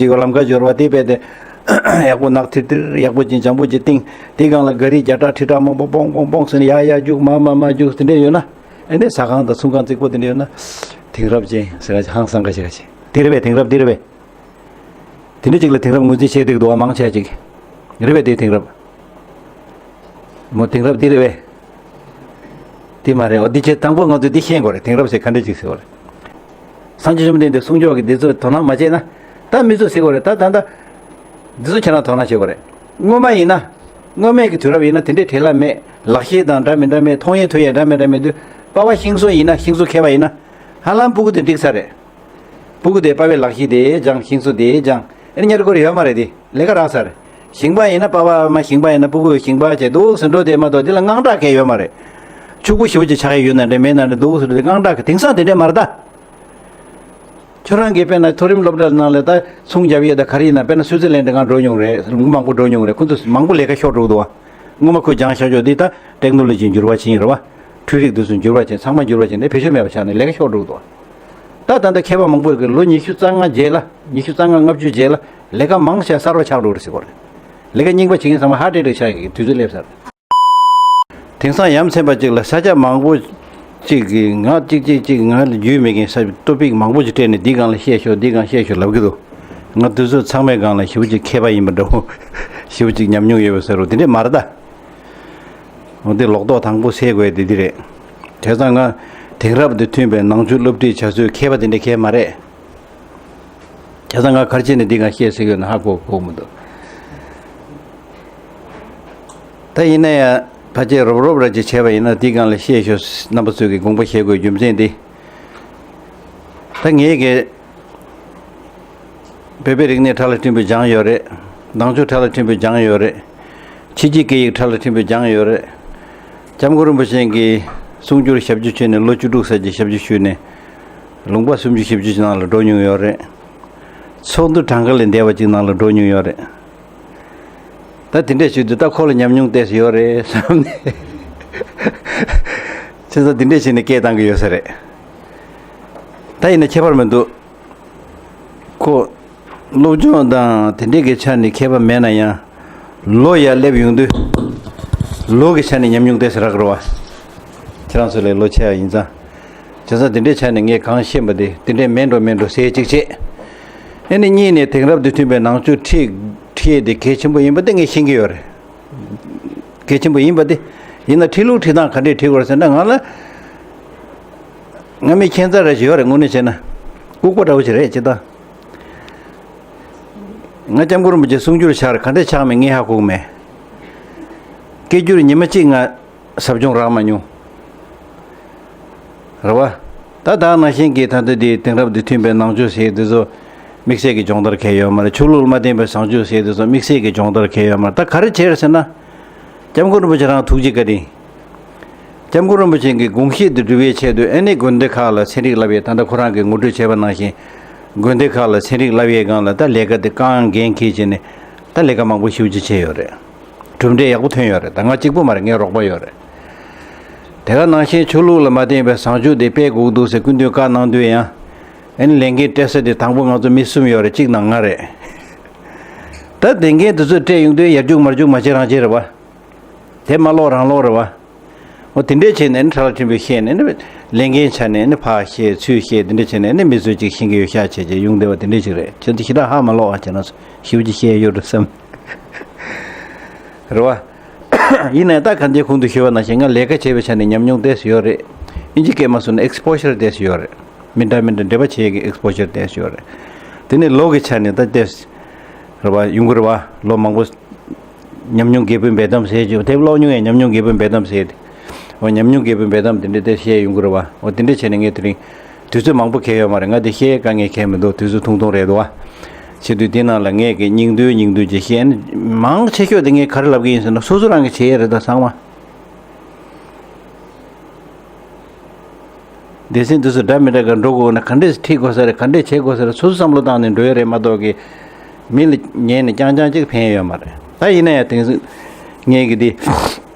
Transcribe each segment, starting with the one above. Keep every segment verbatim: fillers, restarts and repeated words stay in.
ཅིག་ལམ་ཁ་འབྱོར་བ་དེ་རྦད་དེ་ཡག་པོ་ནག་ཐིར་ཐིར་ཡག་པོ་ཅིག་འཇམ་པོ་ཅིག་བཏིང་། དེའི་སྒང་ལ་ག་རི་བརྒྱ་ཕྲག་ཁྲི་ཕྲག་མང་པོ་པོང་པོང་པོང་ཟེར་ནས་ཡར་ཡར་རྒྱུག་མར་མར་མར་རྒྱུག་དེ་འདྲས་ཡོད་ན། ཨེ་ནས་ཟ་ཁང་དང་ཚོང་ཁང་རྫིག་པོ་དེ་འདྲས་ཡོད་ན། དེང་རབས་ཅན་ཟེར་ན་ཧང་སང་ཁ་ཤས་ཁ་ཤས་དེ་རེད་པས། དེང་རབས་འདི་རེད་པས། དེ་འདྲ་ཅིག་ལ་དེང་རབས་ངོས་འཛིན་བྱེད་བསྡད་འདུག་པ། མང་ཆེ་ཅིག་རེད་པས། དེ་དེང་རབས། མོ་དེང་རབས་འདི་རེད་པས། དེ་མ་རེད། འོ་འདི་བྱས་དང་པོ་ང་ཚོས་འདི་ཤེས་དགོས་རེད། དེང་རབས་ཟེར་ག་འདྲ་ཅིག་ཟེར་བ་རེད། སངས་རྒྱས་བཅོམ་ལྡན་འདས་གསུང་ཆོས་ཀྱི་འདི་ཚོར་དོ་སྣང་མ་བྱས་ན། ད་མི་ཚོས་ཟེར་དགོས་རེད། ད་ད་ད་འདི་ཚོ་ཁྱེད་རང་དོ་སྣང་བྱེད་དགོས་རེད། སྔོན་མ་ཡིན་ན། སྔོན་མའི་གི་དུས་རབས་ཡིན་ན་དེ་འདྲའི་བྲེལ་བ་མེད། ལག་ཤེས་དང་འདྲ་མི་འདྲ་མེད། མཐོང་ཡས་ཐོས་ཡས་འདྲ་མི་འདྲ་མེད་དུས། པ་ཕ་ཤིང་བཟོ་ཡིན་ན་ཤིང་བཟོ་མཁས་པ་ཡིན་ན། ཧ་ལམ་སྤུ་གུ་དེ་འགྲིག་ས་རེད། སྤུ་གུ་དེ་པ་ཕའི་ལག་ཤེས་དེ་སྦྱང་། ཤིང་བཟོ་དེ་སྦྱང་། ཨེ་ཉར་དགོས་རེ་ཡོད་མ་རེད། དེ་ལས་ཀ་རག་ས་རེད། ཞིང་པ་ཡིན་ན་པ་ཕ་མ་ཞིང་པ་ཡིན་ན་སྤུ་གུ་ཞིང་པ་བྱས་འདུག་ཟེར་འགྲོ་དེ་མ་གཏོགས་དེ་ལ་དངངས་སྐྲག་གང་ཡང་ཡོད་མ་རེད། ཕྱུག་པོ་ཞེ་པོ་ཅིག་ཆགས་ཡས་ཡོད་ན་འདྲ་མེད་ན་འདྲ་འདུག་ཟེར་འགྲོ་དེ་དངངས་སྐྲག་གི། དེང་སང་དེ་འདྲས་མ་རེད་ད། ཁྱོད་རང་གིས་དཔེར་ན་མཐོ་རིམ་སློབ་གྲྭ་ནང་ལ་ད་ཚོང་རྒྱབ་ཡས་ད་ག་རེ་ཡིན་ན། དཔེར་ན་སུའི་ཙི་ལན་དེ་སྒང་འགྲོ་མྱོང་རེད། ལུང་མང་པོ་འགྲོ་མྱོང་རེད། ཁོ་ཚོ་མང་པོ་ལས་ཀ་ཤོར་འགྲོ་གི་འདུག་བ། སྔོན་མ་ཁོས་སྦྱངས་བཞག་ཆོག་འདི་ད་ཊེག་ནོ་ལོ་ཇི་འགྱུར་བ་ཕྱིན་རེད་བ། འཕྲུལ་རིག་འདི་ཚོ་འགྱུར་བ་ཕྱིན། ཚང་མ་འགྱུར་བ་ཕྱིན་ནས་བེད་སྤྱོད་མེད་པ་ཆགས་ནས་ལས་ཀ་ཤོར་འགྲོ་གི་འདུག་བ། ད་ད་ལྟ་མཁས་པ་མང་པོ་གིས་ལོ་ཉི་ཤུ་རྩ་ལྔ་རྗེས་ལ། ཉི་ཤུ་རྩ་ལྔ་ལྔ་བཅུ་རྗེས་ལ་ལས་ཀ་མང་ཆེ་གསར་བ་ཆགས་འགྲོ་རེད་ཟེར་གོ་རེད། ལས་ཀ་རྙིང་པ་བྱེད་མཁན་ཚང་མ་ཧརཊ་ཨེ་ཊེག་ཆགས་ཀྱི་དུས་ཚོད་སླེབས་ཚར། དེང་སང་ཡ་མཚན་པ་ཅིག་ལ་ས་ཆ་མང་པོ་ཅིག་གིས་ང་གཅིག་གཅིག་གཅིག་ང་ལ་རྒྱུས་མེད་མཁན་ས་ཊོ་པིག་མང་པོ་ཅིག་སྤྲད་ནས་འདི་སྒང་ལ་བཤད་ཤོག་འདི་སྒང་བཤད་ཤོག་ལབ་ཀྱི་འདུག། ང་དུས་ཚོད་ཚང་མའི་སྒང་ལ་ཞེ་པོ་ཅིག་མཁས་པ་ཡིན་པ་འདྲ་བོ། ཞེ་པོ་ཅིག་ཉམས་མྱོང་ཡོད་པ་ཟེར་རོ་དེ་འདྲས་མ་རེད་ད། འོ་དེ་ལོག་རྟོག་དང་པོ་སེལ་དགོས་དེ་འདི་རེད། བྱས་ཙང་ང་དེང་རབས་དང་མཐུན་པའི་ནང་ཆོས་སློབ་ཁྲིད་བྱ་ཚུལ་མཁས་པ་དེ་འདྲས་གང་ཡང་མ་རེད། བྱས་ཙང་ང་ག་རེ་བྱས་ནས་འདི་སྒང་བཤད་སྲིད་ཀྱི་ཡོད་ན་ཧ་གོ་གོ་མི་འདུག། ད་ཡིན་ན་ཡང་ཕལ་ཆེར་རོབ་རོབ་ར་ཅིག་བྱས་པ་ཡིན་ན་འདི་སྒང་ལ་བཤད་ཤོག། རྣམ་པ་ཚོས་ཀྱི་དགོངས་པ་བཞེས་དགོས་རྒྱུ་མཚན་འདི། ད་ངས་ཀྱི་བོད་པའི་རིག་གནས་ཕྲ་ལ་ཕྲན་བུ་སྦྱངས་ཡོད་རེད། ནང་ཆོས་ཕྲ་ལ་ཕྲན་བུ་སྦྱངས་ཡོད་རེད། ཕྱི་རྒྱལ་སྐད་ཡིག་ཕྲ་ལ་ཕྲན་བུ་སྦྱངས་ཡོད་རེད། སྐྱབས་མགོན་རིན་པོ་ཆེ་གི་གསུང་སྒྱུར་ཞབས་ཕྱི་བྱས་ནས་ལོ་བཅུ་དྲུག་ཙམ་གྱི་ཞབས་ཕྱི་ཞུས་ནས་ལུང་པ་སུམ་ཅུ་བཞི་བཅུ་ཅིག་ནང་ལ་འགྲོ་མྱོང་ཡོད་རེད། ཚོགས་འདུ་གྲངས་ཀ་ལས་འདས་པ་ཅིག་ནང་ལ་འགྲོ་མྱོང་ཡོད་རེད། ད་དེ་འདྲས་བྱེད་དུས་ད་ཁོ་ལ་ཉམས་མྱོང་ཏོག་ཙམ་ཡོད་རེད་བསམ་ནས། བྱས་ཙང་དེ་འདྲས་བྱས་ནས་སྐད་བཏང་གི་ཡོད་ས་རེད། ད་ཡིན་ན་ཁྱད་པར་མི་འདུག། ཁོ་སློབ་སྦྱོང་དང་དེ་འདྲས་ཀྱི་ཆ་ནས་མཁས་པ་མེད་ན་ཡང་། ལོ་ཡར་སླེབས་ཡོང་དུས་ལོ་གི་ཆ་ནས་ཉམས་མྱོང་ཏོག་ཙམ་རག་གི་རེད་བ། ཁྱེད་རང་ཚོ་ལས་ལོ་ཆེ་བ་ཡིན་ཙང་། བྱས་ཙང་དེ་འདྲའི་ཆ་ནས་ངས་གང་ཤེས་པ་དེ་དེ་འདྲས་མེད་འགྲོ་མེད་འགྲོ་ཟེར་གཅིག་བྱས། ཨ་ནི་གཉིས་ནས་དེང་རབས་དང་མཐུན་པའི་ནང་ཆོས་ཁྲིད་ཁྲིད་དེ་གལ་ཆེན་པོ་ཡིན་པ་དེ་ངས་ཤེས་ཀྱི་ཡོད་རེད། གལ་ཆེན་པོ་ཡིན་པ་དེ། ཡིན་ན་ཁྲིད་ལུགས་ཁྲིད་སྟངས་ག་འདྲས་ཁྲིད་དགོས་རེད་ཟེར་ན་ང་ལ། ང་མི་ཁྱད་མཚར་ར་ཞིག་ཡོད་རེད། དངོས་གནས་བྱས་ན། ལྐུགས་པ་འདྲ་བོ་ཞིག་རེད་ཅེས་ད། ང་སྐྱབས་མགོན་རིན་པོ་ཆེ་གསུང་སྒྱུར་ཆགས་རེད་ག་འདྲས་ཆགས་མེད་ངས་ཧ་གོ་གི་མེད། སྐད་སྒྱུར་ཉི་མ་གཅིག་ང་ཟབ་སྦྱོང་རག་མ་མྱོང་། རེད་བ། ད་ད་ནང་བཞིན་གྱི་ད་ལྟ་དེ་དེང་རབས་དང་མཐུན་པའི་ནང་ཆོས་ཟེར་དེ་ཚོ་དམིགས་བསལ་གྱི་སྦྱོང་བརྡར་གང་ཡང་ཡོད་མ་རེད། ཆོས་ལུགས་ལ་མ་བརྟེན་པའི་བཟང་སྤྱོད་ཟེར་དེ་ཚོ་དམིགས་བསལ་གྱི་སྦྱོང་བརྡར་གང་ཡང་ཡོད་མ་རེད། ད་ག་རེ་བྱས་རེད་ཟེར་ན། སྐྱབས་མགོན་རིན་པོ་ཆེ་རང་ཐུགས་རྗེ་བཀའ་དྲིན། སྐྱབས་མགོན་རིན་པོ་ཆེ་གི་དགོངས་བཞེད་དེ་སྒྲུབ་ཡས་ཆེད་དུ་ཨ་ནི་དགོན་སྡེ་ཁག་ལ་ཚན་རིག་བསླབ་ཡས། ད་ལྟ་ཁོ་རང་གིས་ངོ་སྤྲོད་བྱས་པ་ནང་བཞིན། དགོན་སྡེ་ཁག་ལ་ཚན་རིག་བསླབ་ཡས་སྒང་ལ་ད་ལས་ཀ་དེ་རྐང་འགན་འཁྱེར་བྱས་ནས་ད་ལས་ཀ་མང་པོ་ཞེ་པོ་ཅིག་བྱས་ཡོད་རེད། གྲུབ་འབྲས་ཡག་པོ་ཐོན་ཡོད་རེད། ད་ང་གཅིག་པུ་མ་རེད། ངའི་རོགས་པ་ཡོད་རེད། དེ་ག་ནང་བཞིན་ཆོས་ལུགས་ལ་མ་བརྟེན་པའི་བཟང་སྤྱོད་དེ་སྤེལ་དགོས་འདུག་ཟེར་སྐུ་མདུན་བཀའ་གནང་དུས་ཡང་། ཨ་ནི་ལས་འགན་སྤྲད་ས་དེ་དང་པོ་ང་ཚོ་མི་གསུམ་ཡོད་རེད། གཅིག་ནང་ང་རེད། ད་དེ་འགན་དེ་ཚོ་སྤྲད་ཡོང་དུས་ཡར་རྒྱུག་མར་རྒྱུག་མ་བྱེད་རང་བྱེད་རེད་བ། དེ་མ་ལོག་རང་ལོག་རེད་བ། འོ་དེ་འདྲས་བྱས་ནས་ནི་ཕྲ་ལ་ཕྲན་བུ་བཤད་ནས་ནི་ལས་འགན་ཆ་ནས་ནི་ཕར་བཤད་ཚུར་བཤད་དེ་འདྲས་བྱས་ནས་ནི་མི་ཚོས་ཅིག་ཤེས་ཀྱི་ཡོད་ཤག་བྱས་བྱས་ཡོང་བསྡད་པ་དེ་འདྲས་ཅིག་རེད། ཁྱེད་ཚོ་ཞེ་དྲག་ཧ་མ་ལོག་ཨ། ཁྱེད་རང་ཚོ་ཞེ་པོ་ཅིག་བཤད་ཡོད་འགྲོ་བསམ། རེད་བ། ཡིན་ནའི་ད་གང་ཅིའི་གོང་དུ་ཞུས་པ་ནང་བཞིན་ང་ལས་ཀ་བྱས་པའི་ཆ་ནས་ཉམས་མྱོང་ཏོག་ཙམ་ཡོད་རེད། ཨིན་ཇི་སྐད་མ་སོང་ན་ཨེག་སི་པོ་ཞར་ཏོག་ཙམ་ཡོད་རེད། མི་འདྲ་མི་འདྲ་འབྲེལ་བ་བྱེད་ཀྱི་ཨེག་སི་པོ་ཞར་ཏོག་ཙམ་ཡོད་རེད། དེ་ནས་ལོ་གི་ཆ་ནས་ད་ཏོག་ཙམ་རེད་བ། ཡོང་གི་རེད་བ། ལོ་མང་པོ། ཉམས་མྱོང་རྒྱས་པའི་འབེལ་གཏམ་ཟེར་གྱི་དེབ་ཀློག་མྱོང་ཡས། ཉམས་མྱོང་རྒྱས་པའི་འབེལ་གཏམ་ཟེར་ཏེ། འོ་ཉམས་མྱོང་རྒྱས་པའི་འབེལ་གཏམ་དེ་འདྲ་དེ་བཤད་ཡོང་གི་རེད་བ། འོ་དེ་འདྲ་བྱས་ནས་ངས་དེ་རིང་དུས་ཚོད་མང་པོ་གང་ཡང་ཡོད་མ་རེད། ང་དེ་བཤད་དཀའ་ངལ་གང་ཡང་མི་འདུག། དུས་ཚོད་ཐུང་ཐུང་རེད་འདུག་བ། བྱེད་དུས་དེ་ནང་ལ་ངས་ཀྱི་སྙིང་བསྡུས་སྙིང་བསྡུས་ཅིག་བཤད་ན། མང་ཆེ་ཤོས་དེ་ངས་ག་རེ་ལབ་ཀྱི་ཡིན་ཟེར་ན་སོ་སོ་རང་གིས་བྱེད་ཡས་རེད་ད་ཚང་མ། སྡེ་ཚན་འདི་ཚོ་འདྲ་མི་འདྲ་ག་འགྲོ་དགོས་ན་ག་འདྲས་ཁྲིད་དགོས་ས་རེད། ག་འདྲས་བྱེད་དགོས་ས་རེད། སོ་སོ་བསམ་བློ་བཏང་ནས་འགྲོ་ཡ་རེད་མ་གཏོགས་ཀྱི། མི་ལ་ཉན་ནས་རྐྱང་རྐྱང་གཅིག་ཕན་ཡོད་མ་རེད། ད་ཡིན་ན་ཡང་དེང་སང་ངས་ཀྱི་འདི་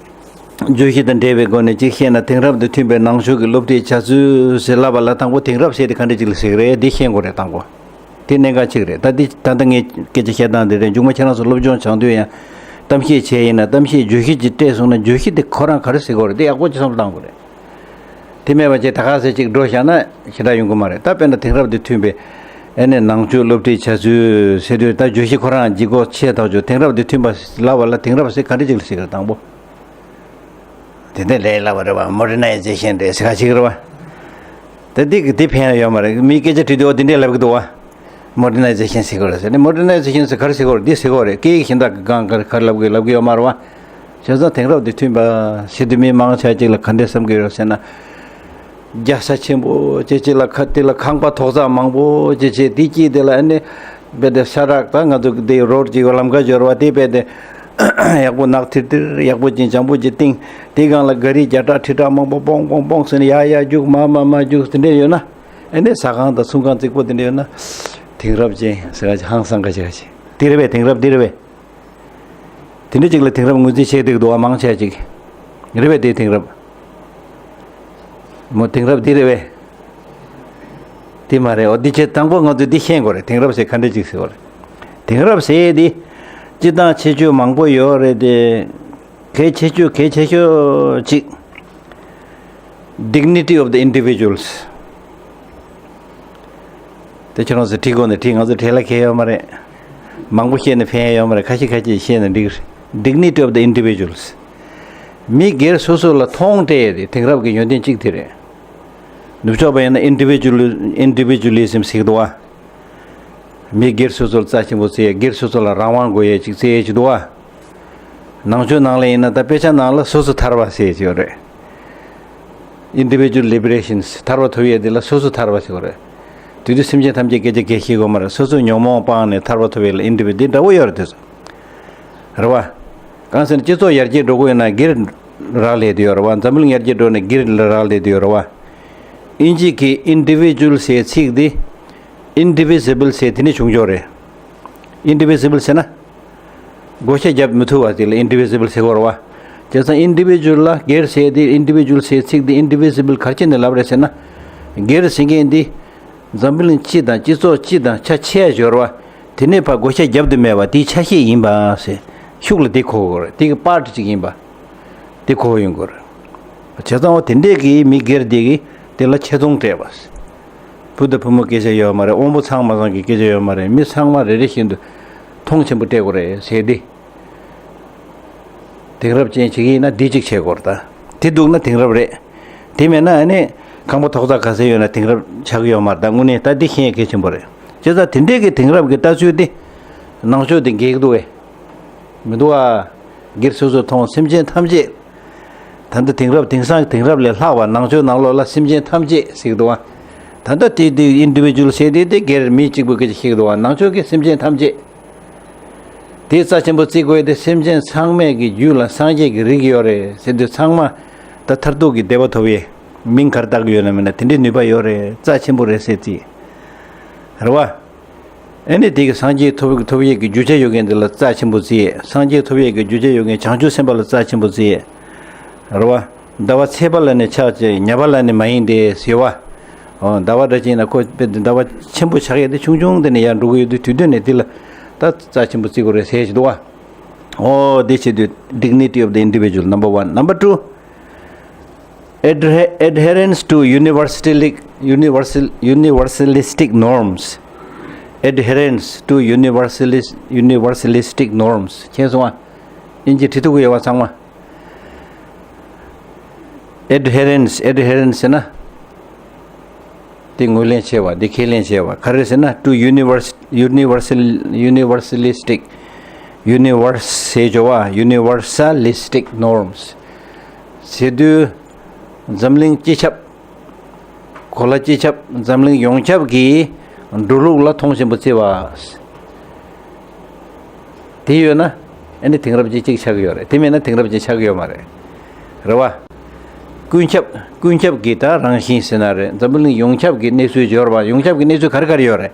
བརྗོད་གཞི་དང་འབྲེལ་བའི་སྒོ་ནས་གཅིག་བཤད་ན། དེང་རབས་དང་མཐུན་པའི་ནང་ཆོས་ཀྱི་སློབ་ཁྲིད་བྱ་ཚུལ་ཟེར་ལབ་པ་ལ་དང་པོ་དེང་རབས་ཟེར་དེ་ག་འདྲས་ཅིག་ལ་ཟེར་གི་རེད། འདི་ཤེས་དགོས་རེད་དང་པོ། དེ་གནད་འགག་ཅིག་རེད། ད་འདི་ད་ལྟ་ངས་སྐད་ཆ་བཤད་སྟངས་འདི་རེད། མཇུག་མ་ཁྱེད་རང་ཚོ་སློབ་སྦྱོང་སྦྱང་དུས་ཡང་གཏམ་བཤད་བྱས་ཡིན་ན། གཏམ་བཤད་བརྗོད་གཞི་ཅིག་སྤྲད་སོང་ན། བརྗོད་གཞི་དེ་ཁོ་རང་ག་རེ་ཟེར་གྱི་ཡོད་རེད། དེ་ཡག་པོ་ཅིག་བསམ་བློ་བཏང་དགོས་རེད། དེ་མེད་པ་བྱས་ད་ག་ཟེ་ཅིག་འགྲོ་བཞག་ན་ཞེ་དྲག་ཡོང་གི་མ་རེད། ད་དཔེར་ན་དེང་རབས་འདི་མཐུན་པའི་ཨ་ནི་ནང་ཆོས་སློབ་ཁྲིད་བྱ་ཚུལ་ཟེར་དུས། ད་བརྗོད་གཞི་ཁོ་རང་ལྗིད་ཁོག་ཆེ་ཐག་ཆོད། དེང་རབས་འདི་མཐུན་པ་ལབ་པ་ལ་དེང་རབས་ཟེར་ག་འདྲ་ཅིག་ལ་ཟེར་གི་རེད། དང་པོ། དེ་འདྲ་ལས་སླ་བ་རེད་བ། མོ་ཌར་ནའི་ཛེ་ཤན་རེད་ཟེར་ཁ་ཅིག་རེད་བ། ད་འདི་གི་འདི་ཕན་ཡོད་མ་རེད། མི་སྐད་ཆ་དྲིས་དུས་འོ་དེ་འདྲས་ལབ་གི་འདུག་བ། མོ་ཌར་ནའི་ཛེ་ཤན་ཟེར་གི་རེད་ཟེར་ནས། མོ་ཌར་ནའི་ཛེ་ཤན་ཟེར་ག་རེ་ཟེར་གི་རེད། འདི་ཟེར་གི་རེད། སྐད་ཡིག་གཞན་དག་གི་སྒང་ག་རེ་ག་རེ་ལབ་གི་ལབ་གི་ཡོད་མ་རེད་བ། བྱས་ཙང་དེང་རབས་འདི་མཐུན་པ་ཞེས་དུས་མི་མང་ཆེ་ཅིག་ལ་ག་འདྲས་བསམ་གི་ཡོད་ཟེར་ན། རྒྱལ་ས་ཆེན་པོ་ཅིག་ཅིག་ལ་ཁ་དེ་ལ་ཁང་པ་ཐོག་བརྩེགས་མང་པོ་ཅིག་ཅིག་དེ་དཀྱིལ་དེ་ལ་ཨ་ནི་རྦད་དེ་ས་རག་ད་ང་ཚོ་དེ་རོ་ཌི་ཅིག་ལམ་ཁ་སྦྱོར་བ་དེ་རྦད་དེ་ཡག་པོ་ནག་ཐིར་ཐིར་ཡག་པོ་ཅིག་འཇམ་པོ་ཅིག་བཏིང་། དེ་སྒང་ལ་ག་རི་བརྒྱ་ཕྲག་ཁྲི་ཕྲག་མང་པོ་པོང་པོང་པོང་ཟེར་ནས་ཡ་ཡ་རྒྱུག་མ་མ་མ་རྒྱུག་དེ་འདྲས་ཡོད་ན། ཨ་ནི་ཟ་ཁང་དང་ཚོང་ཁང་རྫིག་པོ་དེ་འདྲས་ཡོད་ན། དེང་རབས་ཅན་ཟེར་ག་ཅིག་ཧང་སང་ག་ཅིག་ག་ཅིག་དེ་རེད་པས། དེང་རབས་འདི་རེད་པས། དེ་འདྲ་ཅིག་ལ་དེང་རབས་ངོས་འཛིན་བྱས་བསྡད་འདུག་བ། མང་ཆེ་ཅིག་རེད་པས། དེ་དེང་རབས་མོ་དེང་རབས་འདི་རེད་པས། དེ་མ་རེད། འོ་འདི་བྱས་དང་པོ་ང་ཚོས་འདི་ཤེས་དགོས་རེད། དེང་རབས་ཟེར་ག་འདྲ་ཅིག་ཟེར་བ་རེད། དེང་རབས་ཟེར་འདི་སྤྱིར་བཏང་ཁྱད་ཆོས་མང་པོ་ཡོད་རེད་དེ། གལ་ཆེ་ཤོས་གལ་ཆེ་ཤོས་ཅིག dignity of the individuals། དེ་ཁྱེད་རང་ཚོ་བྲིས་དགོས་ན་བྲིས། ང་ཚོ་བྲིས་ལ་གལ་ཡོད་མ་རེད། མང་པོ་བཤད་ན་ཕན་ཡོད་མ་རེད། ཁ་ཤས་ཁ་ཤས་བཤད་ན་འགྲིག་རེད། Dignity of the individuals། མི་སྒེར་སོ་སོ་ལ་མཐོང་སྤྲད་ཡས་དེ་དེང་རབས་ཀྱི་ཡོན་ཏན་གཅིག་དེ་རེད། ནུབ་ཕྱོགས་པ་ཡིན་ན་individual- individualism ཟེར་གི་འདུག་བ། མི་སྒེར་སོ་སོ་ལ་རྩ་ཆེན་པོ་བརྩི་ཡས། སྒེར་སོ་སོ་ལ་རང་དབང་དགོས་ཡས་ཅིག་བརྩི་ཡས་ཅིག་འདུག་བ། ནང་ཆོས་ནང་ལ་ཡིན་ན་ད་དཔེ་ཆ་ནང་ལ་སོ་སོ་ཐར་པ་ཟེར་གྱི་ཡོད་རེད། Individual liberations། ཐར་པ་ཐོབ་ཡས་དེ་ལ་སོ་སོ་ཐར་པ་ཟེར་བ་རེད། དེ་དུས་སེམས་ཅན་ཐམས་ཅད་སྐད་ཆ་གལ་ཤེས་དགོས་མ་རེད། སོ་སོའི་ཉོན་མོངས་སྤངས་ནས་ཐར་པ་ཐོབ་ཡས་ལ་individual འདི་འདྲ་བོ་ཡོད་རེད། དེ་ཚོ་རེད་བ། གང་ཟེར་ན་སྤྱི་ཚོགས་ཡར་རྒྱས་འགྲོ་དགོས་ཡོད་ན་སྒེར་རག་ལས་དེ་ཡོད་རེད་བ། འཛམ་བུ་གླིང་ཡར་རྒྱས་འགྲོ་ན་སྒེར་ལ་རག་ལས་དེ་ཡོད་རེད་བ། དབྱིན་ཇི་གི་individual ཟེར་ཚིག་འདི་indivisible ཟེར་དེ་ནས་བྱུང་ཆོག་རེད། Indivisible ཟེར་ན། བགོ་བཤའ་བརྒྱབ་མི་ཐུབ་པ་དེ་ལ་indivisible ཟེར་གྱི་ཡོད་རེད་བ། བྱས་ཙང་individual ལ་སྒེར་ཟེར་དེ། individual ཟེར་ཚིག་འདི་indivisible ག་རེ་བྱས་ནས་ལབ་རེད་ཟེར་ན། སྒེར་ཟེར་མཁན་འདི་འཛམ་བུ་གླིང་སྤྱི་དང་སྤྱི་ཚོགས་སྤྱི་དང་ཆ་ཕྱེ་ཡ་ཡོད་རེད་བ། དེ་ནས་ཕར་བགོ་བཤའ་བརྒྱབ་ཏུ་མེད་པ་དེའི་ཆ་ཤས་ཡིན་པ་ཟེར། ཤུགས་ལ་དེ་གོ་དགོས་རེད། དེ་གི་part གཅིག་ཡིན་པ་དེ་གོ་ཡོང་དགོས་རེད། བྱས་ཙང་འོ་དེ་འདྲས་ཀྱི་མི་སྒེར་དེ་གི་དེ་ལ་ཆེ་མཐོང་སྤྲད་པ། བུ་དང་བུ་མོ་སྐད་ཆ་ཡོད་མ་རེད། དབང་པོ་ཚང་མ་ཚང་གི་སྐད་ཆ་ཡོད་མ་རེད། མི་ཚང་མ་རེ་རེ་བཞིན་དུ་མཐོང་ཆེན་པོ་སྤྲད་དགོས་རེད་ཟེར་ཏེ། དེང་རབས་ཅན་བྱེད་ཀྱི་ཡིན་ན་འདི་གཅིག་བྱེད་དགོས་རེད་ད། དེ་འདུག་ན་དེང་རབས་རེད། དེ་མེད་ན་ཨ་ནི་ཁང་པ་ཐོག་བརྩེགས་ག་ཚད་ཡོད་ན་དེང་རབས་ཆགས་ཀྱི་ཡོད་མ་རེད། ད་དངོས་གནས་ད་འདི་ཤེས་གལ་ཆེན་པོ་རེད། བྱས་ཙང་དེ་འདྲས་ཀྱི་དེང་རབས་ཀྱི་ལྟ་ཚུལ་དེ་ནང་ཆོས་དེ་འགལ་གྱི་འདུག་བས། མི་འདུག་ཨ། སྒེར་སོ་སོ་མཐོང་། སེམས་ཅན་ཐམས་ཅད། ད་ལྟ་དེང་རབས་དེང་སང་དེང་རབས་ལས་ལྷག་པ་ནང་ཆོས་ནང་ལོགས་ལ་སེམས་ཅན་ཐམས་ཅད་ཟེར་གྱི་འདུག་བ། ད་ལྟ་དེ་དེ་individual ཟེར་དེ་དེ་སྒེར་མི་གཅིག་པུ་སྐད་ཆ་བཤད་ཀྱི་འདུག་བ། ནང་ཆོས་ཀྱི་སེམས་ཅན་ཐམས་ཅད། དེ་རྩ་ཆེན་པོ་བརྩི་དགོས་དེ། སེམས་ཅན་ཚང་མས་ཀྱི་རྒྱུད་ལ་སངས་རྒྱས་ཀྱི་རིགས་ཡོད་རེད་ཟེར་དུས་ཚང་མ་ད་མཐར་ཐུག་གི་བདེ་བ་ཐོབ་ཡས་མིང་ག་རེ་བཏགས་ཀྱི་ཡོད་ན་མིན་ན་དེ་འདྲའི་ནུས་པ་ཡོད་རེད། རྩ་ཆེན་པོ་རེད་ཟེར་བརྩི། རེད་བ། ཨེ་ནི་དེ་གི་སངས་རྒྱས་ཐོབ་ཐོབ་ཡས་ཀྱི་རྒྱུ་ཆ་ཡོད་མཁན་དེ་ལ་རྩ་ཆེན་པོ་བརྩི་ཡས། སངས་རྒྱས་ཐོབ་ཡས་ཀྱི་རྒྱུ་ཆ་ཡོད་མཁན་བྱང་ཆུབ་སེམས་དཔའ་ལ་རྩ་ཆེན་པོ་བརྩི་ཡས། རེད་བ། ཟླ་བ་ཚེས་པ་ལ་ནི་ཕྱག་བྱེད་ཉ་པ་ལ་ནི་མ་ཡིན་ཏེ་ཟེར་བ། འོ་ཟླ་བ་འདྲ་ཅིག་ཡིན་ན་ཁོ་དཔེ་ཟླ་བ་ཆེན་པོ་ཆགས་ཡས་དེ་ཆུང་ཆུང་དེ་ནས་ཡར་འགྲོ་གི་ཡོད་དུས་དུས་སྟོན་ནས་དེ་ལ་ད་རྩ་ཆེན་པོ་བརྩི་དགོས་རེད་ཟེར་བཞིན་འདུག་བ། འོ་དེ་བྱེད་དུས་dignity of the individual number one. Number two, adhe- adherence to universalistic universal universalistic norms. Adherence to universalis universalistic norms. མཁྱེན་སོང་ཨ། དབྱིན་ཇི་བྲིས་ཐུབ་ཀྱི་ཡོད་པ་ཚང་མ། Adherence, adherence ཟེར་ན། འདི་ངོས་ལེན་བྱས་པ། འདི་ཁས་ལེན་བྱས་པ། ག་རེ་ཟེར་ན། to univers- universal universalistic universe ཟེར་བ། universalistic norms ཟེར་དུས་འཛམ་གླིང་སྤྱི་ཁྱབ། གོ་ལ་སྤྱི་ཁྱབ། འཛམ་གླིང་ཡོངས་ཁྱབ་ཀྱི་འགྲོ་ལུགས་ལ་མཐོང་ཆེན་པོ་བརྩི་བ། དེ་ཡོད་ན་ཨ་ནི་དེང་རབས་ཅན་གཅིག་ཆགས་ཀྱི་ཡོད་རེད། དེ་མེད་ན་དེང་རབས་ཅན་ཆགས་ཀྱི་ཡོད་མ་རེད། རེད་བ། ཀུན་ཁྱབ། ཀུན་ཁྱབ་ཀྱི་ད་རང་བཞིན་ཟེར་ན་རེད། འཛམ་བུ་གླིང་ཡོངས་ཁྱབ་ཀྱི་གནས་ཚུལ་འབྱོར་བ། ཡོངས་ཁྱབ་ཀྱི་གནས་ཚུལ་ག་རེ་ག་རེ་ཡོད་རེད།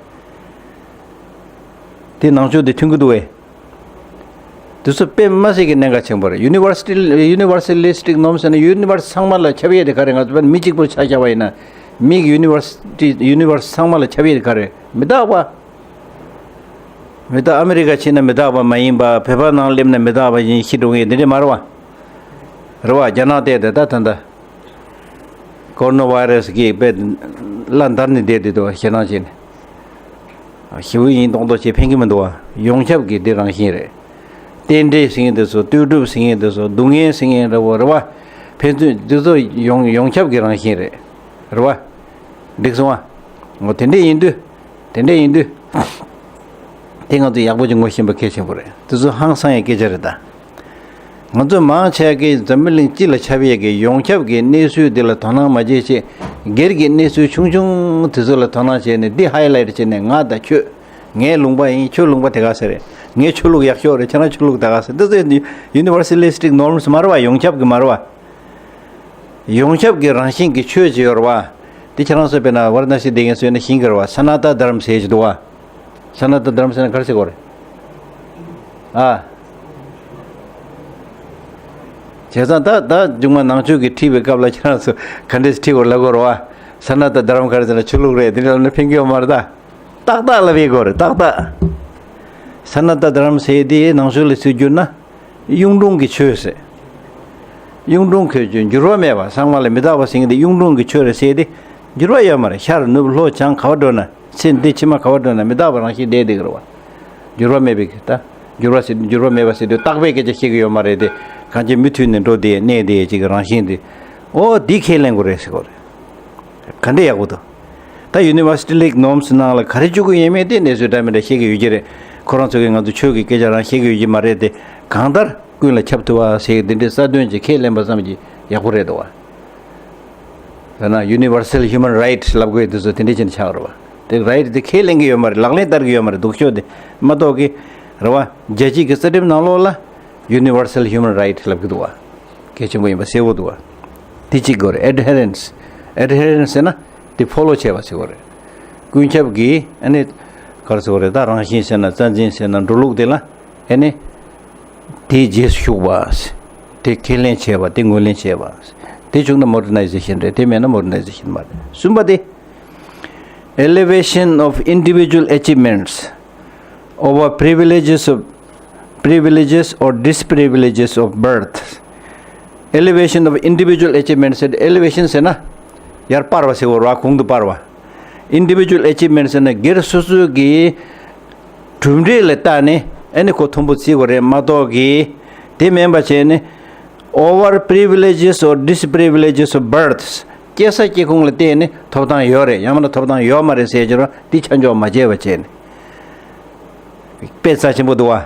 དེ་ནང་ཆོས་དེ་མཐུན་གྱི་འདུག་བས། དེ་ཚོ་དཔེ་མ་སྲིད་ཀྱི་གནད་འགག་ཆེན་པོ་རེད། Universal- universalistic norms ཟེར་ན་universe ཚང་མ་ལ་ཁྱབ་ཡས་དེ་ག་རེ། ང་ཚོ་དཔེར་ན་མི་གཅིག་པུར་ཆ་བཞག་པ་ཡིན་ན་མིག་universe- universe ཚང་མ་ལ་ཁྱབ་ཡས་དེ་ག་རེ། མི་རྟག་པ། མི་རྟག་ཨ་མི་རི་ཀ་ཕྱིན་ན་མི་རྟག་པ་མ་ཡིན་པ། བོད་པ་ནང་སླེབས་ན་མི་རྟག་པ་ཡིན། ཤི་འགྲོ་ངེས་འདི་འདྲ་མ་རེད་བ། རེད་བ། རྒྱ་ནག་བལྟས་ཏེ་ད་ད་ད་ཀོ་རོ་ན་བྷའི་རེ་སི་གིས་དཔེ་ལ་འདར་ནས་བསྡད་དེ་འདུག་བ། ཞེད་སྣང་བྱས་ནས། ཞེ་པོ་ཡིན་མདོག་མདོག་བྱས་ཕན་གྱི་མི་འདུག་བ། ཡོངས་ཁྱབ་ཀྱི་འདི་རང་བཞིན་རེད། རྟེན་འབྲེལ་ཟེར་མཁན་དེ་ཚོ། ལྟོས་གྲུབ་ཟེར་མཁན་དེ་ཚོ། སྡུག་བསྔལ་ཟེར་མཁན་འདྲ་བོ་རེད་བ། ཕན་ཚུན་འདི་ཚོ་ཡོངས་ཡོངས་ཁྱབ་ཀྱི་རང་བཞིན་རེད། རེད་བ། འགྲིག་སོང་བ། འོ་དེ་འདྲས་ཡིན་དུས། དེ་འདྲས་ཡིན་དུས། དེ་ང་ཚོས་ཡག་པོ་ཅིག་ངོ་ཤེས་པ་གལ་ཆེན་པོ་རེད། དེ་ཚོ་ཧང་སང་ཡའི་སྐད་ཆ་རེད་ད། ང་ཚོ་མང་ཆེ་གིས་འཛམ་བུ་གླིང་སྤྱི་ལ་ཁྱབ་ཡས་ཀྱི་ཡོངས་ཁྱབ་ཀྱི་གནས་ཚུལ་འདི་ལ་དོ་སྣང་མ་བྱེད་ཅེས། སྒེར་གྱི་གནས་ཚུལ་ཆུང་ཆུང་དེ་ཚོ་ལ་དོ་སྣང་བྱས་ནས། འདི་ཧའི་ལའིཊ་བྱས་ནས། ང་དང་ཁྱོད། ངའི་ལུང་པ་ཡིན། ཁྱོད་ལུང་པ་དེ་ག་ཟེ་རེད། ངའི་ཆོས་ལུགས་ཡག་ཤོས་རེད། ཁྱེད་རང་ཆོས་ལུགས་དེ་ག་ཟེ། འདི་ཚོ་ཡུ་ནི་ཝར་སལ་ལི་སི་ཊིག་ནོར་མས་མ་རེད་བ། ཡོངས་ཁྱབ་ཀྱི་མ་རེད་བ། ཡོངས་ཁྱབ་ཀྱི་རང་བཞིན་གྱི་ཆོས་ཅིག་ཡོད་རེད་བ། དེ་ཁྱེད་རང་ཚོ་དཔེར་ན་ཝཱ་ར་ཎ་སི་བསྡད་མཁན་ཚོས་ན་ཤེས་ཀྱི་རེད་བ། ས་ན་ཏ་དྷརམ་ཟེར་ཅིག་འདུག་བ། ས་ན་ཏ་དྷརམ་ཟེར་ན་ག་རེ་ཟེར་དགོས་རེད། ཨ། བྱས་ཙང་ད་ད་མཇུག་མ་ནང་ཆོས་ཀྱི་ཁྲིད་པའི་སྐབས་ལ་ཁྱེད་རང་ཚོ་ག་འདྲས་ཁྲིད་དགོས་ལབ་དགོས་རེད་བ། ས་ན་ཏ་དྷརམ་ག་རེ་ཟེར་ན་ཆོས་ལུགས་རེད། དེ་འདྲ་ལབ་ན་ཕན་གྱི་ཡོད་མ་རེད་ད། ཏག་ཏག་ལབ་ཡས་དགོས་རེད། ཏག་ཏག། ས་ན་ཏ་དྷརམ་ཟེར་དེ་ནང་ཆོས་ལ་ཚུར་བསྒྱུར་ན། གཡུང་དྲུང་གི་ཆོས་ཟེར། གཡུང་དྲུང་གི་ཆོས། འགྱུར་བ་མེད་པ། ཚང་མ་ལ་མི་རྟག་པ་ཟེར་མཁན་དེ་གཡུང་དྲུང་གི་ཆོས་རེད་ཟེར་ཏེ། འགྱུར་བ་ཡོད་མ་རེད། ཤར་ནུབ་ལྷོ་བྱང་ག་བ་འགྲོ་ན། ཚེ་འདི་ཕྱི་མ་ག་བ་འགྲོ་ན་མི་རྟག་པ་རང་བཞིན་བསྡད་བསྡད་ཀྱི་རེད་བ། འགྱུར་བ་མེད་པའི་ད། འགྱུར་བ་ཟེར། འགྱུར་བ་མེད་པ་ཟེར་དུས་རྟག་པའི་སྐད་ཆ་བཤད་ཀྱི་ཡོད་མ་རེད་དེ། གང་ཅི་མུ་མཐུད་ནས་འགྲོ་བསྡད་གནས་བསྡད་ཅིག་གི་རང་བཞིན་དེ། ཨོ་འདི་ཁས་ལེན་དགོས་རེད་ཟེར་གོ་རེད། ག་འདྲ་ཡག་པོ་འདུག་ད་ཡུ་ནི་ཝར་སི་ཊི་ལིག་ནོར་མས་ནང་ལ་ག་རེ་བཅུག་གི་ཡོད་མེད་དེ་གནས་ཚུལ་འདྲ་མི་འདྲ་བཤད་ཀྱི་ཡོད་ཀྱི་རེད། ཁོ་རང་ཚོ་གིས་ང་ཚོ་ཆོས་ཀྱི་སྐད་ཆ་རང་བཤད་ཀྱི་ཡོད་ཀྱི་མ་རེད་དེ། གང་ལྟར་ཀུན་ལ་ཁྱབ་ཐུབ་པ་ཟེར་དེ་འདྲའི་རྩ་དོན་ཅིག་ཁས་ལེན་པ་ཙམ་གྱིས་ཡག་པོ་རེད་འདུག་བ། ད་ན་ཡུ་ནི་ཝར་སལ་ཧིའུ་མན་རའིཊ་ལབ་དགོས་དུས་ཚོད་དེ་འདྲ་ཅན་ཆགས་རེད་བ། དེ་རའིཊ་དེ་ཁས་ལེན་གྱི་ཡོད་མ་རེད། ལག་ལེན་བསྟར་གྱི་ཡོད་མ་རེད། སྡུག་ཤོས་དེ་མ་གཏོགས་ཀྱི་རེད་བ། རྒྱལ་སྤྱི་གི་རྩ་ཁྲིམས་ནང་ལོགས་ལ་ཡུ་ནི་ཝར་སལ་ཧིའུ་མན་རའིཊ་ལབ་ཀྱི་འདུག་བ། གལ་ཆེན་པོ་ཡིན་པ་གསལ་བོ་འདུག་བ། དེ་གཅིག་དགོས་རེད། ཨེ་ཌི་ཧེ་རེན་སི། ཨེ་ཌི་ཧེ་རེན་སི་ཟེར་ན་དེ་ཕོ་ལོ་བྱས་པ་ཟེར་དགོས་རེད། ཀུན་ཁྱབ་ཀྱི་ཨ་ནི་ག་རེ་ཟེར་དགོས་རེད། ད་རང་བཞིན་ཟེར་ན། རྩ་འཛིན་ཟེར་ན། འགྲོ་ལུགས་དེ་ལ་ཨ་ནི་དེའི་རྗེས་སུ་ཞུགས་པ། དེ་ཁས་ལེན་བྱས་པ། དེ་ངོས་ལེན་བྱས་པ། དེ་བྱུང་ན་མོ་ཌར་ནའི་ཛེ་ཤན་རེད། དེ་མེད་ན་མོ་ཌར་ནའི་ཛེ་ཤན་མ་རེད། གསུམ་པ་དེ། Elevation of individual achievements over privileges of privileges or disprivileges of birth. Elevation of individual achievements. ཨེ་ལི་ཝེ་ཤན་ཟེར་ན་ཡར་སྤར་བ་ཟེར་བ་རེད་བ། གོང་དུ་སྤར་བ། Individual achievements ཟེར་ན་སྒེར་སོ་སོ་གི་གྲུབ་འབྲས་ལ་བལྟས་ནས་ཨ་ནི་ཁོ་མཐོན་པོ་བརྩི་དགོས་རེད་མ་གཏོགས་ཀྱི། དེ་མིན་པ་བྱས་ནས་over privileges or disprivileges of birth. སྐྱེས་ས་སྐྱེ་ཁུངས་ལ་བལྟས་ནས་ཐོབ་ཐང་ཡོད་རེད། ཡང་མིན་ན་ཐོབ་ཐང་ཡོད་མ་རེད་ཟེར་གྱི་རེད་བ། དེ་ཆ་འཇོག་མ་བྱས་པ་བྱས་ནས། དཔེ་རྩ་ཆེན་པོ་འདུག་བ།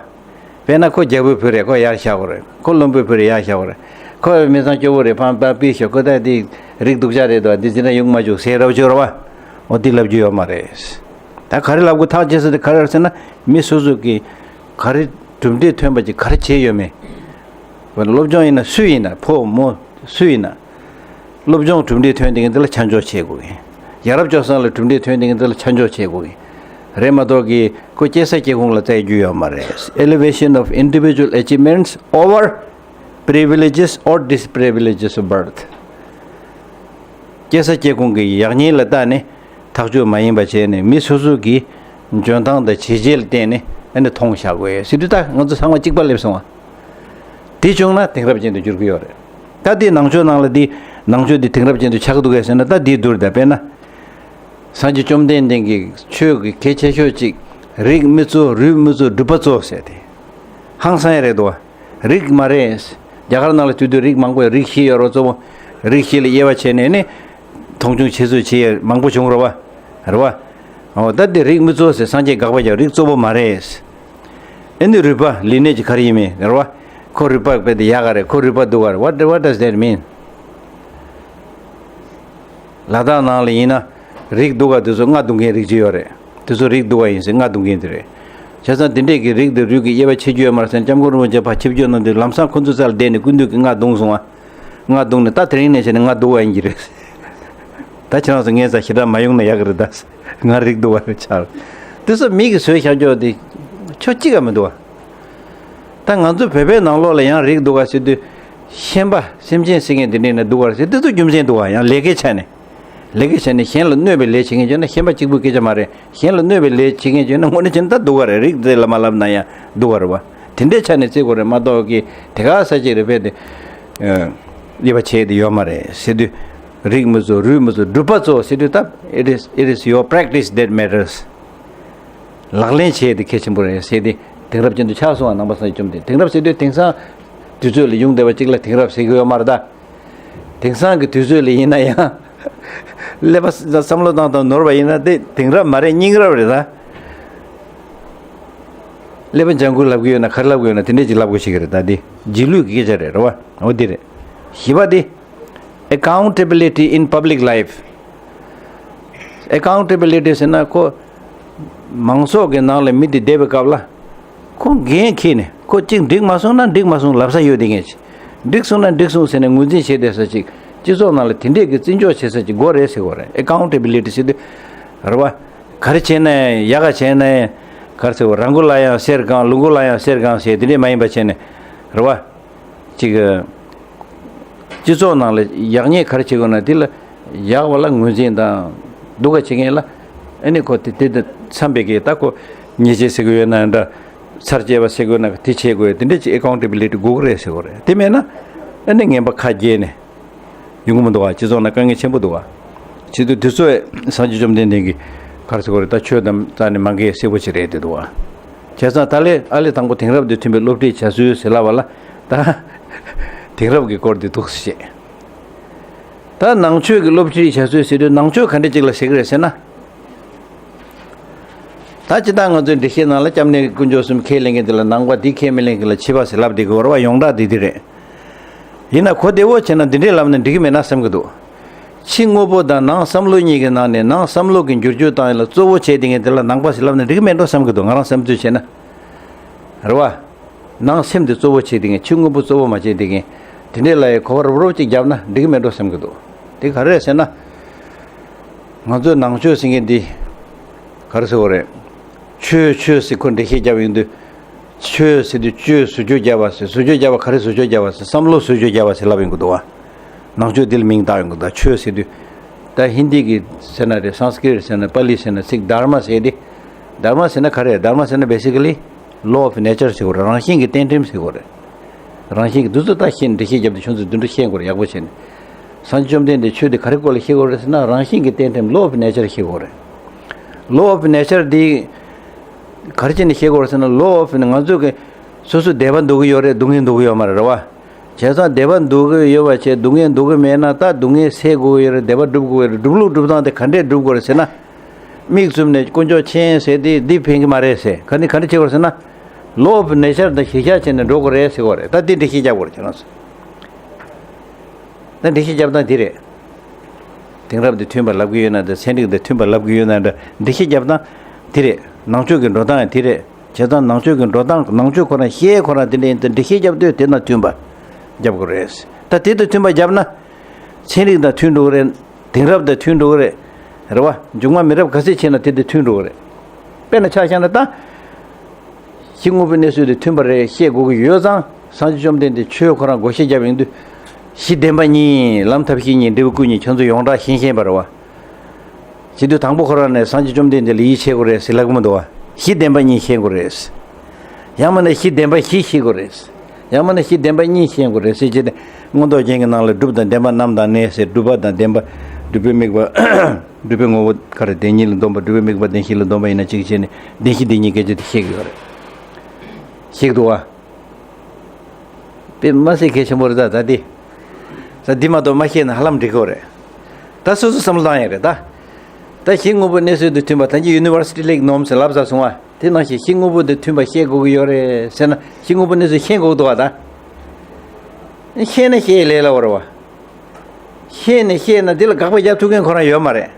དཔེར་ན་ཁོ་རྒྱལ་པོའི་བུ་རེད། ཁོ་ཡར་བཞག་དགོས་རེད། ཁོ་བློན་པོའི་བུ་རེད། ཡར་བཞག་དགོས་རེད། ཁོ་མི་ཚང་སྐྱོ་བོ་རེད། ཕམ་པ་པི་ཤོག་ཁོ་ད་དེ་རིགས་སྡུག་ཅག་རེད་འདུག་དེ་ཟིན་ན་ཡོང་མ་བཅུག་ཟེར་རབ་བཅུག་ར་བ། འོ་དེ་ལབ་རྒྱུ་ཡོད་མ་རེད། ད་ག་རེ་ལབ་དགོས་ཐག་བཅད་ས་དེ་ག་རེ་རེད་ཟེར་ན། མི་སོ་སོ་གིས་ག་རེ་གྲུབ་འབྲས་ཐོན་པ་ཅིག་ག་རེ་བྱས་ཡོད་མེད། སློབ་སྦྱོང་ཡིན་ན་སུ་ཡིན་ན། ཕོ་མོ་སུ་ཡིན་ན། སློབ་སྦྱོང་གྲུབ་འབྲས་ཐོན་དེ་གི་འདི་ལ་ཆ་འཇོག་བྱེད་དགོས་གི། ཡ་རབས་སྤྱོད་བཟང་ལ་གྲུབ་འབྲས་ཐོན་དེ་གི་འདི་ལ་ཆ་འཇོག་བྱེད་དགོས་གི། རེད་མ་གཏོགས་གི་ཁོ་སྐྱེས་ས་སྐྱེ་ཁུངས་ལ་བལྟ་རྒྱུ་ཡོད་མ་རེད། Elevation of individual achievements over privileges or disprivileges of birth. སྐྱེས་ས་སྐྱེ་ཁུངས་ཀྱི་ཡག་ཉེས་ལ་བལྟས་ནས་ཐག་གཅོད་མ་ཡིན་པ་བྱས་ནས། མི་སོ་སོ་གི་འཇོན་ཐང་དང་བྱས་རྗེས་ལ་བརྟེན་ནས་ཨ་ནི་མཐོང་བཞག་དགོས་ཟེར་དུས། ད་ང་ཚོ་ཚང་མ་གཅིག་པ་སླེབས་སོང་བ། དེ་བྱུང་ན་དེང་རབས་ཅན་དུ་འགྱུར་གྱི་ཡོད་རེད། ད་དེ་ནང་ཆོས་ནང་ལ་དེ། ནང་ཆོས་དེ་དེང་རབས་ཅན་དུ་ཆགས་འདུག་གས་ཟེར་ན། ད་དེའི་བསྡུར་ད། དཔེར་ན། སངས་རྒྱས་བཅོམ་ལྡན་འདས་ཀྱི་ཆོས་ཀྱི་གལ་ཆེ་ཤོས་གཅིག་རིགས་མི་གཙོ། རུས་མི་གཙོ། སྒྲུབ་པ་གཙོ་ཟེར་དེ། ཧང་སང་ཡ་རེད་དོ། རིགས་མ་རེད། རྒྱ་གར་ནང་ལ་དུས་དུས་རིགས་མང་པོ་ཡོད། རིགས་བཞི་ཡོད་རོ་གཙོ་བོ། རིགས་བཞི་ལ་དབྱེ་བ་ཕྱེ་ནས་ནི་མཐོང་ཆུང་བྱེད་ཚུལ་བྱེད་ཡ་མང་པོ་བྱུང་རོ་བ། རེད་བ། འོ་ད་དེ་རིགས་མི་གཙོ་ཟེར། སངས་རྒྱས་དགག་པ་རྒྱག་རིགས་གཙོ་བོ་མ་རེད། ཨེ་ནི་རུས་པ། ལི་ནེ་ཇི་ག་རེ་ཡིན་མིན་རེད་བ། ཁོ་རུས་པ་དཔེ་དེ་ཡག་ག་རེད། ཁོ་རུས་པ་སྡུག་ག་རེད། What, what does that mean? ལ་དྭགས་ནང་ལ་ཡིན་ན་རིགས་སྡུག་ག་དེ་ཚོ་རྔ་བརྡུང་མཁན་རིགས་གཅིག་ཡོད་རེད། དེ་ཚོ་རིགས་སྡུག་ག་ཡིན་ཟེར་རྔ་བརྡུང་མཁན་དེ་རེད། བྱས་ཙང་དེ་འདྲས་ཀྱི་རིགས་དང་རུས་ཀྱི་དབྱེ་བ་ཕྱེ་རྒྱུ་ཡོད་མ་རེད་ཟེར་ན། སྐྱབས་མགོན་རིན་པོ་ཆེ་ཕར་ཆིབས་བསྒྱུར་གནང་དུས་ལམ་སང་ཁོ་ཚོའི་རྩ་ལ་བསྡད་ནས་སྐུ་མདུན་གྱིས་རྔ་བརྡུངས་སོང་ང་། རྔ་བརྡུངས་ནས་ད་དེ་རིང་ནས་བྱས་ནས་རྔ་སྡུག་ག་ཡིན་གྱི་རེད། ད་ཁྱེད་རང་ཚོ་ངའི་རྩར་ཞེ་དྲག་མ་ཡོང་ན་ཡག་གི་རེད་ད། ང་རིགས་སྡུག་ག་རེད་ཆགས། དེ་ཚོ་མི་གིས་བཟོས་བཞག་རྒྱུ་དེ་ཕྱོགས་གཅིག་ག་མི་འདུག་བ། ད་ང་ཚོ་བོད་པའི་ནང་ལོགས་ལ་ཡང་རིགས་སྡུག་ག་ཟེར་དུས། ཤན་པ་སེམས་ཅན་ཟེར་མཁན་དེ་འདྲས་ནས་སྡུག་ག་ཟེར། དེ་ཚོ་རྒྱུ་མཚན་འདུག་བ། ཡང་ལས་ཀའི་ཆ་ནས། ལས་ཀ་བྱས་ནས་གཞན་ལ་གནོད་པའི་ལས་བྱེད་མཁན་བྱས་ན་ཤན་པ་གཅིག་པུའི་སྐད་ཆ་མ་རེད། གཞན་ལ་གནོད་པའི་ལས་བྱེད་མཁན་བྱས་ན་དངོས་གནས་བྱས་ན་ད་སྡུག་ག་རེད། རིགས་དེ་ལ་མ་ལབ་ན་ཡང་སྡུག་ག་རེད་བ། དེ་འདྲའི་ཆ་ནས་བརྩི་དགོས་རེད་མ་གཏོགས་ཀྱི་དེ་ག་ས་ཅིག་རེད་བས་དེ། ཨ། ལེགས་པ་བྱས་དེ་ཡོད་མ་རེད་ཟེར་དུས། རིགས་མི་གཙོ་རུས་མི་གཙོ་སྒྲུབ་པ་གཙོ་ཟེར་དུས་ད། It is, it is your practice that matters. ལག་ལེན་བྱེད་དེ་གལ་ཆེན་པོ་རེད་ཟེར་ཏེ་དེང་རབས་ཅན་དུ་ཆགས་སོང་བ། ནང་པ་སངས་རྒྱས་བཅོམ་ལྡན། དེང་རབས་ཟེར་དུས་དེང་སང་དུས་ཚོད་ལ་ཡོང་བསྡད་པ་གཅིག་ལ་དེང་རབས་ཟེར་གྱི་ཡོད་མ་རེད་ད། དེང་སང་གི་དུས་ཚོད་ལ་ཡིན་ན་ཡང་ཀླད་པ་བསམ་བློ་བཏང་སྟངས་ནོར་བ་ཡིན་ན་དེ་དེང་རབས་མ་རེད། སྙིང་རབས་རེད་ད། ཀླད་པ་ལྗང་ཁུ་ལབ་གི་ཡོད་ན་ག་རེ་ལབ་གི་ཡོད་ན་དེ་འདྲས་ཅིག་ལབ་དགོས་ཤེས་ཀྱི་རེད་ད། འདི་རྗེས་ལུས་ཀྱི་སྐད་ཆ་རེད། རེད་བ། འོ་འདི་རེད། བཞི་པ་འདི། Accountability in public life. Accountability ཟེར་ན་ཁོ་མང་ཚོགས་ཀྱི་ནང་ལ་མི་དེ་བསྡད་པའི་སྐབས་ལ་ཁོ་འགན་འཁྱེར་ནས་ཁོ་གཅིག་འགྲིག་མ་སོང་ན་འགྲིག་མ་སོང་ལབ་ས་ཡོད་དེ་ངས་ཅི། འགྲིག་སོང་ན་འགྲིག་སོང་ཟེར་ནས་ངོས་འཛིན་བྱེད་བསྡད་ས་ཅིག་སྤྱི་ཚོགས་ནང་ལ་དེ་འདྲས་ཀྱི་བརྩི་འཇོག་བྱེད་ས་ཅིག་དགོས་རེད་ཟེར་དགོས་རེད། Accountability ཟེར་དུས་རེད་བ། ག་རེ་བྱས་ན་ཡག་ག་བྱས་ན་ག་རེ་ཟེར་བ། ར་མགོ་ལ་ཡང་གསེར་གང་ལུག་མགོ་ལ་ཡང་གསེར་གང་ཟེར་དེ་འདྲས་མ་ཡིན་པ་བྱས་ནས་རེད་བ། ཅིག་སྤྱི་ཚོགས་ནང་ལ་ཡག་ཉེས་ག་རེ་བྱེད་དགོས་ན་དེ་ལ་ཡག་པ་ལ་ངོས་འཛིན་དང་སྡུག་ག་བྱེད་མཁན་ལ་ཨ་ནི་ཁོ་དེ་དེ་དང་འཚམ་པའི་གི་ད་ཁོ་ཉེས་ཆད་ཟེར་གི་ཡོད་ན་འདྲ། ཚར་བཅད་པ་ཟེར་དགོས་ན་དེ་བྱེད་དགོས། དེ་འདྲ་ཅིག་ཨེ་ཀའུན་ཊེ་བི་ལི་ཊི་དགོས་ཀྱི་རེད་ཟེར་དགོས་རེད། དེ་མེད་ན་ཨ་ནི་ངན་པ་ཁ་རྒྱས་ནས་ཡོང་གི་མི་འདུག་བ། སྤྱི་ཚོགས་ནང་དཀའ་ངལ་ཆེན་པོ་འདུག་བ། བྱེད་དུས་དུས་ཚོད་སངས་རྒྱས་བཅོམ་ལྡན་འདས་ཀྱིས་ག་རེ་ཟེར་དགོས་རེད། ད་ཆོས་དང་རྩ་ནས་མ་འགལ་གསལ་པོ་ཅིག་རེད་དེ་འདུག་བ། བྱས་ཙང་ད་ལས་ཨ་ལས་དང་པོ་དེང་རབས་འདི་མཐུན་པའི་སློབ་ཁྲིད་བྱ་སྲོལ་ཟེར་ལབ་པ་ལ་ད་དེང་རབས་ཀྱི་སྐོར་འདི་འདུག་སེ་བཤད། ད་ནང་ཆོས་ཀྱི་སློབ་ཁྲིད་བྱ་སྲོལ་ཟེར་དུས་ནང་ཆོས་ག་འདྲ་ཅིག་ལ་ཟེར་གི་རེད་ཟེར་ན། ད་སྤྱིར་བཏང་ང་ཚོའི་འགྲེལ་བཤད་ནང་ལ་སྐྱབས་གནས་དཀོན་མཆོག་གསུམ་ཁས་ལེན་མཁན་དེ་ལ་ནང་པ། འདི་ཁས་མི་ལེན་མཁན་ལ་ཕྱི་པ་ཟེར་ལབ་བསྡད་ཀྱི་ཡོད་རེད་བ། ཡོངས་གྲགས་འདི་འདི་རེད། ཡིན་ན་གོ་བདེ་བོ་བྱས་ན་འདི་འདྲས་ལབ་ན་འགྲིག་གི་མེད་ན་བསམ་གྱི་འདུག་ཕྱི་དངོས་པོ་དང་ནང་བསམ་བློ་གཉིས་ཀྱི་ནང་ནས་ནང་བསམ་བློ་གི་འགྱུར་བཅོས་བཏང་ཡ་ལ་གཙོ་བོ་བྱས་བསྡད་མཁན་དེ་ལ་ནང་པ་ཟེར་ལབ་ན་འགྲིག་གི་མེད་འགྲོ་བསམ་གྱི་འདུག་ང་རང་བསམ་ཚུལ་བྱས་ན། རེད་བ། ནང་སེམས་དེ་གཙོ་བོ་བྱས་བསྡད་མཁན། ཕྱི་དངོས་པོ་གཙོ་བོ་མ་བྱས་བསྡད་མཁན། དེ་འདྲས་ལ་ཡ་གོ་བ་རོབ་རོབ་ཅིག་བརྒྱབ་ན་འགྲིག་གི་མེད་འགྲོ་བསམ་གྱི་འདུག་དེ་ག་རེ་རེད་ཟེར་ན། ང་ཚོའི་ནང་ཆོས་ཟེར་མཁན་འདི་ག་རེ་ཟེར་དགོས་རེད། ཆོས་ཆོས་ཟེར་ཁོ་འགྲེལ་བཤད་བརྒྱབ་ཡོང་དུས། ཆོས་ཟེར་དུས་ཆོས་ཟུར་འཇོག་བརྒྱབ་པ་ཟེར། ཟུར་འཇོག་བརྒྱབ་པ་ག་རེ་ཟུར་འཇོག་བརྒྱབ་པ་ཟེར། བསམ་བློ་ཟུར་འཇོག་བརྒྱབ་པ་ཟེར་ལབ་ཡོང་གི་འདུག་བ། ནང་ཆོས་འདི་ལ་མིང་བཏགས་ཡོང་གི་འདུག་ཆོས་ཟེར་དུས། ད་ཧིན་དི་གི་ཟེར་ན་རེད། སཾ་སྐྲྀཏ་ཟེར་ན། པཱ་ལི་ཟེར་ན། ཚིག་དྷརྨ་ཟེར་ཏེ། དྷརྨ་ཟེར་ན་ག་རེ། དྷརྨ་ཟེར་ན་basically law of nature ཟེར་དགོས་རེད། རང་བཞིན་གྱི་གཏན་ཁྲིམས་ཟེར་དགོས་རེད། རང་བཞིན་གྱི་འདི་ཚོ་ད་ཤེས་ནས་འགྲེལ་བཤད་བརྒྱབ་སྟེ་ཁྱོད་ཚོས་འདི་འདྲ་ཤེས་དགོས་རེད། ཡག་པོ་བྱས་ནས། སངས་རྒྱས་བཅོམ་ལྡན་འདས་ཆོས་འདི་ག་རེ་སྐོར་ལ་བཤད་དགོས་རེད་ཟེར་ན། རང་བཞིན་གྱི་གཏན་ཁྲིམས་law of nature བཤད་དགོས་རེད། law of nature འདི་ག་རེ་བྱས་ནས་བཤད་དགོས་རེད་ཟེར་ན། law of ནི་ང་ཚོ་གི་སོ་སོ་བདེ་བ་འདོད་ཀྱི་ཡོད་རེད། སྡུག་བསྔལ་འདོད་ཀྱི་ཡོད་མ་རེད། རེད་བ། བྱས་ཙང་བདེ་བ་འདོད་ཀྱི་ཡོད་པ་བྱས། སྡུག་བསྔལ་འདོད་ཀྱི་མེད་ན་ད་སྡུག་བསྔལ་སེལ་དགོས་ཀྱི་ཡོད་རེད། བདེ་བ་སྒྲུབ་དགོས་ཀྱི་ཡོད་རེད། སྒྲུབ་ལུགས་སྒྲུབ་སྟངས་དེ་ག་འདྲས་སྒྲུབ་དགོས་རེད་ཟེར་ན། མིག་བཙུམ་ནས་དཀོན་མཆོག་མཁྱེན་ཟེར་དེ་འདི་ཕན་གྱི་མ་རེད་ཟེར། ག་ནི་ག་འདྲས་བྱེད་དགོས་རེད་ཟེར་ན། law of nature དང་གཞིར་བཞག་བྱས་ནས་འགྲོ་དགོས་རེད་ཟེར་དགོས་རེད། ད་འདི་འགྲེལ་བཤད་རྒྱག་དགོས་རེད་ཁྱེད་རང་ཚོ། ད་འགྲེལ་བཤད་རྒྱབ་སྟངས་འདི་རེད། དེང་རབས་འདི་མཐུན་པ་ལབ་ཀྱི་ཡོད་ན་འདྲ། ཚན་རིག་འདི་མཐུན་པ་ལབ་ཀྱི་ཡོད་ན་འདྲ། འགྲེལ་བཤད་རྒྱབ་སྟངས་འདི་རེད། ནང་ཆོས་ཀྱི་འགྲོ་སྟངས་འདི་རེད། བྱས་ཙང་ནང་ཆོས་ཀྱི་འགྲོ་སྟངས། ནང་ཆོས་ཁོ་རང་བཤད་ཁོ་རང་དེ་འདྲ་ཡིན་ད། འགྲེལ་བཤད་རྒྱབ་དུས་དེ་དང་མཐུན་པ་རྒྱབ་དགོས་རེད། ད་དེ་དང་མཐུན་པ་བརྒྱབ་ན་ཚན་རིག་དང་མཐུན་འགྲོ་གི་རེད། དེང་རབས་དང་མཐུན་འགྲོ་གི་རེད། རེད་བ། མཇུག་མ་མི་རབས་ག་ཚོད་ཕྱིན་ན་དེ་དང་མཐུན་འགྲོ་གི་རེད། དཔེར་ན་ཆ་བཞག་ན་ད། ཕྱི་དངོས་པོའི་གནས་ཚུལ་དེ་མཐུན་པ་རེད་བཤད་དགོས་ཀྱི་ཡོད་ཙང་། སངས་རྒྱས་བཅོམ་ལྡན་འདས་ཆོས་ཁོ་རང་བགོ་བཤའ་བརྒྱབ་ཡོང་དུས། གཞི་བདེན་པ་གཉིས། ལམ་ཐབས་ཤེས་གཉིས། འབྲས་བུ་སྐུ་གཉིས། ཁྱོད་ཚོ་ཡོངས་གྲགས་ཤེས་ཤེས་པ་རེད་བ། བྱེད་དུས་དང་པོ་ཁོ་རང་ནས་སངས་རྒྱས་བཅོམ་ལྡན་འདས་ལ་ཡིད་ཆེས་དགོས་རེད་ཟེར་ལབ་ཀྱི་མི་འདུག་བ། གཞི་བདེན་པ་གཉིས་ཤེས་དགོས་རེད། ཡང་མིན་ན་གཞི་བདེན་པ་བཞི་ཤེས་དགོས་རེད། ཡང་མིན་ན་གཞི་བདེན་པ་གཉིས་ཤེས་དགོས་རེད་ཟེར་བྱས་ཏེ། མངོན་རྟོགས་རྒྱན་གྱི་ནང་ལ་སྒྲུབ་དང་བདེན་པ་རྣམ་དག་གནས་ཟེར། སྒྲུབ་པ་དང་བདེན་པ། སྒྲུབ་པའི་དམིགས་པ། སྒྲུབ་པའི་ངོ་བོ་ག་རེ་བདེན་གཉིས་ལ་འདོམས་པ། སྒྲུབ་པའི་དམིགས་པ་བདེན་བཞི་ལ་འདོམས་པ་ཡིན་ན་གཅིག་བྱས་ནས་བདེན་བཞི་བདེན་གཉིས་སྐད་ཆ་དེ་བཤད་ཀྱི་ཡོད་རེད། ཤེས་ཀྱི་འདུག་བ། དཔེ་མ་ཟད་གལ་ཆེན་པོ་རེད་ད། ད་འདི། ད་འདི་མ་གཏོགས་མ་ཤེས་ན་ཧ་ལམ་འགྲིག་གི་རེད། ད་སོ་སོ་བསམ་བློ་བཏང་ཡ་རེད་ད། ད་གཞི་དངོས་པོ་གནས་ཚུལ་དང་མཐུན་པ། ད་གིན་ཡུ་ནི་ཝར་སི་ཊི་ལེག་ནོམ་ཟེར་ལབ་ཚར་སོང་བ། དེ་ནང་བཞིན་གཞི་དངོས་པོ་དང་མཐུན་པ་བཤད་དགོས་ཀྱི་ཡོད་རེད་ཟེར་ན། གཞི་དངོས་པོ་གནས་ཚུལ་ཤེས་དགོས་འདུག་བ་ད། ཤེས་ན་ཤེས་ལས་སླ་བོ་རེད་བ། ཤེས་ནས་ཤེས་ན་འདི་ལ་དགག་པ་རྒྱག་ཐུབ་མཁན་ཁོ་རང་ཡོད་མ་རེད།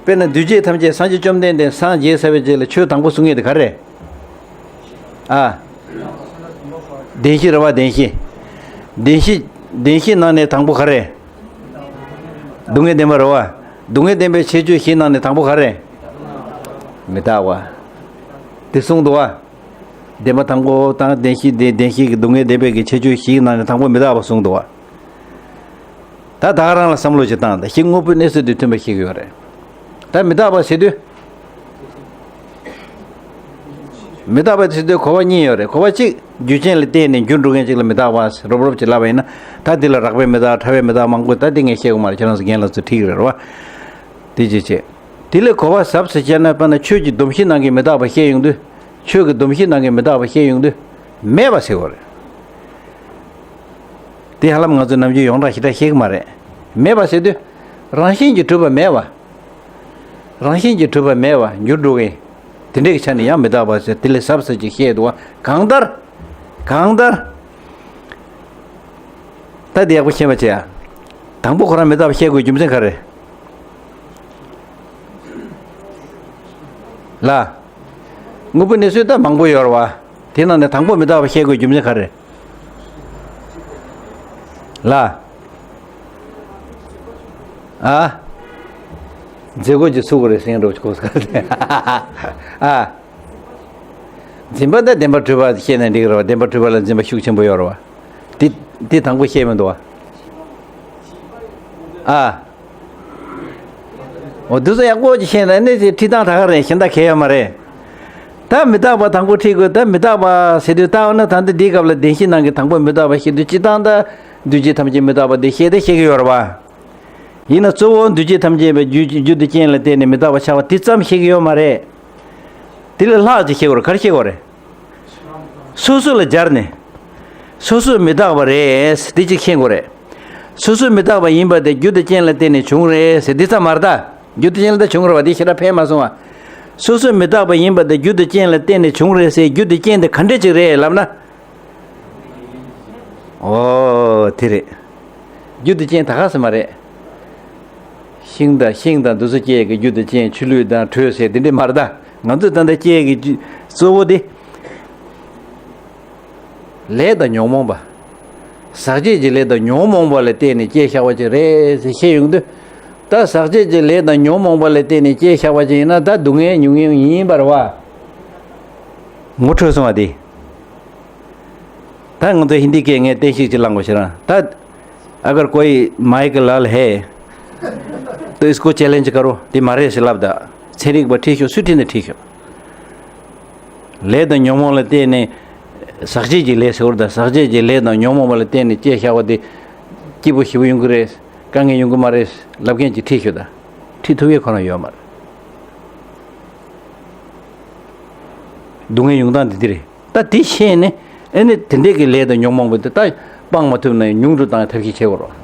དཔེར་ན་འདུས་བྱས་ཐམས་ཅད་སངས་རྒྱས་བཅོམ་ལྡན་འདས་སངས་རྒྱས་ཚར་བའི་རྗེས་ལ་ཆོས་དང་པོ་གསུང་མཁན་དེ་ག་རེ་རེད། ཨ། བདེན་བཞི་རེད་བ། བདེན་བཞི། བདེན་བཞི། བདེན་བཞི་ནང་ནས་དང་པོ་ག་རེ་རེད། སྡུག་བསྔལ་བདེན་པ་རེད་བ། སྡུག་བསྔལ་བདེན་པའི་ཁྱད་ཆོས་བཞི་ནང་ནས་དང་པོ་ག་རེ་རེད། མི་རྟག་པ། དེ་གསུངས་འདུག་བ། བདེན་པ་དང་པོ་དང་བདེན་བཞི་དེ། བདེན་བཞི་གི་སྡུག་བསྔལ་བདེན་པའི་གི་ཁྱད་ཆོས་བཞིའི་ནང་ནས་དང་པོ་མི་རྟག་པ་གསུངས་འདུག་བ། ད་ད་ག་རང་ལ་བསམ་བློ་ཅིག་བཏང་། ད་ཞིག་དངོས་པོའི་གནས་ཚུལ་དེ་མཐུན་པ་ཤེས་ཀྱི་ཡོད་རེད། ད་མི་རྟག་པ་ཟེར་དུས། མི་རྟག་པ་ཟེར་དུས་གོ་བ་གཉིས་ཡོད་རེད། གོ་བ་གཅིག་རྒྱུ་རྐྱེན་ལ་བརྟེན་ནས་འགྱུར་འགྲོ་མཁན་ཅིག་ལ་མི་རྟག་པ་རོབ་རོབ་ཅིག་ལབ་པ་ཡིན་ན། ད་དེ་ལ་རགས་པའི་མི་རྟག་ཕྲ་བའི་མི་རྟག་མང་པོ། ད་དེ་ངས་བཤད་དགོས་མ་རེད། ཁྱེད་རང་ཚོ་རྒན་ལགས་ཚོ་ཁྲིད་ཀྱི་རེད་བ། དེ་ཅི་བྱེད། དེ་ལས་གོ་བ་ཟབ་ཟེར་བྱས་ན། དཔེར་ན་ཆོས་ཀྱི་སྡོམ་གཞི་ནང་གི་མི་རྟག་པ་བཤད་ཡོང་དུས། ཆོས་ཀྱི་སྡོམ་གཞི་ནང་གི་མི་རྟག་པ་བཤད་ཡོང་དུས། མེད་པ་ཟེར་བ་རེད། དེ་ཧ་ལམ་ང་ཚོ་ནམ་རྒྱུན་ཡོངས་གྲགས་ཞེ་དྲག་བཤད་ཀྱི་མ་རེད། མེད་པ་ཟེར་དུས། རང་བཞིན་གྱིས་གྲུབ་པ་མེད་པ། རང་བཞིན་གྱིས་གྲུབ་པ་མེད་པ། འགྱུར་འགྲོ་མཁན། དེ་འདྲའི་ཆ་ནས་ཡང་མི་རྟག་པ་ཟེར། དེ་ལས་ཟབ་ཟེར་ཅིག་བཤད་འདུག་བ། གང་ལྟར། གང་ལྟར། ད་དེ་ཡག་པོ་ཤེས་པ་བྱེད་ཨ། དང་པོ་ཁོ་རང་མི་རྟག་པ་བཤད་དགོས་རྒྱུ་མཚན་ག་རེ་ལ། དངོས་པོའི་གནས་ཚུལ་ད་མང་པོ་ཡོད་རེད་བ། དེ་ནང་ནས་དང་པོ་མི་རྟག་པ་བཤད་དགོས་རྒྱུ་མཚན་ག་རེ་ལ། ཨ། འཛིན་དགོས་ཀྱི་ཚུགས་རེད་ཟེར་འགྲོ་གོ་ས་ག་རེ། ཨ། འཛིན་པ་དང་བདེན་པར་གྲུབ་པ་བཤད་ན་འགྲིག་རེད་བ། བདེན་པར་གྲུབ་པ་ལ་འཛིན་པ་ཤུགས་ཆེན་པོ་ཡོད་རེད་བ། དེ་དེ་དང་པོ་བཤད་མི་འདུག་བ། ཨ། འོ་དེ་ཚོ་ཡག་པོ་ཅིག་ཤེས་ན་ནི་དེ་ཁྲིད་སྟངས་ད་ག་རེད། གཞན་དག་གལ་ཡོད་མ་རེད། ད་མི་རྟག་པ་དང་པོ་ཁྲིད་དགོས། ད་མི་རྟག་པ་ཟེར་དུས་ད་འོ་ན་ད་ལྟ་འདིའི་སྐབས་ལ་བདེན་བཞི་ནང་གི་དང་པོ་མི་རྟག་པ་བཤད་དུས། སྤྱིར་བཏང་ད་འདུས་བྱས་ཐམས་ཅད་མི་རྟག་པ་དེ་བཤད་དེ་བཤད་ཀྱི་ཡོད་རེད་བ། ཡིན་ན་གཙོ་བོ་འདུས་བྱས་ཐམས་ཅད་པའི་རྒྱུ་རྒྱུ་དང་རྐྱེན་ལ་བརྟེན་ནས་མི་རྟག་པ་ཆགས་པ་དེ་ཙམ་བཤད་ཀྱི་ཡོད་མ་རེད། དེ་ལས་ལྷག་ཅིག་བཤད་དགོས་རེད། ག་རེ་བཤད་དགོས་རེད། སོ་སོ་ལ་སྦྱར་ནས། སོ་སོ་མི་རྟག་པ་རེད་དེ་གཅིག་མཁྱེན་དགོས་རེད། སོ་སོ་མི་རྟག་པ་ཡིན་པ་དེ་རྒྱུ་དང་རྐྱེན་ལ་བརྟེན་ནས་བྱུང་རེད་ཟེར་འདི་ཙམ་མ་རེད་ད། རྒྱུ་དང་རྐྱེན་ལ་ད་བྱུང་རེད་བ། དེ་ཞེ་དྲག་ཕན་མ་སོང་བ། སོ་སོ་མི་རྟག་པ་ཡིན་པ་དེ་རྒྱུ་དང་རྐྱེན་ལ་བརྟེན་ནས་བྱུང་རེད་ཟེར། རྒྱུ་དང་རྐྱེན་དེ་ག་འདྲ་ཅིག་རེད་ལབ་ན། ཨོ་དེ་རེད། རྒྱུ་དང་རྐྱེན་ད་ག་ཟེར་མ་རེད། ཤིང་དང་ཤིང་དང་འདི་ཚོ་སྐྱེ་གི་རྒྱུ་དང་རྐྱེན། ཆུ་ལུད་དང་དྲོད་ཟེར་དེ་འདྲ་མ་རེད་ད། ང་ཚོས་ད་ལྟ་སྐྱེ་གི་རྒྱུ་གཙོ་བོ་དེ། ལས་དང་ཉོན་མོངས་པ། ཟག་བཅས་ཀྱི་ལས་དང་ཉོན་མོངས་པ་ལ་བརྟེན་ནས་སྐྱེས་བཞག་པ་ཅིག་རེད་ཟེར་བཤད་ཡོང་དུས། ད་ཟག་བཅས་ཀྱི་ལས་དང་ཉོན་མོངས་པ་ལ་བརྟེན་ནས་སྐྱེས་བཞག་པ་ཅིག་ཡིན་ན། ད་སྡུག་བསྔལ་མྱོང་མཁན་ཡིན་པ་རེད་བ། ངོ་འཕྲོད་སོང་བ་དེ། ད་ང་ཚོ་ཧིན་དི་སྐད་ངས་བསྟན་བཤིག་ཅིག་བླངས་དགོས་ཤེ་རང་ད། अगर कोई माइक लाल है तो इसको चैलेंज करो। དེ་མ་རེད་ཟེར་ལབ་ད། ཚན་རིག་པ་ཁྲིད་ཤོག་སུས་ཁྲིད་ན་ཁྲིད་ཤོག་ལས་དང་ཉོན་མོངས་ལ་བརྟེན་ནས་ཟག་བཅས་ཀྱི་ལས་ཟེར་བ་རེད་ད། ཟག་བཅས་ཀྱི་ལས་དང་ཉོན་མོངས་པ་ལ་བརྟེན་ནས་སྐྱེས་བཞག་པ་དེ་སྐྱིད་པོ་ཞེ་པོ་ཡོང་གི་རེད། དཀའ་ངལ་ཡོང་གི་མ་རེད་ལབ་མཁན་ཅིག་ཁྲིད་ཤོག་ད། ཁྲིད་ཐུབ་ཡས་ཁོ་རང་ཡོད་མ་རེད། སྡུག་བསྔལ་ཡོང་སྟངས་དེ་འདི་རེད། ད་དེ་ཤེས་ནས་ཨེ་ནི་དེ་འདྲས་ཀྱི་ལས་དང་ཉོན་མོངས་པ་དེ་ད་སྤང་མ་ཐུབ་ན་ཡང་ཉུང་དུ་བཏང་ཡ་ཐབས་ཤེས་བྱེད་དགོས་རེད།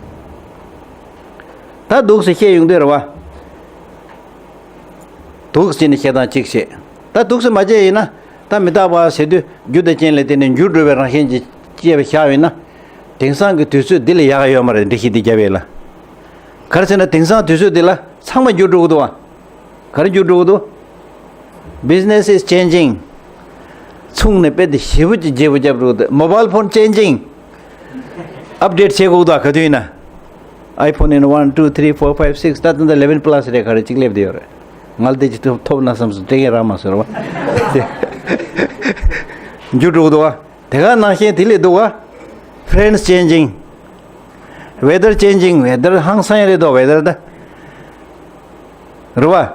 ད་འདུག་སེ་བཤད་ཡོང་དུས་རེད་བ། འདུག་སེ་ནས་བཤད་སྟངས་གཅིག་བྱེད། ད་འདུག་སེ་མ་བྱས་ཡིན་ན། ད་མི་རྟག་པ་ཟེར་དུས་རྒྱུ་དང་རྐྱེན་ལ་བརྟེན་ནས་འགྱུར་འགྲོ་བའི་རང་བཞིན་གྱིས་དཔྱད་པ་བཞག་ཡོད་ན། དེང་སང་གི་དུས་ཚོད་འདི་ལས་ཡག་ག་ཡོད་མ་རེད། འགྲེལ་བཤད་འདི་རྒྱབ་ཡས་ལ། ག་རེ་ཟེར་ན་དེང་སང་དུས་ཚོད་འདི་ལ་ཚང་མ་འགྱུར་འགྲོ་གི་འདུག་བ། ག་རེ་འགྱུར་འགྲོ་གི་འདུག Business is changing. ཚོང་ནས་དཔེ་དེ་ཞེ་པོ་ཅིག་བརྗེ་པོ་རྒྱབ་འགྲོ་གི་འདུག Mobile phone changing. Update བྱེད་དགོས་འདུག་ག་དུས་ཡིན་ན། iPhone in one, two, three, four, five, six. ད་ད་ལྟ་eleven plus རེད། ག་རེ་གཅིག་སླེབས་བསྡད་ཡོད་རེད། ང་ལ་དེ་ཅིག་ཐོབ་ཐོབ་ན་བསམ་སོང་། སྤྲད་མཁན་རག་མ་སོང་རེད་བ། འགྱུར་འགྲོ་གི་འདུག་བ། དེ་ག་ནང་བཞིན་དེ་ལས་འདུག་བ། Friends changing. Weather changing. Weather ཧང་སང་རེད་དོ། Weather ད་རེད་བ།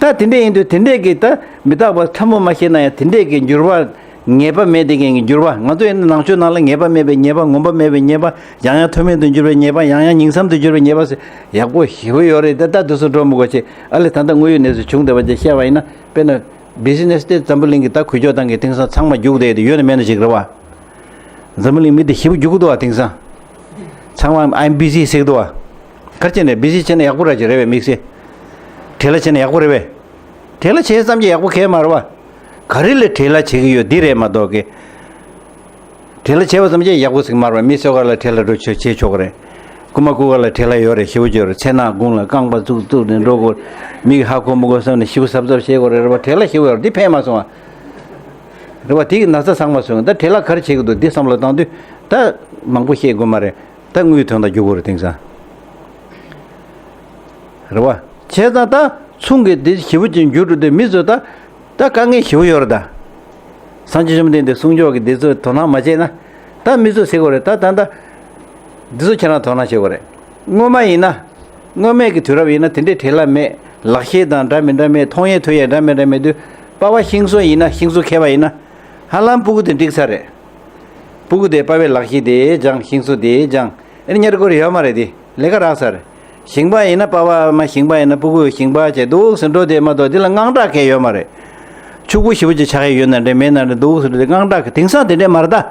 ད་དེ་འདྲས་ཡིན་དུས་དེ་འདྲས་ཀྱི་ད་མི་རྟག་པ་ཕྲ་མོ་མ་ཤེས་ན་ཡང་དེ་འདྲས་ཀྱི་འགྱུར་བ་ངེས་པ་མེད་དེ་ཀྱི་འགྱུར་བ། ང་ཚོ་ཡིན་ན་ནང་ཆོས་ནང་ལ་ངེས་པ་མེད་པའི་ཉེས་པ། ངོམས་པ་མེད་པའི་ཉེས་པ། ཡང་ཡང་མཐོ་དམན་དུ་འགྱུར་བའི་ཉེས་པ། ཡང་ཡང་ཉིང་མཚམས་དུ་འགྱུར་བའི་ཉེས་པ་ཟེར་ཡག་པོ་ཞེ་པོ་ཡོད་རེད། ད་ད་དུ་སུ་འགྲོ་མི་དགོས་ཆེ། ཨ་ལས་ད་ལྟ་དངོས་ཡོད་གནས་ཚུལ་བྱུང་བསྡད་པ་ཅིག་བཤད་པ་ཡིན་ན། དཔེར་ན། Business དེ་འཛམ་བུ་གླིང་གི་ད་འགུལ་སྐྱོད་སྟངས་ཀྱི་དེང་སང་ཚང་མ་རྒྱུགས་བསྡད་དེ་ཡོད་ན་མེད་ན་ཞིག་རེད་བ། འཛམ་བུ་གླིང་མི་དེ་ཞེ་པོ་རྒྱུགས་འདུག་བ། དེང་སང་ཚང་མ་I'm busy ཟེར་འདུག་བ། ག་རེ་བྱས་ནས་busy བྱས་ན་ཡག་པོ་ར་ཅིག་རེད་པས། དམིགས་བསལ་བྲེལ་བ་བྱས་ན་ཡག་པོ་རེད་པས། བྲེལ་བ་བྱས་ཙམ་གྱིས་ཡག་པོ་གང་ཡང་མ་རེད་བ། ག་རེ་ལ་བྲེལ་བ་བྱེད་ཀྱི་ཡོད་འདི་རེད་མ་གཏོགས་ཀི། བྲེལ་བ་བྱས་པ་ཙམ་གྱིས་ཡག་པོ་ཟིག་མ་རེད་བ། མི་སོ་ག་ལ་བྲེལ་བ་འགྲོ་ཆོག་བྱེད་ཆོག་གི་རེད། རྐུ་མ་རྐུ་ག་ལ་བྲེལ་བ་ཡོད་རེད། ཞེ་པོ་ཅིག་ཡོད་རེད། མཚན་ནག་དགུང་ལ་རྐང་པ་བཙུགས་བཙུགས་ནས་འགྲོ་དགོས། མིག་ཧ་གོ་མི་གོ་བསམ་ནས་ཞེ་པོ་གཟབ་གཟབ་བྱེད་དགོས་རེད། རེད་བ། བྲེལ་བ་ཞེ་པོ་ཡོད་རེད། འདི་ཕན་མ་སོང་བ། རེད་བ། དེ་གི་ན་ཚ་ཚང་མ་སོང་། ད་བྲེལ་བ་ག་རེ་བྱེད་ཀྱི་འདུག་འདི་བསམ་བློ་བཏང་དུས་ད་མང་པོ་བཤད་དགོས་མ་རེད། ད་དངུལ་དོན་དག་རྒྱུག་དགོས་རེད་དེང་སང་། རེད་བ། བྱས་ཙང་ད་ཚོང་གི་འདི་ཞེ་པོ་ཅིག་འགྱུར་འགྲོ་དུས་མི་ཚོ་ད་ད་དཀའ་ངལ་ཞེ་པོ་ཡོད་རེད་ད། སངས་རྒྱས་བཅོམ་ལྡན་འདས་གསུང་ཆོས་ཀྱི་འདི་ཚོ་དོ་སྣང་མ་བྱས་ན། ད་མི་ཚོ་ཟེར་དགོས་རེད། ད་ད་ད་འདི་ཚོ་ཁྱེད་རང་དོ་སྣང་བྱེད་དགོས་རེད། སྔོན་མ་ཡིན་ན། སྔོན་མའི་གི་དུས་རབས་ཡིན་ན་དེ་འདྲའི་བྲེལ་བ་མེད། ལག་ཤེས་དང་འདྲ་མི་འདྲ་མེད། མཐོང་ཡས་ཐོས་ཡས་འདྲ་མི་འདྲ་མེད་དུས། པ་ཕ་ཤིང་བཟོ་ཡིན་ན་ཤིང་བཟོ་མཁས་པ་ཡིན་ན། ཧ་ལམ་སྤུ་གུ་དེ་འགྲིག་ས་རེད། སྤུ་གུ་དེ་པ་ཕའི་ལག་ཤེས་དེ་སྦྱང་། ཤིང་བཟོ་དེ་སྦྱང་། ཨ་ནི་ཉར་དགོས་ཡོད་མ་རེད་དེ། ལས་ཀ་རག་ས་རེད། ཞིང་པ་ཡིན་ན་པ་ཕ་མ་ཞིང་པ་ཡིན་ན་སྤུ་གུ་ཞིང་པ་བྱས་འདུག་ཟེར་འགྲོ་དེ་མ་གཏོགས་དེ་ལ་དངངས་སྐྲག་གང་ཡོད་མ་རེད། ཕྱུག་པོ་ཞེ་པོ་ཅིག་ཆགས་ཡས་ཡོད་ན་འདྲ་མེད་ན་འདྲ་འདུག་ཟེར་འགྲོ་དེ་དངངས་སྐྲག་གི། དེང་སང་དེ་འདྲས་མ་རེད་ད།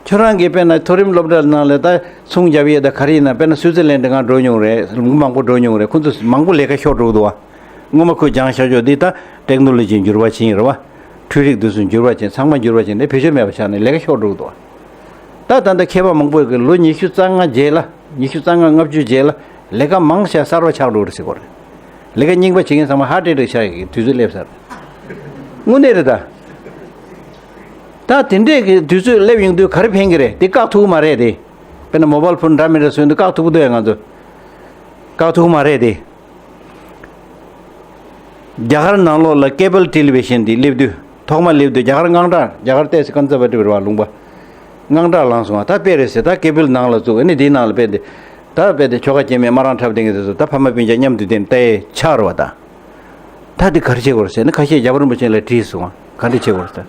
ཁྱོད་རང་གིས་དཔེར་ན་མཐོ་རིམ་སློབ་གྲྭ་ནང་ལ་ད་ཚོང་རྒྱབ་ཡས་ད་ག་རེ་ཡིན་ན། དཔེར་ན་སུའི་ཙི་ལན་ཌི་ང་འགྲོ་མྱོང་རེད། ལུང་མང་པོ་འགྲོ་མྱོང་རེད། ཁོ་ཚོ་མང་པོ་ལས་ཀ་ཤོར་འགྲོ་གི་འདུག་བ། སྔོན་མ་ཁོས་སྦྱངས་བཞག་ཆོག་འདི་ད་ཊེག་ནོ་ལོ་ཇི་འགྱུར་བ་ཕྱིན་རེད་བ། འཕྲུལ་རིག་འདི་ཚོ་འགྱུར་བ་ཕྱིན། ཚང་མ་འགྱུར་བ་ཕྱིན་ནས་བེད་སྤྱོད་མེད་པ་ཆགས་ནས་ལས་ཀ་ཤོར་འགྲོ་གི་འདུག་བ། ད་ད་ལྟ་མཁས་པ་མང་པོ་གིས་ལོ་ཉི་ཤུ་རྩ་ལྔ་རྗེས་ལ། ཉི་ཤུ་རྩ་ལྔ་ལྔ་བཅུ་རྗེས་ལ་ལས་ཀ་མང་ཤས་གསར་བ་ཆགས་འགྲོ་རེད་ཟེར་གོ་རེད། ལས་ཀ་རྙིང་པ་བྱེད་མཁན་ཚང་མ་ཧརཊ་ཨེ་ཊེག་ཆགས་ཡག་གི་དུས་ཚོད་སླེབས་ཚར། དངོས་གནས་རེད་ད། ད་དེ་འདྲས་ཀྱི་དུས་ཚོད་སླེབས་ཡོང་དུས་ག་རེ་ཕན་གི་རེད། དེ་བཀག་ཐུབ་ཀྱི་མ་རེད་དེ། དཔེར་ན་མོ་བཱལ་ཕོན་འདྲ་མི་འདྲ་བཟོས་འདུག་བཀག་ཐུབ་ཀྱི་འདུག་ཡ། ང་ཚོ་བཀག་ཐུབ་ཀྱི་མ་རེད་དེ། རྒྱ་གར་ནང་ལོགས་ལ་ཀེ་བལ་ཊེ་ལི་བི་ཤན་དེ་སླེབས་དུས། ཐོག་མ་སླེབས་དུས་རྒྱ་གར་དངངས་སྐྲག་རྒྱ་གར་ཏོག་ཙམ་ཀོན་སར་ཝེ་ཊིབ་རེད་བ། ལུང་པ་དངངས་སྐྲག་ལངས་སོང་བ། ད་དཔེ་རེད་ཟེར། ད་ཀེ་བལ་ནང་ལ་བཙུགས། ཨ་ནི་དེའི་ནང་ལ་དཔེ་འདི། ད་དཔེ་དེ་ཆོལ་ཁ་སྐྱེ་དམན་དམར་རང་འཁྲབ་བསྡད་མཁན་དེ་ཚོ་ད་ཕ་མ་སྤུན་ཀྱག་མཉམ་དུ་བསྡད་ནས་ལྟ་ཡས་ཆགས་རེད་བ་ད། ད་འདི་ག་རེ་བྱེད་དགོས་རེད་ཟེར་ནས་ཁ་ཤས་རྒྱལ་བ་རིན་པོ་ཆེ་ལ་དྲིས་སོང་། ག་འདྲ་བྱེད་དགོས་རེད་ཟེར།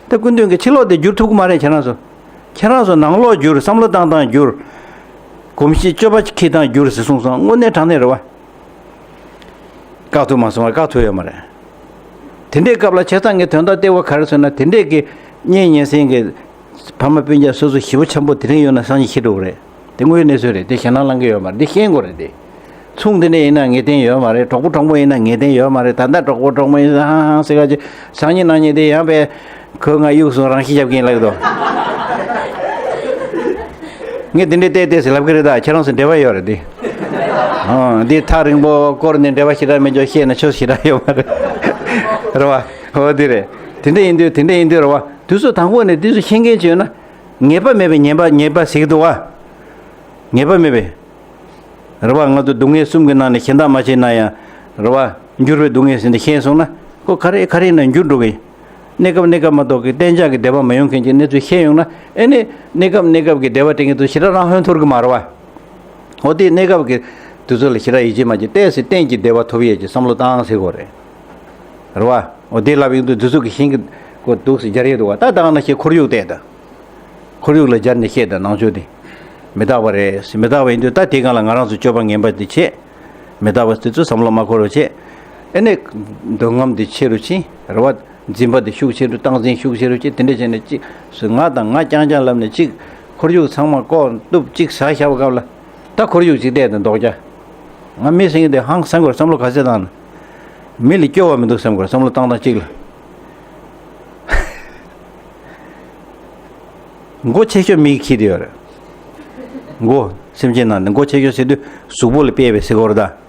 ད་སྐུ་མདུན་གྱིས་ཕྱི་ལོགས་དེ་བསྒྱུར་ཐུབ་ཀྱི་མ་རེད། ཁྱེད་རང་ཚོ། ཁྱེད་རང་ཚོ་ནང་ལོགས་བསྒྱུར། བསམ་བློ་བཏང་སྟངས་བསྒྱུར། གོམས་གཤིས་སྤྱོད་པ་འཁྱེར་སྟངས་བསྒྱུར་ཟེར་གསུངས་སོང་། དངོས་གནས་དྲང་གནས་རེད་བ། བཀག་ཐུབ་མ་སོང་བ། བཀག་ཐུབ་ཡོད་མ་རེད། དེ་འདྲའི་སྐབས་ལ་བྱས་ཙང་ངས་དོན་དག་ལྟེ་བ་ག་རེ་ཟེར་ན། དེ་འདྲས་ཀྱི་གཉེན་ཉེ་ཚན་གྱི་ཕ་མ་སྤུན་ཀྱག་སོ་སོ་ཞེ་པོ་ཆེན་པོ་དེ་རིང་ཡོད་ན་སང་ཉིན་ཤི་འགྲོ་གི་རེད། དེ་དངོས་ཡོད་གནས་ཚུལ་རེད། དེ་ཞེད་སྣང་ལངས་ཀྱི་ཡོད་མ་རེད། དེ་ཤེས་དགོས་རེད་དེ། ཚོང་དེ་འདྲ་ཡིན་ན་ངེས་གཏན་ཡོད་མ་རེད། གྲོགས་པོ་གྲོགས་མོ་ཡིན་ན་ངེས་གཏན་ཡོད་མ་རེད། ད་ལྟ་གྲོགས་པོ་གྲོགས་མོ་ཡིན་ཧང་ཧང་ཟེར་ག་ཅིག་སང་ཉིན་གནངས་ཉིན་དེ་ཡང་པས་ཁོས་ང་གཡུག་སོང་། རང་ཤི་རྒྱབ་ཀྱིན་ལབ་ཀྱི་འདུག་ངས་དེ་འདྲའི་བལྟས་བལྟས་ཟེར་ལབ་ཀྱི་རེད། ད་ཁྱེད་རང་ཚོ་འབྲེལ་བ་ཡོད་རེད་དེ། ཨང་། འདི་ཐག་རིང་པོ་བསྐོར་ནས་འབྲེལ་བ་ཞེ་དྲག་མེད་ཅོག་བཤད་ན་ཆོས་ཞེ་དྲག་ཡོད་མ་རེད། རེད་བ། འོ་དེ་རེད། དེ་འདྲ་ཡིན་དུས། དེ་འདྲ་ཡིན་དུས་རེད་བ། དུས་ཚོད་དང་པོ་ནས་དེ་ཚོ་ཤེས་མཁན་ཅིག་ཡོད་ན། ངེས་པ་མེད་པའི་ཉེས་པ། ཉེས་པ་ཟེར་གྱི་འདུག་བ། ངེས་པ་མེད་པའི། རེད་བ། ང་ཚོ་སྡུག་བསྔལ་གསུམ་གྱི་ནང་ནས་གཞན་དག་མ་བྱས་ན་ཡང་། རེད་བ། འགྱུར་བའི་སྡུག་བསྔལ་ཟེར་འདི་ཤེས་སོང་ན། ཁོ་ག་རེ་ག་རེ་ཡིན་ན་འགྱུར་འགྲོ་གི་ཡིན། གནས་སྐབས་གནས་སྐབས་མ་གཏོགས་ཀྱི་གཏན་འཇགས་ཀྱི་བདེ་བ་མ་ཡོང་མཁན་གྱི་གནས་ཚུལ་ཤེས་ཡོང་ན། ཨེ་ནི་གནས་སྐབས་གནས་སྐབས་ཀྱི་བདེ་བ་སྤྲད་མཁན་ཚོ་ཞེ་དྲག་རང་ཧོན་འཐོར་གི་མ་རེད་བ། འོ་དེ་གནས་སྐབས་ཀྱི་དུས་ཚོད་ལ་ཞེ་དྲག་ཡིད་ཆེས་མ་བྱེད། ཏོག་ཙམ་གཏན་གྱི་བདེ་བ་ཐོབ་ཡས་ཀྱི་བསམ་བློ་བཏང་ཟེར་དགོས་རེད། རེད་བ། འོ་དེ་ལབ་ཡོང་དུས་དུས་ཚོད་ཀྱི་ཤིང་གི་སྒོ་འདུག་སེ་སྦྱར་ཡས་འདུག་བ། ད་ད་ག་ནང་བཞིན་ཁོར་ཡུག་བལྟས་དང་། ཁོར་ཡུག་ལ་སྦྱར་ནས་བཤད་དང་། ནང་ཆོས་དེ་མི་རྟག་པ་རེད། མི་རྟག་པ་ཡིན་དུས་ད་དེའི་སྒང་ལ་ང་རང་ཚོ་སྤྱོད་པ་ངན་པ་དེ་བྱེད། མི་རྟག་པ་དེ་ཚོ་བསམ་བློ་མ་འཁོར་བ་བྱེད། ཨེ་ནས་འདོད་རྔམ་དེ་ཆེ་རུ་ཕྱིན། རེད་བ། འཛིན་པ་དེ་ཤུགས་ཆེ་རུ། སྟངས་འཛིན་ཤུགས་ཆེ་རུ་བྱེད། དེ་འདྲ་བྱས་ནས་གཅིག་སུ་ང་དང་ང་རྐྱང་རྐྱང་ལབ་ནས་གཅིག་ཁོར་ཡུག་ཚང་མ་ལྐོག་གཏུབ་གཅིག་ཟ་བཞག་པའི་སྐབས་ལ། ད་ཁོར་ཡུག་གཅིག་བལྟས་དང་ལྡོག་རྒྱ། ང་མི་ཟེར་མཁན་དེ་ཧང་སང་དགོས་རེད། བསམ་བློ་ག་ཚད་བཏང་ན། མི་ལ་སྐྱོ་བ་མི་འདུག་བསམ་དགོས་རེད། བསམ་བློ་བཏང་སྟངས་གཅིག་ལ། མགོ་ཆེ་ཤོས་མིས་འཁྱེར་བསྡད་ཡོད་རེད། མགོ། སེམས་ཅན་ནང་ནས་མགོ་ཆེ་ཤོས་ཟེར་དུས་གཟུགས་པོ་ལ་དཔེ་བས་ཟེར་གྱི་ཡོད་རེད་ད།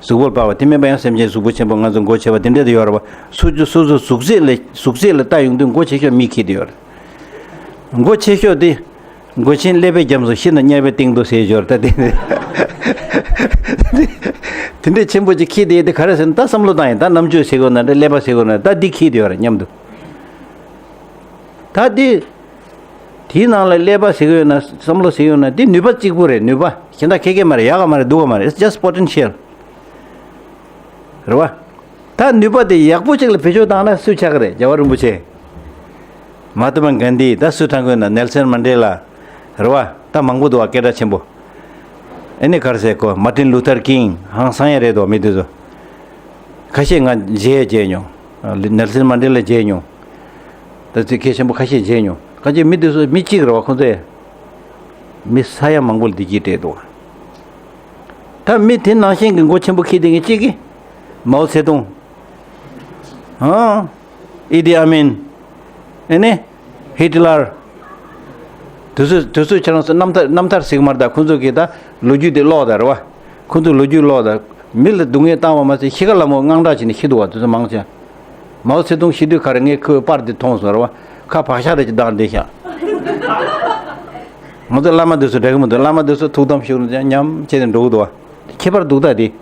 གཟུགས་པོ་ལ་དཔག་པ་དེ་མིན་པ་ཡང་སེམས་ཅན་གཟུགས་པོ་ཆེན་པོ། ང་ཚོ་མགོ་ཆེ་བ་དེ་འདྲ་དེ་ཡོད་རེད་པ། སོ་སོ་སོ་སོ་གཟུགས་ཚད་ལ། གཟུགས་ཚད་ལ་ལྟ་ཡོང་དུས་མགོ་ཆེ་ཤོས་མིས་འཁྱེར་བསྡད་ཡོད་རེད། མགོ་ཆེ་ཤོས་དེ། མགོ་ཆེན་ཀླད་པའི་རྒྱ་མཚོ། ཤི་ན་དམྱལ་བའི་གཏིང་དུ་ཟེར་ཡོད་རེད་ད། དེ་འདྲ། དེ་འདྲ་ཆེན་པོ་ཅིག་འཁྱེར་བསྡད་ཡོད་དེ་ག་རེ་ཟེར་ན། ད་བསམ་བློ་བཏང་ཡིན། ད་རྣམ་དཔྱོད་ཟེར་དགོས་ན་འདྲ། ཀླད་པ་ཟེར་དགོས་ན། ད་འདི་འཁྱེར་བསྡད་ཡོད་རེད་སྙམ་དུ། ད་འདི། དེའི་ནང་ལ་ཀླད་པ་ཟེར་གྱི་ཡོད་ན། བསམ་བློ་ཟེར་གྱི་ཡོད་ན། འདི་ནུས་པ་གཅིག་པུ་རེད། ནུས་པ་གཞན་དག་ཁེ་ཁེ་མ་རེད། ཡག་ག་མ་རེད། སྡུག་ག་མ་རེད། It's just potential. རེད་བ། ད་ནུས་པ་དེ་ཡག་པོ་ཅིག་ལ་བེད་སྤྱོད་བཏང་ན་སུ་ཆགས་ཀྱི་རེད། རྒྱལ་བ་རིན་པོ་ཆེ། མ་ཧཱ་ཏ་མ་གན་དྷི། ད་སུ་ཐང་གོ་ན། ནེལ་སན་མན་ཌེ་ལ། རེད་བ། ད་མང་པོ་འདུག་བ། སྐད་གྲགས་ཆེན་པོ། ཨེ་ནི་ག་རེ་ཟེར་གོ། མར་ཏིན་ལུ་ཐར་ཀིང་། ཧང་སང་ཡ་རེད་དོ། མི་དེ་ཚོ། ཁ་ཤས་ང་མཇལ་མཇལ་མྱོང་། ནེལ་སན་མན་ཌེ་ལ་མཇལ་མྱོང་། ད་ཚིག་གལ་ཆེན་པོ་ཁ་ཤས་མཇལ་མྱོང་། ཁ་ཅིག་མི་དེ་ཚོ་མི་གཅིག་རེད་བ། ཁོང་ཚོས་མི་ས་ཡ་མང་པོ་ལ་བདེ་སྐྱིད་སྤྲད་འདུག་བ། ད་མི་དེ་ནང་བཞིན་གྱི་མགོ་ཆེན་པོ་འཁྱེར་བསྡད་མཁན་གཅིག་གིས་མའོ་ཙེ་ཏུང་། ཨང་། ཨི་ཏི་ཨ་མིན། ཨེ་ནི། ཧི་ཏི་ལར། དེ་ཚོ་དེ་ཚོ་ཁྱེད་རང་ཚོ་རྣམ་ཐར་རྣམ་ཐར་ཟེར་གྱི་མ་རེད་ད། ཁོང་ཚོ་གིས་ད་ལོ་རྒྱུས་དེ་ཀློག་ད་རེད་བ། ཁོང་ཚོ་ལོ་རྒྱུས་ཀློག་ད། མི་ལ་སྡུག་བསྔལ་བཏང་བ་མ་ཟད་ཤི་ཁ་ལ་མོ་དངངས་སྐྲག་བྱས་ནས་ཤི་འདུག་བ། དེ་ཚོ་མང་ཆེ། མའོ་ཙེ་ཏུང་ཤི་དུས་ག་རེ། ངས་ཁོའི་པར་དེ་མཐོང་སོང་རེད་བ། ཁ་བག་ཆགས་རེ་ཅིག་བཏང་བསྡད་ཤག་ང་ཚོ་བླ་མ་དེ་ཚོ་འདྲ་གི་མི་འདུག་བླ་མ་དེ་ཚོ་ཐུགས་དམ་བཞུགས་ནས་ཉམས་བྱས་ནས་འགྲོ་གི་འདུག་བ། ཁྱད་པར་འདུག་ད་དེ།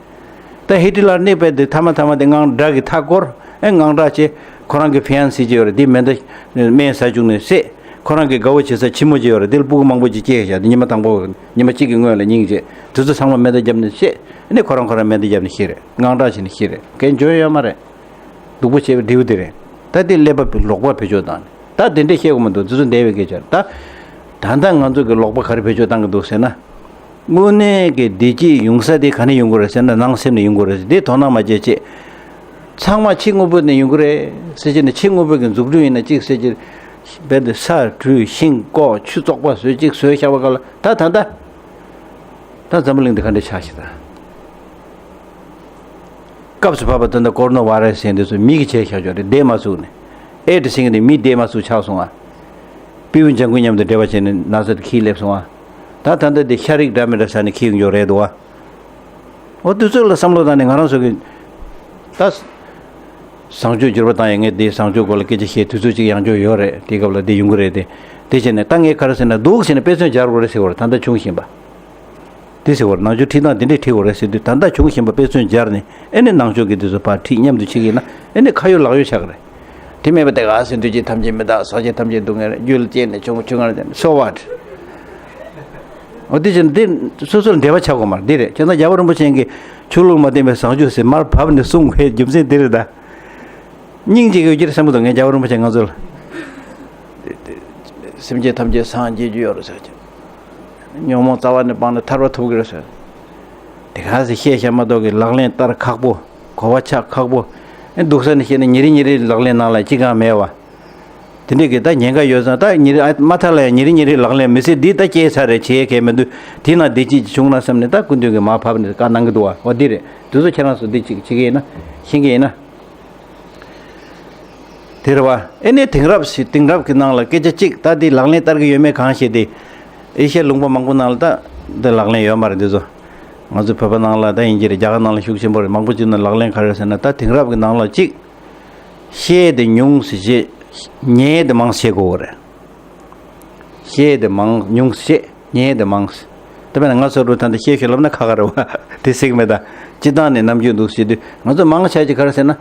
ད་ཧི་ཏི་ལར་གནས་པའི་དེ་མཐའ་མ་མཐའ་མ་དེ་དངངས་སྐྲག་གིས་མཐའ་བསྐོར། ཨེ་དངངས་སྐྲག་བྱས། ཁོ་རང་གི་ཕི་ཡན་སི་ཅིག་ཡོད་རེད། དེ་མེ་མདའ་སྨན་ཟ་བཅུག་ནས་བསད། ཁོ་རང་གི་དགའ་བོ་བྱེད་ས་ཆི་མོ་ཅིག་ཡོད་རེད། དེ་ལ་སྤུ་གུ་མང་པོ་ཅིག་སྐྱེས་བཞག་དེ་ཉི་མ་དང་པོ་ཉི་མ་གཅིག་གི་སྔོན་ལ་སྙིང་རྗེ་དེ་ཚོ་ཚང་མ་མེ་མདའ་བརྒྱབ་ནས་བཤད། ཨ་ནི་ཁོ་རང་ཁོ་རང་མེ་མདའ་བརྒྱབ་ནས་ཤི་རེད། དངངས་སྐྲག་བྱས་ནས་ཤི་རེད། གན་འཇོན་ཡོད་མ་རེད། སྡུག་པོ་བྱས་པའི་འབྲས་བུ་དེ་རེད། ད་དེ་ཀླད་པ་ལོག་པ་བེད་སྤྱོད་བཏང་ནས་ད་དེ་འདྲས་བཤད་དགོས་མ་འདུག་དེ་ཚོ་འདས་པའི་སྐད་ཆ་རེད། ད་ད་ལྟ་ང་ཚོ་གི་ལོག་པ་ག་རེ་བེད་སྤྱོད་བཏང་གི་འདུག་ཟེར་ན། དངོས་གནས་ཀྱི་བདེ་སྐྱིད་ཡོང་ས་དེ་ག་ནས་ཡོང་གི་རེད་ཟེར་ན་ནང་སེམས་ནས་ཡོང་གི་རེད་ཟེར། དེ་དོ་སྣང་མ་བྱེད་ཅེས། ཚང་མ་ཕྱི་དངོས་པོ་ནས་ཡོང་གི་རེད་ཟེར་གྱི་ནས་ཕྱི་དངོས་པོ་གི་འཛུགས་སྐྲུན་ཡིན་ན་གཅིག་ཟེར་གྱི། རྦད་དེ་ས་དྲུད་ཤིང་ཀོ་ཆུ་བཙོག་པ་བཟོས་གཅིག་བཟོས་བཞག་པ་ག་ལ་ད་ད་ད། ད་འཛམ་བུ་གླིང་འདི་ག་འདྲ་ཆགས་ཤི་ད། སྐབས་སུ་བབས་པ་ད་ལྟ་ཀོ་རོ་ན་བྷ་ར་སི་ཟེར་འདི་ཚོ་མི་གིས་བྱས་བཞག་ཆོག་རེད། བསྡད་མ་ཚུགས་ནས། ཨེ་ཌི་སི་ཟེར་གྱི་འདི་མི་བསྡད་མ་ཚུགས་ཆགས་སོང་ཨ། པི་ཝུ་ལྗང་ཁུ་མཉམ་དུ་འབྲེལ་བ་བྱས་ནས་ན་ཚ་དེ་འཁྱེར་སླེབས་སོང་ཨ། ད་ད་ལྟ་འདི་ཤ་རིགས་འདྲ་མི་འདྲ་ཟ་ནས་འཁྱེར་ཡོང་ཆོག་རེད་འདུག་ཨ། འོ་དུས་ཚོད་ལ་བསམ་བློ་བཏང་ནས་ང་རང་ཚོ་གི་ད། བཟང་སྤྱོད་འགྱུར་བ་བཏང་ཡ་ངས་དེ་བཟང་སྤྱོད་སྐོར་ལ་སྐད་ཆ་བཤད་དུས་ཚོད་ཅིག་ཡང་འཇོག་ཡོད་རེད། དེ་སྐབས་ལ་དེ་ཡོང་གི་རེད་དེ། དེ་བྱས་ནས་ད་ངས་ག་རེ་ཟེར་ན་འདུག་ཟེར་ནས་དཔེ་མཚོན་སྦྱར་དགོས་རེད་ཟེར་བ་རེད། ད་ལྟ་བྱུང་བཞིན་པ། དེ་ཟེར་བ་རེད། ནང་ཆོས་ཁྲིད་སྟངས་དེ་འདྲས་ཁྲིད་དགོས་རེད་ཟེར་དུས་ད་ལྟ་བྱུང་བཞིན་པ་དཔེ་མཚོན་སྦྱར་ནས་ཨེ་ནི་ནང་ཆོས་ཀྱི་དེ་ཚོ་ཕར་ཁྲིད་མཉམ་དུ་ཁྲིད་ཀྱི་ཡིན་ན་ཨེ་ནི་ཁ་ཡོད་ལག་ཡོད་ཆགས་ཀྱི་རེད། དེ་མེད་པ་དེ་ག་ཟེར་དུས་ཀྱི་ཐམས་ཅད་མི་རྟག་སོགས་ཀྱི་ཐམས་ཅད་སྡུག་བསྔལ་རྒྱུ་ལ་སྐྱེས་ནས་བྱུང་ཆུང་ངར་ཅན་so what། འོ་དེ་བཞིན་དེ་སོ་སོར་འབྲེལ་བ་ཆགས་དགོས་མ་རེད། འདི་རེད། བྱས་ཙང་རྒྱལ་བ་རིན་པོ་ཆེ་གིས་ཆོས་ལུགས་མ་བསྟེན་པའི་བཟང་སྤྱོད་ཟེར་མར་བབས་ནས་གསུང་བའི་རྒྱུ་མཚན་འདི་རེད་ད། སྙིང་རྗེ་ཡོད་ཀྱི་རེད་བསམ་གྱི་འདུག་ངས་རྒྱལ་བ་རིན་པོ་ཆེ་ང་ཚོ་ལ། སེམས་ཅན་ཐམས་ཅད་སངས་རྒྱས་རྒྱུ་ཡོད་རེད་ཟེར་གྱི། ཉོན་མོངས་རྩ་བ་ནས་སྤངས་ནས་ཐར་པ་ཐོབ་ཀྱི་རེད་ཟེར། དེ་ག་ཟེར་བཤད་བཤད་མ་གཏོགས་ཀྱི་ལག་ལེན་བསྟར་ཁག་པོ། གོ་བ་ཆགས་ཁག་པོ། ཨེ་འདུག་ས་ནས་བཤད་ན་ཉིན་རེ་ཉིན་རེ་ལག་ལེན་ནང་ལ་ཅི་གང་མེད་བ། དེ་འདྲས་ཀྱི་ད་ཉེན་ཁ་ཡོད་ཙང་ད་ཉིན་རེ་ཨ་མ་མཐའ་ལ་ཡང་ཉིན་རེ་ཉིན་རེ་ལག་ལེན་མི་སྲིད་འདི་ད་སྐྱེས་ཚར་རེད་བྱེད་མཁན་མི་འདུག་དེ་ན་བདེ་སྐྱིད་ཅིག་བྱུང་ན་བསམ་ནས་ད་སྐུ་མདུན་གྱིས་མར་བབས་ནས་བཀའ་གནང་གི་འདུག་བ། འོ་འདི་རེད། འདི་ཚོ་ཁྱེད་རང་ཚོ་འདི་ཅིག་བྱེད་ཀྱི་ཡིན་ན་ཤེས་ཀྱི་ཡིན་ན། དེ་རེད་བ། ཨེ་ནས་དེང་རབས་ཤིག་དེང་རབས་ཀྱི་ནང་ལ་སྐད་ཆ་གཅིག་ད་འདི་ལག་ལེན་བསྟར་གྱི་ཡོད་མེད་གང་ཤེས་ཏེ། ཨེ་ཤ་ཡའི་ལུང་པ་མང་པོ་ནང་ལ་ད་འདི་ལག་ལེན་ཡོད་མ་རེད་འདི་ཚོ། ང་ཚོ་བོད་པ་ནང་ལ་ད་ཡིན་གྱི་རེད། རྒྱ་གར་ནང་ལ་ཤུགས་ཆེན་པོ་རེད། མང་པོ་ཅིག་ནང་ལག་ལེན་ག་རེ་ཟེར་ན་ད་དེང་རབས་ཀྱི་ནང་ལ་གཅིག་ཤེས་དེ་ཉུང་ཟེར་བྱས། ཉན་དེ་མང་ཟེར་དགོས་རེད། ཤེས་དེ་མང་ཉུང་ཟེར་བྱས་ཉན་དེ་མང་ཟེར། ད་དཔེར་ན་ང་ཚོ་རུ་ད་འདི་ཤེས་ཤེས་ལབ་ན་ཁ་ཁ་རེད་བ། དེ་སྲིད་མེད་ད། སྤྱི་བཏང་ནས་རྣམ་འགྱུར་འདུག་ཟེར་དུས་ང་ཚོ་མང་ཆ་ཅིག་ག་རེ་ཟེར་ན།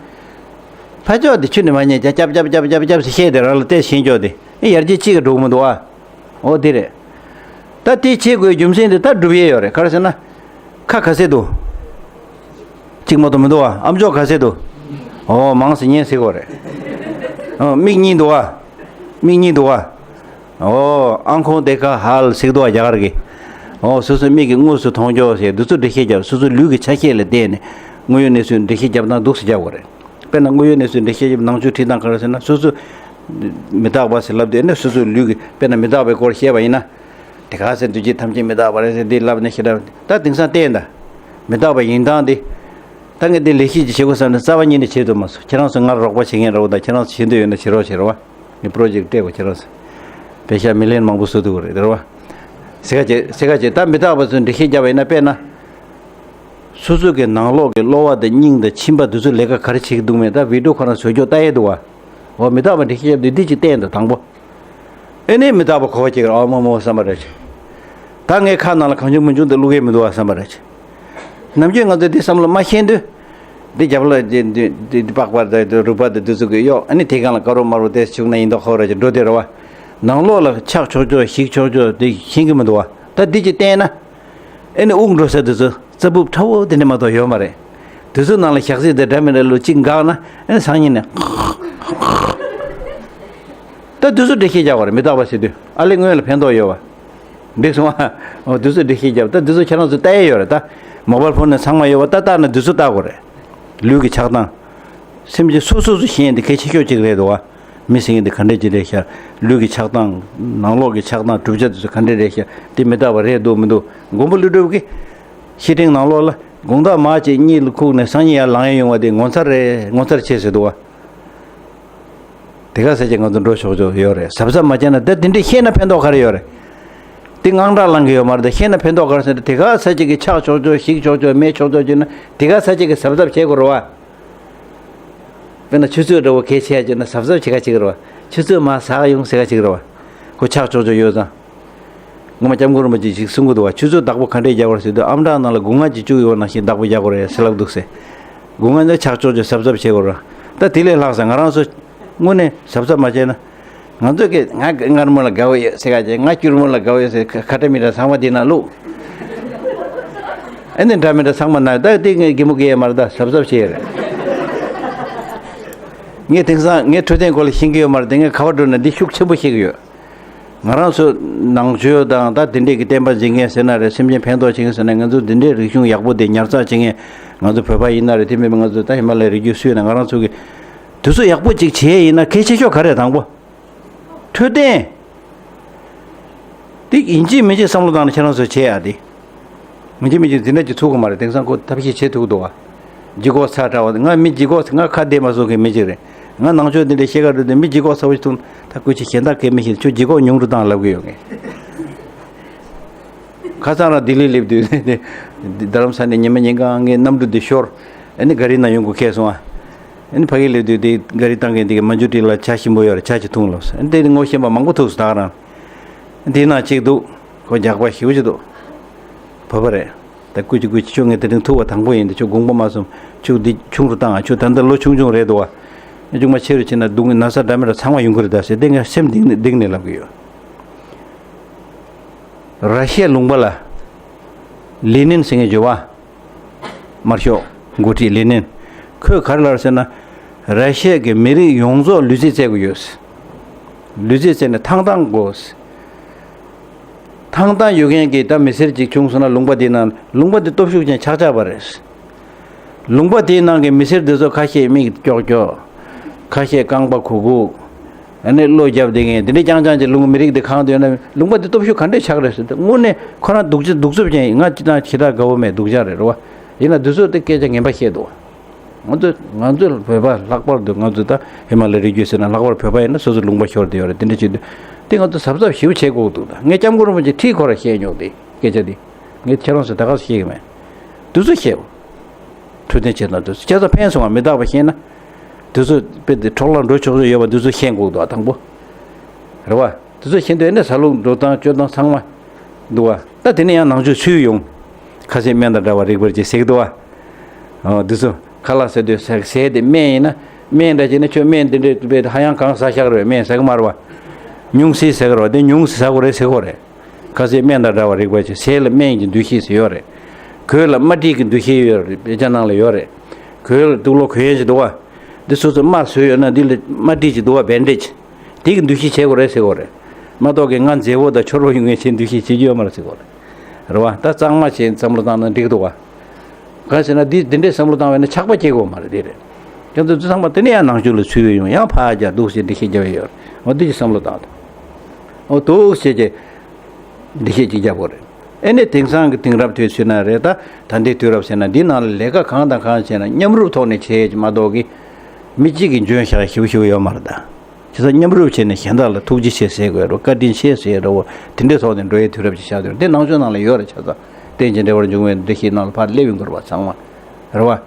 ཕ་ཅོག་དེ་ཆུ་ནས་མ་ཉན་ཀྱ་ཀྱབ་ཀྱབ་ཀྱབ་ཀྱབ་ཀྱབ་ཟེར་ཤེས་དེ་རང་ལ་བལྟས་ཤེས་ཀྱོག་དེ་ཨེ་ཡར་རྒྱས་གཅིག་གི་འགྲོ་གི་མི་འདུག་ཨ། འོ་དེ་རེད། ད་དེ་བྱེད་དགོས་རྒྱུ་མཚན་དེ་ད་སྒྲུབ་ཡས་ཡོད་རེད། ག་རེ་ཟེར་ན། ཁ་ག་ཚད་འདུག་གཅིག་མ་གཏོགས་མི་འདུག་ཨ། ཨམ་ཅོག་ག་ཚད་འདུག་ཨོ་མང་ཟེར་ཉན་ཟེར་དགོས་རེད། ཨོ་མིག་གཉིས་འདུག་ཨ། མིག་གཉིས་འདུག་ཨ། ཨོ་ཨང་ཁོང་དེ་ཁ་ཧལ་ཟེར་འདུག་ཨ་རྒྱ་གར་གི། ཨོ་སོ་སོའི་མིག་གིས་དངོས་སུ་མཐོང་ཆོག་ཟེར་འདི་ཚོ་འགྲེལ་བཤད་རྒྱབ། སོ་སོའི་ལུས་ཀྱི་ཆ་ཤས་ལ་བལྟས་ནས་དངོས་ཡོད་གནས་ཚུལ་འགྲེལ་བཤད་རྒྱབ་སྟངས་འདུག་སེ་རྒྱག་དགོས་རེད། དཔེར་ན་དངོས་ཡོད་གནས་ཚུལ་འགྲེལ་བཤད་རྒྱབ་ནང་ཆོས་ཁྲིད་སྟངས་ག་རེ་ཟེར་ན་སོ་སོ། མི་རྟག་པ་ཟེར་ལབ་དུས་ནི་སོ་སོའི་ལུས་ཀྱི་དཔེར་ན་མི་རྟག་པའི་སྐོར་བཤད་པ་ཡིན་ན། དེ་ག་ཟེར་འདུག་ཅེས་ཐམས་ཅད་མི་རྟག་པ་རེད་ཟེར་འདི་ལབ་ནས་ཞེ་དྲག་ད་དེང་སང་བལྟས་ད། མི་རྟག་པ་ཡིན་སྟངས་འདི། ད་ངས་འདི་ལས་གཞི་ཅིག་བྱེད་དགོས་བསམ་ན་རྩ་བ་ཉིད་ནས་བྱེད་ཐུབ་མ་སོང་། ཁྱེད་རང་ཚོ་ང་རོགས་པ་བྱེད་མཁན་རོགས་དང་ཁྱེད་རང་ཚོ་བྱེད་འདོད་ཡོད་ན་བྱེད་རོགས་བྱེད་རོགས། ངས་པྲོ་ཇེག་སྤྲད་དགོས་ཁྱེད་རང་ཚོ། པེ་ཤ་མི་ལན་མང་པོ་བཟོ་ཐུབ་ཀྱི་རེད་དེ་རེད་བ། ཟེ་ག་བྱེད་ཟེ་ག་བྱེད་ད་མི་རྟག་པ་ཚོས་འགྲེལ་བཤད་བརྒྱབ་པ་ཡིན་ན་དཔེར་ན། སོ་སོ་གི་ནང་ལོགས་ཀྱི་གློ་བ་དང་སྙིང་དང་མཆིན་པ་འདི་ཚོ་ལས་ཀ་ག་རེ་བྱེད་ཀྱི་འདུག་མེད་ད་བི་ཌིའོ་ཁོ་རང་བཟོ་ཀྱོག་ལྟ་ཡས་འདུག་བ། འོ་མི་རྟག་པ་འགྲེལ་བཤད་བརྒྱབ་དུས་འདི་ཅིག་བསྟན་དང་དང་པོ། ཨེ་ནས་མི་རྟག་པ་གོ་བ་སྐྱེ་གི་རེད། ཨ་མོ་མོ་བསམ་པ་རེད། ད་ངའི་ཁ་ནང་ལ་གང་བྱུང་མང་བྱུང་དུ་བླུག་གི་མི་འདུག་བ་བསམ་པ་རེད། ནམ་རྒྱུན་ང་ཚོས་འདི་བསམ་བློ་མ་ཤེས་དུས། འདི་རྒྱབ་ལ་འདི་འདི་འདི་འདི་པགས་པ་དང་འདི་རུས་པ་དང་འདི་ཚོ་གི་གཡོག་ཨ་ནི་དེ་སྒང་ལ་དཀར་རོ་དམར་རོ་དེ་བྱུག་ན་ཡིན་མདོག་ཁ་པོ་ར་ཅིག་འགྲོ་དེ་རེད་བ། ནང་ལོགས་ལ་ཆགས་ཆོག་ཆོག་ཞིག་ཆོག་ཆོག་དེ་ཤེས་གི་མི་འདུག་བ། ད་འདི་ཅིག་བསྟན་ན། ཨེ་ནི་དབུགས་འགྲོ་ས་དེ་ཚོ་རྩ་སྦུབ་ཁྲ་བོ་དེ་འདྲ་མ་གཏོགས་ཡོད་མ་རེད། དེ་ཚོའི་ནང་ལ་ཞག་ཚི་དེ་འདྲ་མི་འདྲ་ལོ་གཅིག་འགག་ན་ཨེ་སང་ཉིན་ནས། ད་དེ་ཚོ་འགྲེལ་བཤད་རྒྱག་པ་རེད་མི་རྟག་པ་ཟེར་དུས་ཨ་ལེ་སྔོན་ལ་ཕན་ཐོགས་ཡོད་བ། འགྲིག་སོང་ཨ། འོ་དེ་ཚོ་འགྲེལ་བཤད་རྒྱབ་ད་དེ་ཚོ་ཁྱེད་རང་ཚོ་ལྟ་ཡས་ཡོད་རེད་ད། མོ་བལ་ཕོན་ནས་ཚང་མ་ཡོད་བ་ད་ལྟ་ན་དེ་ཚོ་ལྟ་དགོས་རེད། ལུས་ཀྱི་ཆགས་སྟངས། སེམས་ཅན་སོ་སོ་སོ་ཤེས་ཡས་འདི་གལ་ཆེ་ཤོས་གཅིག་རེད་འདུག་བ། མི་ཟེར་མཁན་འདི་ག་འདྲས་ཅིག་རེད་ཤག་ལུས་ཀྱི་ཆགས་སྟངས། ནང་ལོགས་ཀྱི་ཆགས་སྟངས་གྲུབ་ཆ་དེ་ཚོ་ག་འདྲས་རེད་ཤག་དེ་མི་རྟག་པ་རེད་འདུག་མི་འདུག་མགོན་པོ་ཀླུ་སྒྲུབ་ཀྱིས། བཤེས་སྤྲིང་ནང་ལོགས་ལ་དགོང་དག་མར་བཅད་གཉིད་ལ་ཁུག་ནས་སང་ཉིན་ཡར་ལངས་ཡས་ཡོང་བ་དེ་ངོ་མཚར་རེད་ངོ་མཚར་ཆེ་ཟེར་འདུག་བ། དེ་ག་ས་ཅིག་ང་ཚོ་འགྲོ་ཆོག་ཆོག་ཡོད་རེད། གཟབ་གཟབ་མ་བྱས་ན་ད་དེ་འདྲས་ཤེས་ན་ཕན་ཐོགས་ག་རེ་ཡོད་རེད། དེ་དངངས་སྐྲག་ལངས་གི་ཡོད་མ་རེད་ད་ཤེས་ན་ཕན་ཐོགས་ག་རེ་ཟེར་ན་དེ་ག་ས་ཅིག་གི་ཆགས་ཆོག་ཆོག་ཞིག་ཆོག་ཆོག་མེད་ཆོག་ཆོག་བྱས་ན་དེ་ག་ས་ཅིག་གི་གཟབ་གཟབ་བྱེད་དགོས་རེད་བ། དཔེར་ན་ཆུ་ཚོད་འདྲ་བོ་གལ་ཆེ་ཡ་བྱས་ན་གཟབ་གཟབ་བྱེད་ག་བྱེད་ཀྱི་རེད་བ། ཆུ་ཚོད་མར་ཟག་ཡོང་ཟེར་ག་བྱེད་ཀྱི་རེད་བ། ཁོ་ཆགས་ཆོག་ཆོག་ཡོད་ཙང་། ངོ་མ་སྐྱབས་མགོན་རིན་པོ་ཆེ་ཞིག་གསུང་གི་འདུག་བ། ཆུ་ཚོད་བདག་པོ་ག་འདྲས་རྒྱག་དགོས་རེད་ཟེར་དུས་ཨམ་ཊ་ནང་ལ་སྒོ་ང་གཅིག་བཅུག་ཡོད་པ་ནང་བཞིན་བདག་པོ་རྒྱག་དགོས་རེད་ཟེར་ལབ་འདུག་ཟེར། སྒོ་ང་ནི་ཆགས་ཆོག་ཆོག་གཟབ་གཟབ་བྱེད་དགོས་རེད། ད་དེ་ལས་ལྷག་ས་ང་རང་ཚོ་དངོས་གནས་གཟབ་གཟབ་མ་བྱས་ན། ང་ཚོ་གི་ང་མངར་མོ་ལ་དགའ་བོ་ཡོད་ཟེར་ག་ཅེ། ང་སྐྱུར་མོ་ལ་དགའ་བོ་ཡོད་ཟེར། ཁ་ཁ་ཏ་མི་ཏ་ཚང་མ་དེ་ན་བླུགས། ཨ་ནི་འདྲ་མི་འདྲ་ཚང་མ་ན་ད་དེ་ངས་གད་མོ་བགད་ཡས་མ་རེད། ད་གཟབ་གཟབ་བྱེད་ཡས་རེད། ངས་དེང་སང་ངས་འཕྲོད་བསྟེན་སྐོར་ལ་ཤེས་ཀྱི་ཡོད་མ་རེད་དེ། ངས་ག་བར་འགྲོ་ན་འདི་ཤུགས་ཆེན་པོ་ཤེས་ཀྱི་ཡོད། ང་རང་ཚོ་ནང་ཆོས་དང་ད་དེ་འདྲས་ཀྱི་བསྟན་པ་འཛིན་མཁན་ཟེར་ན་རེད། སེམས་ཅན་ཕན་ཐོགས་བྱེད་མཁན་ཟེར་ན། ང་ཚོ་འདི་འདྲས་རིག་གཞུང་ཡག་པོ་དེ་ཉར་ཚགས་བྱེད་མཁན་ང་ཚོ་བོད་པ་ཡིན་ན་རེད། དེ་མིན་ང་ཚོ་ད་ཧི་མ་ལ་ཡའི་རི་རྒྱུད་སུ་ཡིན་ན། ང་རང་ཚོ་གི་དུས་ཚོད་ཡག་པོ་ཅིག་བྱས་ཡིན་ན་གལ་ཆེ་ཤོས་ག་རེ། དང་པོ། འཕྲོད་བསྟེན། དེ་ཡིན་གཅིག་མིན་གཅིག་བསམ་བློ་བཏང་ནས་ཁྱེད་རང་ཚོས་བྱེད་ཡ་དེ། མི་གཅིག་མི་གཅིག་འཛིན་གྲྭ་གཅིག་ཚུགས་ཀྱི་མ་རེད། དེང་སང་ཁོ་ཐབས་ཤེས་བྱེད་ཐུབ་ཀྱི་འདུག་བ། ལྗིད་ཁོག་ཚ་དྲགས་པ་དེ། ང་མི་ལྗིད་ཁོག་ང་ཁ་བདེ་མ་སོང་མཁན་མི་གཅིག་རེད། ང་ནང་ཆོས་འདི་འདྲའི་བཤད་ག་འགྲོ་དུས་མི་ལྗིད་ཁོག་ཚ་བོ་ཞིག་འདུག་ན། ད་སྐུ་མཁྱེན་གཞན་དག་གས་མི་ཤེས། ཁྱོད་ལྗིད་ཁོག་ཉུང་རུ་བཏང་ལབ་ཀྱི་ཡོད་ངས། ཁ་སང་རང་ལྡི་ལི་སླེབས་དུས་རྡ་རམ་ས་ནས་ཉི་མ་ཉིན་གང་ངའི་གནམ་གྲུ་འདི་ཤོར། ཨ་ནི་ག་རི་ནང་ཡོང་དགོས་ཁེལ་སོང་ཨ། ཨ་ནི་ཕ་གི་སླེབས་དུས་དེ་ག་རི་བཏང་མཁན་དེ་གིས་མ་འཇུ་ཏི་ལ་ཇ་ཞིམ་པོ་ཡོད་རེད། ཇ་ཅིག་འཐུང་ལབ་སོང་། ཨ་ནི་དེ་ངོ་ཤེས་པ་མང་པོ་ཐུག་སོང་ད་ག་རང་། དེའི་ནང་གཅིག་འདུག་ཁོ་རྒྱགས་པ་ཞེ་པོ་ཅིག་འདུག་བོད་པ་རེད། ད་སྐུ་མཁྱེན་སྐུ་མཁྱེན། ཁྱོད་ངས་དེ་རིང་ཐུག་པ་དང་པོ་ཡིན། དེ་ཁྱོད་དགོངས་པ་མ་ཚོམ། ཁྱོད་འདི་ཆུང་རུ་བཏང་ཨ། ཁྱོད་ད་ལྟ་ལོ་ཆུང་ཆུང་རེད་འདུག་བ། ཆུང་མ་ཆེ་རུ་ཕྱིན་ན་སྡུག་བསྔལ་ན་ཚ་འདྲ་མི་འདྲ་ཚང་མ་ཡོང་གི་རེད་ད་ཟེར། དེ་ངས་སེམས་གཏིང་ནས་གཏིང་ནས་ལབ་ཀྱི་ཡོད། ར་ཤི་ཡའི་ལུང་པ་ལ་ལེ་ནིན་ཟེར་མཁན་ཡོད་བ། དམར་ཤོག་འགོ་ཁྲིད་ལེ་ནིན། ཁོས་ག་རེ་ལབ་ཟེར་ན། ར་ཤི་ཡ་གི་མི་རིགས་ཡོངས་རྫོགས་ལུས་རྩལ་རྩེད་དགོས་ཡོད། ལུས་རྩལ་རྩེད་ནས་ཐང་ཐང་དགོས། ཐང་ཐང་ཡོད་མཁན་གྱི་ད་མི་སེར་ཅིག་བྱུང་སོང་ན། ལུང་པ་དེའི་ནང་། ལུང་པ་དེ་སྟོབས་ཤུགས་ཅན་ཆགས་ཆགས་པ་རེད། ལུང་པ་དེའི་ནང་གི་མི་སེར་དེ་ཚོ་ཁ་ཤས་མིག་ཀྱོག་ཀྱོག་ཁ་ཤས་རྐང་པ་གུག་གུག་ཨ་ནི་བློ་རྒྱབ་བསྡད་མཁན་དེ་འདྲ་རྐྱང་རྐྱང་གི་ལུང་། མི་རིགས་དེ་གང་དུ་ཡོད་ན། ལུང་པ་དེ་སྟོབས་ཤུགས་ག་འདྲས་ཆགས་རེད་ཟེར་ཏེ། དངོས་གནས་ཁོ་རང་གདུག་རྩུབ་གདུག་རྩུབ་ཅན་ཡིན། ང་ཅི་དང་ཁྱེད་དགའ་བོ་མེད། སྡུག་ཅག་རེད་རེད་བ། ཡིན་ན་དེ་ཚོ་དེ་སྐད་ཆ་ངན་པ་བཤད་འདུག་ང་ཚོ་ང་ཚོ་བོད་པ་ལྷག་པར་དུ་ང་ཚོ་ད་ཧི་མ་ལ་ཡའི་རི་རྒྱུད་ཟེར་ན། ལྷག་པར་བོད་པ་ཡིན་ན་སོ་སོ་ལུང་པ་ཤོར་བསྡད་ཡོད་རེད། དེ་འདྲ་བྱེད་དུས་དེ་ང་ཚོ་གཟབ་གཟབ་ཞེ་པོ་བྱེད་དགོས་འདུག་ད་ངས་སྐྱབས་མགོན་རིན་པོ་ཆེ་ཁྲིད་ཁོ་ར་བཤད་མྱོང་དེ་སྐད་ཆ་དེ། ངས་ཁྱེད་རང་ཚོ་ད་ག་སེ་བཤད་ཀྱི་མེད། དེ་ཚོ་བཤད། འཕྲོད་བསྟེན་བྱེད་སྟངས་དེ་ཚོ་ཁྱེད་ཚོ་ཕན་སོང་བ་མི་རྟག་པ་ཤེས་ན། དེ་ཚོ་དཔེ་དེ་འཕྲོ་བརླག་འགྲོ་ཆོག་ཆོག་ཡོད་པ་དེ་ཚོ་ཤེས་དགོས་འདུག་བ། དང་པོ། རེད་བ། དེ་ཚོ་ཤེས་དུས་ཨེ་ནས་ཟ་ལུགས་འགྲོ་སྟངས་སྤྱོད་སྟངས་ཚང་མ་འདུག་བ། ད་དེ་ནས་ཡང་ནང་ཆོས་ཚུར་ཡོང་། ཁ་ཟས་སྨན་དང་འདྲ་བ་རིགས་པར་ཅིག་ཟེར་གི་འདུག་བ། ཨོ་དེ་ཚོ་ཁ་ལག་ཟ་དུས་ཟས་ཟས་དེ་སྨན་ཡིན་ན། སྨན་འདྲ་བྱས་ན་ཁྱོད་སྨན་དེ་འདྲས་དཔེ་ཧ་ཡང་གང་ཟ་ཤག་རེད། སྨན་ཟ་གི་མ་རེད་བ། ཉུང་ཟད་ཟ་གི་རེད་བ། དེ་ཉུང་ཟད་ཟ་དགོས་རེད་ཟེར་གི་རེད། ཁ་ཟས་སྨན་དང་འདྲ་བ་རིགས་པ་ཅིག་ཟས་ལ་སྨན་གྱི་འདུ་ཤེས་ཟེར་ཡོད་རེད། གོས་ལ་རྨ་དཀྲིས་ཀྱི་འདུ་ཤེས་ཡོད་རེད། དཔེ་ཆ་ནང་ལ་ཡོད་རེད། གོས་ལ་དུག་ལོག་གོན་ཡས་ཅིག་འདུག་བ། འདི་སོ་སོ་རྨ་བཟོས་ཡོད་ན་འདི་ལ་རྨ་དཀྲིས་ཅིག་འདུག་བ། བེན་ཌེ་ཇི། དེ་གི་འདུ་ཤེས་བྱེད་དགོས་རེད་ཟེར་གོ་རེད། མ་གཏོགས་ཀྱི་ང་མཛེས་པོ་དང་ཆོར་པོ་ཡོང་ངེས་ཆེད་འདུ་ཤེས་བྱེད་རྒྱུ་ཡོད་མ་རེད་ཟེར་གོ་རེད། རེད་བ། ད་གཙང་མ་བྱས་བསམ་བློ་བཏང་ན་འགྲིག་འདུག་བ། གང་ཟེར་ན་འདི་འདི་འདྲའི་བསམ་བློ་བཏང་བས་ན་ཆགས་པ་སྐྱེ་དགོས་མ་རེད། དེ་རེད། ཁྱེད་ཚོ་ཚང་མ་དེ་ནས་ཡང་ནང་ཆོས་ལ་ཚུད་པའི་ཡོང་། ཡང་ཕར་རྒྱག་འདུག་ཟེར་འདི་ཤེས་རྒྱ་བས་ཡོད་རེད། འོ་འདི་ཅིག་བསམ་བློ་བཏང་དང་། འོ་འདུག་ཟེར་གྱི་འདི་ཤེས་ཅིག་རྒྱག་དགོས་རེད། ཨེ་ནས་དེང་སང་གི་དེང་རབས་དུས་ཚོད་ན་རེད། ད་ད་ལྟའི་དུས་རབས་ཟེར་ན་འདི་ནང་ལ་ལས་ཀ་གང་དང་གང་བྱས་ན་མཉམ་རུབ་ཐོག་ནས་བྱས་མ་གཏོགས་ཀྱི་མི་གཅིག་གིས་འཇོན་ཤག་ཞིབ་ཞིབ་ཡོད་མ་རེད་ད། བྱས་ཙང་མཉམ་རུབ་བྱས་ནས་གཞན་དག་ལ་ཐུགས་རྗེ་ཆེ་ཟེར་དགོས་རེད། བཀའ་དྲིན་ཆེ་ཟེར་རེད་བ། དེ་འདྲའི་ཐོག་ནས་འགྲོ་ཡའི་དུས་རབས་ཅིག་ཆགས་འདུག་དེ་ནང་ཆོས་ནང་ལ་ཡོད་རེད། བྱས་ཙང་རྟེན་ཅིང་འབྲེལ་བར་འབྱུང་བའི་འདུ་ཤེས་ནང་ལ་ཕར་སླེབས་ཡོང་དགོས་རེད་བ། ཚང་མ་རེད་བ།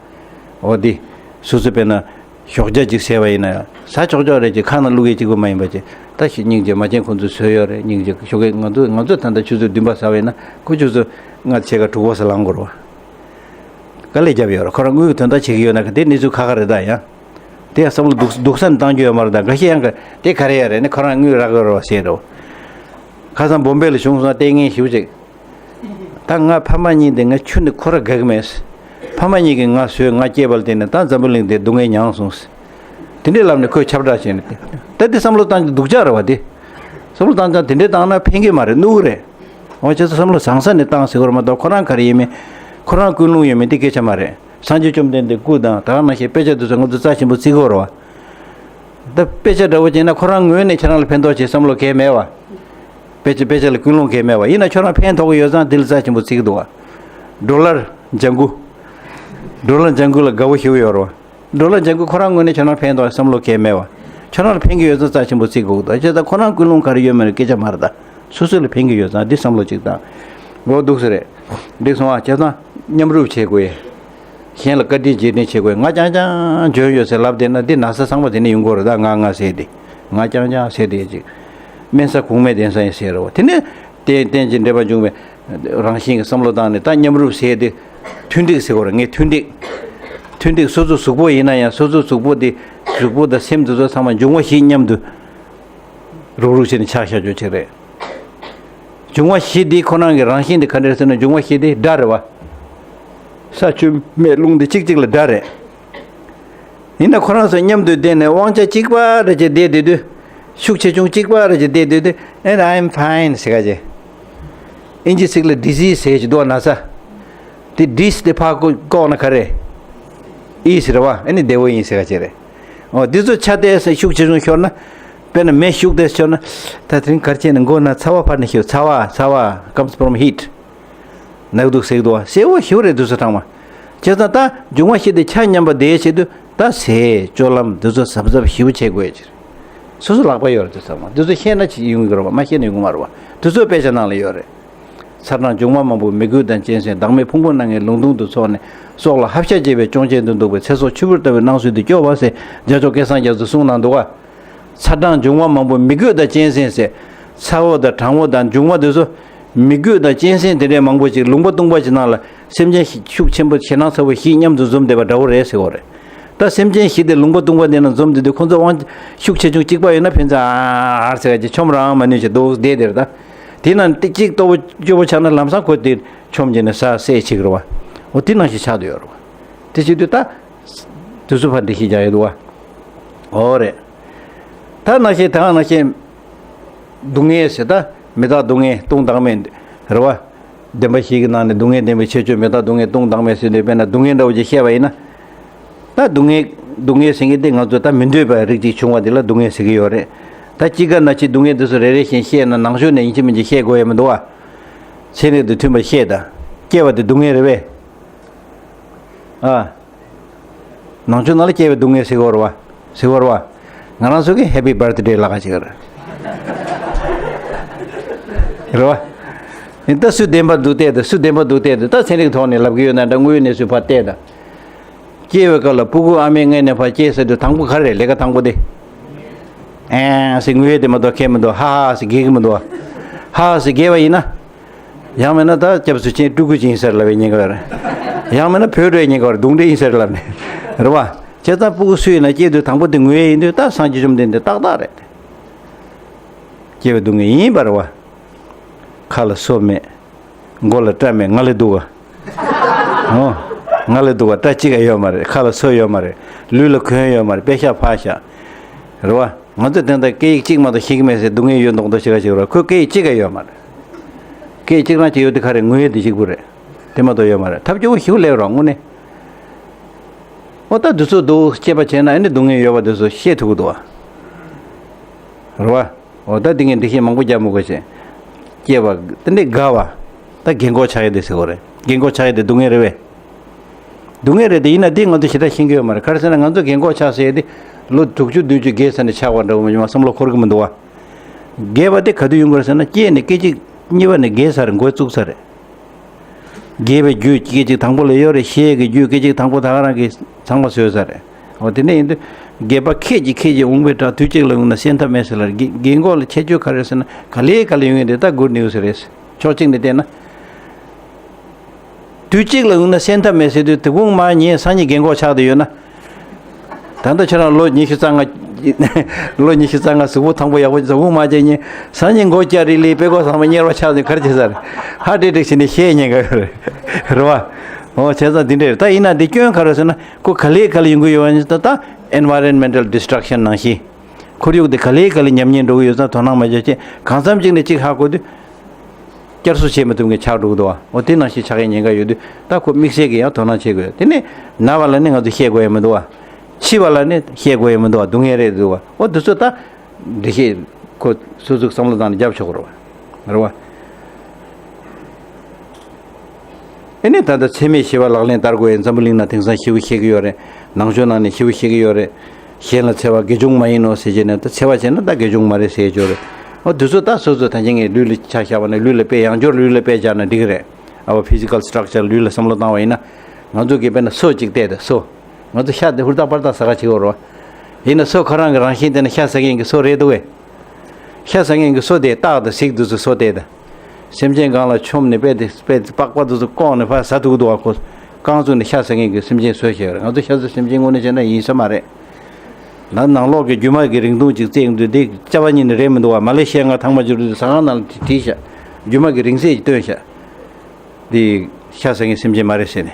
འོ་འདི་སོ་སོ་དཔེར་ན་ཞོགས་ཇ་ཅིག་ཟས་པ་ཡིན་ན་ཡང་ཟ་ཆོག་ཆོག་རེད་ཅེས་ཁ་ནང་བླུག་ཡས་གཅིག་པུ་མ་ཡིན་པ་ཅིག་ད་ཞིག་སྙིང་རྗེ་མ་བྱན་ཁོང་ཚོས་བཟོས་ཡོད་རེད། སྙིང་རྗེ་ཞོགས་ཀས་ང་ཚོ་ང་ཚོ་ད་ལྟ་ཆུ་ཚོད་བདུན་པ་ཟ་བ་ཡིན་ན་ཁོ་ཆུ་ཚོད་ལྔ་ཕྱེད་ཀ་དྲུག་པ་ཟ་ལངས་དགོས་རེད་བ། དཀའ་ལས་བརྒྱབ་ཡོད་རེད། ཁོ་རང་དངུལ་གྱི་དོན་དག་བྱེད་ཀྱི་ཡོད་ན་ག་དེ་གནས་ཚུལ་ཁག་ཁག་རེད་ད། ཡང་དེ་ཡང་བསམ་བློ་སྡུག་སྡུག་ས་ནས་བཏང་རྒྱུ་ཡོད་མ་རེད་ད། འགའ་ཤས་ཡང་ག་དེ་ག་རེ་ཡ་རེད་ནི་ཁོ་རང་དངུལ་རག་གི་རེད་བ་ཟེར་རོ། ཁ་སང་བོམ་བེ་ལ་བྱུང་སོང་། ལྟས་ངན་ཞེ་པོ་ཅིག་ད་ང་ཕ་མ་གཉིས་དེ་ངའི་ཆུ་ནི་ཁོ་ར་དགའ་གི་མེད། ཕ་མ་གཉིས་ཀྱིས་ང་བཟོས་ང་སྐྱེས་པ་ལ་བརྟེན་ནས་ད་འཛམ་བུ་གླིང་འདིར་སྡུག་བསྔལ་མྱངས་སོང་། དེ་འདྲའི་ལམ་ནས་ཁོས་ཁྱབ་བསྒྲགས་བྱས་ནས་ད་དེ་བསམ་བློ་བཏང་རྒྱུ་སྡུག་ཅག་རེད་བ་དེ། བསམ་བློ་བཏང་ཙང་དེ་འདྲའི་བཏང་ན་ཕན་གྱི་མ་རེད། གནོད་གི་རེད། འོ་བྱས་ཙང་བསམ་བློ་བཟང་ས་ནས་བཏང་ཟེར་དགོས་རེད་མ་གཏོགས་ཁོ་རང་ག་རེ་ཡིན་མིན། ཁོ་རང་ཀུན་སློང་ཡོད་མེད་དེ་སྐད་ཆ་མ་རེད། སངས་རྒྱས་བཅོམ་ལྡན་འདས་སྐུ་དང་ད་ག་ནང་བཞིན་དཔེ་ཆ་དེ་ཚོ་ང་ཚོ་རྩ་ཆེན་པོ་བརྩི་གི་ཡོད་རེད་བ། ད་དཔེ་ཆ་འདྲ་བོ་བྱས་ན་ཁོ་རང་ངོས་ནས་ཁྱེད་རང་ལ་ཕན་ཐོགས་བྱེད་བསམ་བློ་གང་ཡང་མེད་བ། དཔེ་ཆ་དཔེ་ཆ་ལ་ཀུན་སློང་གང་ཡང་མེད་བ། ཡིན་ན་ཁྱོད་རང་ཕན་ཐོགས་ཀྱི་ཡོད་ཙང་དེ་ལ་རྩ་ཆེན་པོ་བརྩི་གི་འདུག་བ། ཌོ་ལར་ལྗང་གུ། ཌོ་ལར་ལྗང་གུ་ལ་དགའ་བོ་ཞེ་པོ་ཡོད་རེད་བ། ཌོ་ལར་ལྗང་གུ་ཁོ་རང་ངོས་ནས་ཁྱོད་རང་ཕན་ཐོགས་བསམ་བློ་གང་ཡང་མེད་བ། ཁྱོད་རང་ལ་ཕན་གྱི་ཡོད་ཙང་རྩ་ཆེན་པོ་བརྩི་དགོས་འདུག་བྱས་ཙང་ཁོ་རང་ཀུན་སློང་ག་རེ་ཡོད་མེད་ལ་སྐད་ཆ་མ་རེད་ད། སོ་སོ་ལ་ཕན་གྱི་ཡོད་ཙང་འདི་བསམ་བློ་གཅིག་བཏང་། འོ་འདུག་སེ་རེད། འགྲིག་སོང་ཨ། བྱས་ཙང་མཉམ་རུབ་བྱེད་དགོས། གཞན་ལ་བཀའ་དྲིན་རྗེས་དྲན་བྱེད་དགོས། ང་རྐྱང་རྐྱང་འཇོན་ཡོད་ཟེར་ལབ་བསྡད་ན་འདི་ན་ཚ་ཚང་མ་དེ་ནས་ཡོང་གི་རེད་ད། ང་ང་ཟེར་ཏེ། ང་རྐྱང་རྐྱང་ཟེར་ཏེ་ཅིག་དམན་ས་གོང་མའི་གདན་ས་ཡིན་ཟེར་རོ། དེ་ནས་རྟེན་རྟེན་ཅིང་འབྲེལ་བར་འབྱུང་བའི་རང་བཞིན་གྱི་བསམ་བློ་བཏང་ནས་ད་མཉམ་རུབ་ཟེར་ཏེ། མཐུན་འགྲིག་ཟེར་གོ་རེད། ངས་མཐུན་འགྲིག་མཐུན་འགྲིག་སོ་སོ་གཟུགས་པོ་ཡིན་ན་ཡང་སོ་སོ་གཟུགས་པོ་དེ་གཟུགས་པོ་དང་སེམས་དེ་ཚོ་ཚང་མ་འབྱུང་བ་བཞི་མཉམ་དུ། རུག་རུག་བྱས་ནས་ཆགས་བཞག་རྒྱུ་ཅིག་རེད། འབྱུང་བ་བཞི་འདི་ཁོ་རང་གི་རང་བཞིན་དེ་ག་འདྲ་རེད་ཟེར་ན། འབྱུང་བ་བཞི་དེ་དགྲ་རེད་བ། ས་ཆུ་མེ་རླུང་དེ་གཅིག་གཅིག་ལ་དགྲ་རེད། ཡིན་ན་ཁོ་རང་ཚོ་མཉམ་དུ་བསྡད་ནས་དབང་ཆ་གཅིག་པ་རེ་བྱས་བསྡད་བསྡད་དུས། ཤུགས་ཆེ་ཆུང་གཅིག་པ་རེ་བྱས་བསྡད་བསྡད་དུས། And I'm fine ཟེར་ག་བྱས། ཨིན་ཇི་ཚིག་ལ་disease ཟེར་གྱི་འདུག་བ། ན་ཚ། དེ་dis དེ་ཕར་བཀོག་ན་ག་རེ། Ease རེད་བ། ཨ་ནི་བདེ་བོ་ཡིན་ཟེར་ག་བྱས་རེད། འོ་འདི་ཚོ་ཆ་དེ་ཤུགས་ཆེ་ཆུང་ཤོར་ན། དཔེར་ན་མེ་ཤུགས་དེ་ཤོར་ན། ད་དེ་རིང་ག་རེ་བྱས་ནས་མགོ་ན་ཚ་བ་ཕར་ནས་ཤོར། ཚ་བ། ཚ་བ་comes from heat. ནག་དུག་ཟེར་གི་འདུག་བ། གསལ་བོ་ཞེ་པོ་རེད་འདུག་ས་ཚང་མ། བྱས་ཙང་ད་འབྱུང་བ་བཞི་དེ་ཆ་མཉམ་པ་དེའི་ཆེད་དུ་ད་ཟས་སྤྱོད་ལམ་འདི་ཚོ་གཟབ་གཟབ་ཞེ་པོ་བྱེད་དགོས་ཡ་ཅིག་རེད། སོ་སོ་ལག་པ་ཡོད་རེད་འདུག་ས་ཚང་མ། འདི་ཚོ་ཤེས་ན་ཅིག་ཡོང་གི་རེད་བ། མ་ཤེས་ན་ཡོང་གི་མ་རེད་བ། དེ་ཚོ་དཔེ་ཆ་ནང་ལ་ཡོད་རེད། ཚ་གྲང་འབྱུང་བ་མང་པོ་མི་རྒོད་དང་གཅན་གཟན། བདག་མེད་ཕུང་པོ་སྣ་ལྔའི་ལུང་སྟོང་དུ་ཚོགས་ནས། སྲོག་ལ་ཧབ་ཤ་བྱེད་པའི་གཅོང་ཆེན་དུ་འདུག་པའི། ཚེ་སྲོག་ཆུ་བུར་ལྟ་བུའི་སྣང་ཚུལ་དུ་སྐྱོ་བ་ཟེར་རྒྱལ་མཆོག་སྐལ་བཟང་རྒྱ་མཚོས་གསུངས་གནང་འདུག་ག། ཚ་གྲང་འབྱུང་བ་མང་པོ་མི་རྒོད་དང་གཅན་གཟན་ཟེར། ཚ་བོ་དང་གྲང་བོ་དང་འབྱུང་བ་དེ་ཚོ། མི་རྒོད་དང་གཅན་གཟན་དེ་འདྲའི་མང་པོ་ཅིག་ལུང་པ་སྟོང་པ་ཅིག་ནང་ལ་སེམས་ཅན་ཤུགས་ཆེན་པོ་ཞེད་སྣང་ཚ་བོ་བཞི་མཉམ་དུ་འཛོམས་བསྡད་པ་འདྲ་བོ་རེད་ཟེར་བ་རེད། ད་སེམས་ཅན་བཞི་དེ་ལུང་པ་སྟོང་པ་དེ་ནང་འཛོམས་བསྡད་དུས། ཁོང་ཚོ་དབང་ཤུགས་ཆེ་ཆུང་གཅིག་པ་ཡོད་ན། ཕན་ཚུན་ཨ་ཨར་ཟེར་ག་ཅིག་ཆོམ་རང་མ་ནུས་ཞེས་འདུག་བསྡད་དེར། ད་དེ་ནང་གཅིག་ལྟོ་བོ་སྐྱོ་བོ་ཆགས་ན་ལམ་སང་ཁོ་དེ་ཆོམ་བྱས་ནས་ཟ་བསད་བྱེད་ཀྱི་རེད་བ། འོ་དེ་ནང་བཞིན་ཆགས་བསྡད་ཡོད་རེད་བ། དེ་བྱེད་དུས་ད། དུས་སུ་ཕར་འགྲེལ་བཤད་རྒྱག་ཡོད་འདུག་བ། འོ་རེད། ད་ནང་བཞིན་ད་ག་ནང་བཞིན། སྡུག་བསྔལ་ཟེར་ད། མི་རྟག་སྡུག་བསྔལ་སྟོང་བདག་མེད། རེད་བ། བདེན་པ་བཞི་གི་ནང་ནས་སྡུག་བསྔལ་བདེན་པའི་ཁྱད་ཆོས་མི་རྟག་སྡུག་བསྔལ་སྟོང་བདག་མེད་ཟེར་དུས། དཔེར་ན་སྡུག་བསྔལ་འདྲ་བོ་ཅིག་བཤད་པ་ཡིན་ན། ད་སྡུག་བསྔལ་སྡུག་བསྔལ་ཟེར་མཁན་དེ་ང་ཚོ་ད་མི་འདོད་པའི་རིགས་ཅིག་བྱུང་བ་དེ་ལ་སྡུག་བསྔལ་ཟེར་གྱི་ཡོད་རེད། ད་དཔྱིད་ཀ་ན་ཅིག་སྡུག་བསྔལ་དེ་ཚོ་རེ་རེ་བཞིན་བཤད་ན། ནང་ཆོས་ནས་ཡིན་གཅིག་མིན་གཅིག་བཤད་དགོས་ཡ་མི་འདུག་བ། ཚན་རིག་དང་མཐུན་པ་བཤད་དང་། སྐྱེ་བ་དེ་སྡུག་བསྔལ་རེད་པས། ཨ། ནང་ཆོས་ནང་ལ་སྐྱེ་བའི་སྡུག་བསྔལ་ཟེར་གྱི་ཡོད་རེད་བ། ཟེར་གྱི་ཡོད་རེད་བ། ང་རང་ཚོ་གིས་Happy Birthday ལབ་ཀྱི་ཡོད་རེད། རེད་བ། ད་སུ་བདེན་པ་འདུག་བལྟས་དང་། སུ་བདེན་པ་འདུག་བལྟས་དང་། ད་ཚན་རིག་ཐོག་ནས་ལབ་ཀྱི་ཡོད་ན་འདྲ། དངོས་ཡོད་གནས་ཚུལ་ཕར་བལྟས་དང་། སྐྱེ་བའི་སྐབས་ལ་ཕྲུ་གུ་ཨ་མའི་མངལ་ནས་ཕར་སྐྱེས་ཟེར་དུས། དང་པོ་ག་རེ་རེད། ལས་ཀ་དང་པོ་དེ། ཨེ་ཟེར་ངུ་ཡས་དེ་མ་གཏོགས་ཁེལ་མི་འདུག་ཧ་ཧ་ཟེར་རྒྱག་གི་མི་འདུག་ཧ་ཧ་ཟེར་རྒྱག་པ་ཡིན་ན། ཡང་མིན་ན་ད་སྐྱབས་སུ་མཆི། སྤྲུལ་སྐུ་ཅིག་ཡིན་ཟེར་ལབ་པའི་ཉེན་ཁ་ཡོད་རེད། ཡང་མིན་ན་བོད་འགྲོའི་ཉེན་ཁ་ཡོད་རེད། གདོན་འདྲེ་ཡིན་ཟེར་ལབ་ནས། རེད་བ། བྱས་ཙང་ཕྲུ་གུ་སུ་ཡིན་ན་སྐྱེས་དུས་དང་པོ་དེ་ངུ་ཡས་ཡིན་དུས། ད་སངས་རྒྱས་བཅོམ་ལྡན་འདས་ཏག་ཏག་རེད། སྐྱེ་བའི་སྡུག་བསྔལ་ཡིན་པ་རེད་བ། ཁ་ལ་སོ་མེད། མགོ་ལ་སྐྲ་མེད། ང་ལས་སྡུག་པ། ཨོ། ང་ལས་སྡུག་པ་སྐྲ་གཅིག་ཀ་ཡོད་མ་རེད། ཁ་ལ་སོ་ཡོད་མ་རེད། ལུས་ལ་གོན་ཡོད་མ་རེད། པད་ཤག་ཕག་ཤག་རེད་བ། ང་ཚོ་དེ་འདྲ་སྐད་ཡིག་གཅིག་མ་གཏོགས་ཤེས་ཀྱི་མེད་ཟེར་སྡུག་བསྔལ་ཡོད་མདོག་མདོག་བྱེད་ག་བྱེད་ཀྱི་རེད། ཁོས་སྐད་ཡིག་གཅིག་ཀ་ཡོད་མ་རེད། སྐད་ཡིག་གཅིག་རང་གཅིག་ཡོད་དེ་ག་རེ་ངུ་ཡས་དེ་གཅིག་པུ་རེད། དེ་མ་གཏོགས་ཡོད་མ་རེད། ཐབས་སྐྱོ་པོ་ཞེ་པོ་སླེབས་རོགས་དངོས་གནས། ཨོ་ད་དུས་ཚོད་འདུག་དཔྱད་པ་བྱས་ན་ཨ་ནི་སྡུག་བསྔལ་ཡོད་པ་དེ་ཚོ་ཤེས་ཐུབ་ཀྱི་འདུག་བ། རེད་བ། འོ་ད་འདི་ངས་འགྲེལ་བཤད་མང་པོ་རྒྱག་མི་དགོས་ཤེས། སྐྱེ་བ་དེ་འདྲའི་དགའ་བ། ད་རྒན་གོག་ཆགས་ཡས་དེ་ཟེར་བ་རེད། རྒན་གོག་ཆགས་ཡས་དེ་སྡུག་བསྔལ་རེད་པས། སྡུག་བསྔལ་རེད་དེ། ཡིན་ན་དེ་ང་ཚོ་ཞེ་དྲག་ཤེས་ཀྱི་ཡོད་མ་རེད། ག་རེ་ཟེར་ན་ང་ཚོ་རྒན་གོག་ཆགས་ཟེར་ཡས་དེ། ལོ་དྲུག་ཅུ་བདུན་ཅུ་རྒས་ཚར་ནས་ཆགས་པ་འདྲ་བོ་མ་བྱུང་བ་བསམ་བློ་འཁོར་གྱི་མི་འདུག་བ། རྒས་པ་དེ་ག་དུས་ཡོང་གི་རེད་ཟེར་ན། སྐྱེས་ནས་སྐད་ཅིག་གཉིས་པ་ནས་རྒས་ཚར་རེད། འགོ་བཙུགས་ཚར་རེད། རྒས་པའི་རྒྱུ་སྐད་ཅིག་དང་པོ་ལ་ཡོད་རེད། ཤེས་ཀྱི་རྒྱུ་སྐད་ཅིག་དང་པོ་ད་ག་རང་གིས་ཚང་མ་བཟོས་ཚར་རེད། འོ་དེ་འདྲ་ཡིན་དུས། རྒས་པ་ཁད་ཀྱིས་ཁད་ཀྱིས་འོང་བའི་བྲག། དུས་གཅིག་ལ་ཡོང་ན་སེམས་ཐག་མེད་ཟེར་ལབ་རེད། རྒན་རྒན་གོག་ལ་ཁྱད་ཆོས་ག་རེ་ཟེར་ན། ག་ལེ་ག་ལེ་ཡོང་གི་རེད། ད་good news རེད། ཕྱོགས་གཅིག་ནས་བལྟས་ན། དུས་གཅིག་ལ་ཡོང་ན་སེམས་ཐག་མེད་ཟེར་དུས། དེ་གོང་མ་ངས་སང་ཉིན་རྒན་གོག་ཆགས་བསྡད་ཡོད་ན། ད་ལྟ་ཁྱེད་རང་ལོ་ཉི་ཤུ་རྩ་ལྔ། ལོ་ཉི་ཤུ་རྩ་ལྔ་གཟུགས་པོ་ཐང་པོ་ཡག་པོ་བཟོ་གོང་མ་བྱས་ཉིན། སང་ཉིན་མགོ་སྐྱ་རིལ་ལི་དཔྲལ་ཀོ་ཚང་མ་གཉེར་བ་ཆགས་ནས་ག་རེ་བྱེད་ས་རེད། ཧ་ཏྲིག་ཏྲིག་བྱས་ནས་བཤད་ཉེན་ཁ་ཡོད་རེད། རེད་བ། འོ་བྱས་ཙང་འདི་འདྲ་རེད། ད་ཡིན་ན་འདི་སྐྱོན་ག་རེ་ཟེར་ན། ཁོ་ག་ལེ་ག་ལེ་ཡོང་གི་ཡོད་པ་ནི། ད་ད་environmental destruction ནང་བཞིན། ཁོར་ཡུག་དེ་ག་ལེ་ག་ལེ་ཉམས་ཉེན་འགྲོ་གི་ཡོད་ཙང་དོ་སྣང་མ་བྱས་བྱས། གང་འཚམ་ཅིག་ནས་ཅིག་ཧ་གོ་དུས། བསྐྱར་གསོ་བྱེད་མི་ཐུབ་མཁན་ཆགས་འགྲོ་གི་འདུག་བ། འོ་དེ་ནང་བཞིན་ཆགས་ཡས་ཉེན་ཁ་ཡོད་དུས། ད་ཁོ་དམིགས་བསལ་གྱི་ཡང་དོ་སྣང་བྱེད་དགོས། དེ་ནས་ན་བ་ལ་ནི་ང་ཚོ་བཤད་དགོས་ཡ་མི་འདུག་བ། འཆི་བ་ལ་ནི་བཤད་དགོས་ཡ་མི་འདུག་བ། སྡུག་བསྔལ་རེད་འདུག་བ། འོ་དེ་ཚོ་ད་འགྲེལ་བཤད་ཁོ་སོ་སོས་བསམ་བློ་བཏང་ནས་རྒྱབ་ཆོག་གི་རེད་བ། རེད་བ། ཨེ་ནས་ད་ལྟ་འཚེ་མེད་ཞི་བ་ལག་ལེན་བསྟར་དགོས་ཡ་འཛམ་བུ་གླིང་ན་དེང་སང་ཞེ་པོ་བཤད་ཀྱི་ཡོད་རེད། ནང་ཆོས་ནང་ནས་ཞེ་པོ་བཤད་ཀྱི་ཡོད་རེད། གཞན་ལ་འཚེ་བ་དགེ་སྦྱོང་མ་ཡིན་ནོ་ཟེར་བྱས་ནས། ད་འཚེ་བ་བྱས་ན་ད་དགེ་སྦྱོང་མ་རེད་ཟེར་ཡ་ཅིག་ཡོད་རེད། འོ་དེ་ཚོ་ད་སོ་སོ་ད་ཅི་ངས་ལུས་ལ་ཆ་བཞག་པ་ན། ལུས་ལ་དཔེ་ཡང་བསྐྱར་ལུས་ལ་དཔེ་བཞག་ན་འགྲིག་གི་རེད། ཨ་བ་physical structure ལུས་ལ་བསམ་བློ་བཏང་བ་ཡིན་ན། ང་ཚོ་གིས་དཔེར་ན་སོ་གཅིག་བལྟས་ད། སོ། ང་ཚོ་ཤ་དེ་ཧུར་ཐག་པར་ཐག་ཟ་ག་བྱེད་ཀྱི་ཡོད་རེད་བ། ཡིན་ན་སོ་ཁོ་རང་གི་རང་བཞིན་དེ་ནི་ཤ་ཟ་མཁན་གྱི་སོ་རེད་འདུག་གས། ཤ་ཟ་མཁན་གྱི་སོ་དེ་སྟག་དང་གཟིག་དེ་ཚོ་སོ་དེ་དང་། སེམས་ཅན་སྒང་ལ་མཆོངས་ནས་དཔེ་དེ་དཔེ་དེ་པགས་པ་དེ་ཚོ་བཀོག་ནས་ཕར་ཟ་ཐུབ་ཀྱི་འདུག་བ། ཁོ་རྐང་བཙུགས་ནས་ཤ་ཟ་མཁན་གྱི་སེམས་ཅན་བཟོས་བཞག་ཡོད་རེད། ང་ཚོ་ཤ་ཟ་སེམས་ཅན་དངོས་གནས་བྱས་ན་ཡིན་ས་མ་རེད། ནང་ནང་ལོགས་ཀྱི་རྒྱུ་མ་གི་རིང་ཐུང་ཅིག་བཙལ་ཡོང་དུས་འདི་སྐྱ་བ་གཉིས་ནི་རེད་མི་འདུག་བ། མ་ལེ་ཤི་ཡ་ང་ཐང་མ་འཇུ་རུ་ཟ་ཁང་ནང་ལ་བྲིས་བཞག་རྒྱུ་མ་གི་རིང་ཚད་ཅིག་སྟོན་བཞག་འདི་ཤ་ཟ་མཁན་སེམས་ཅན་མ་རེད་ཟེར་ནས།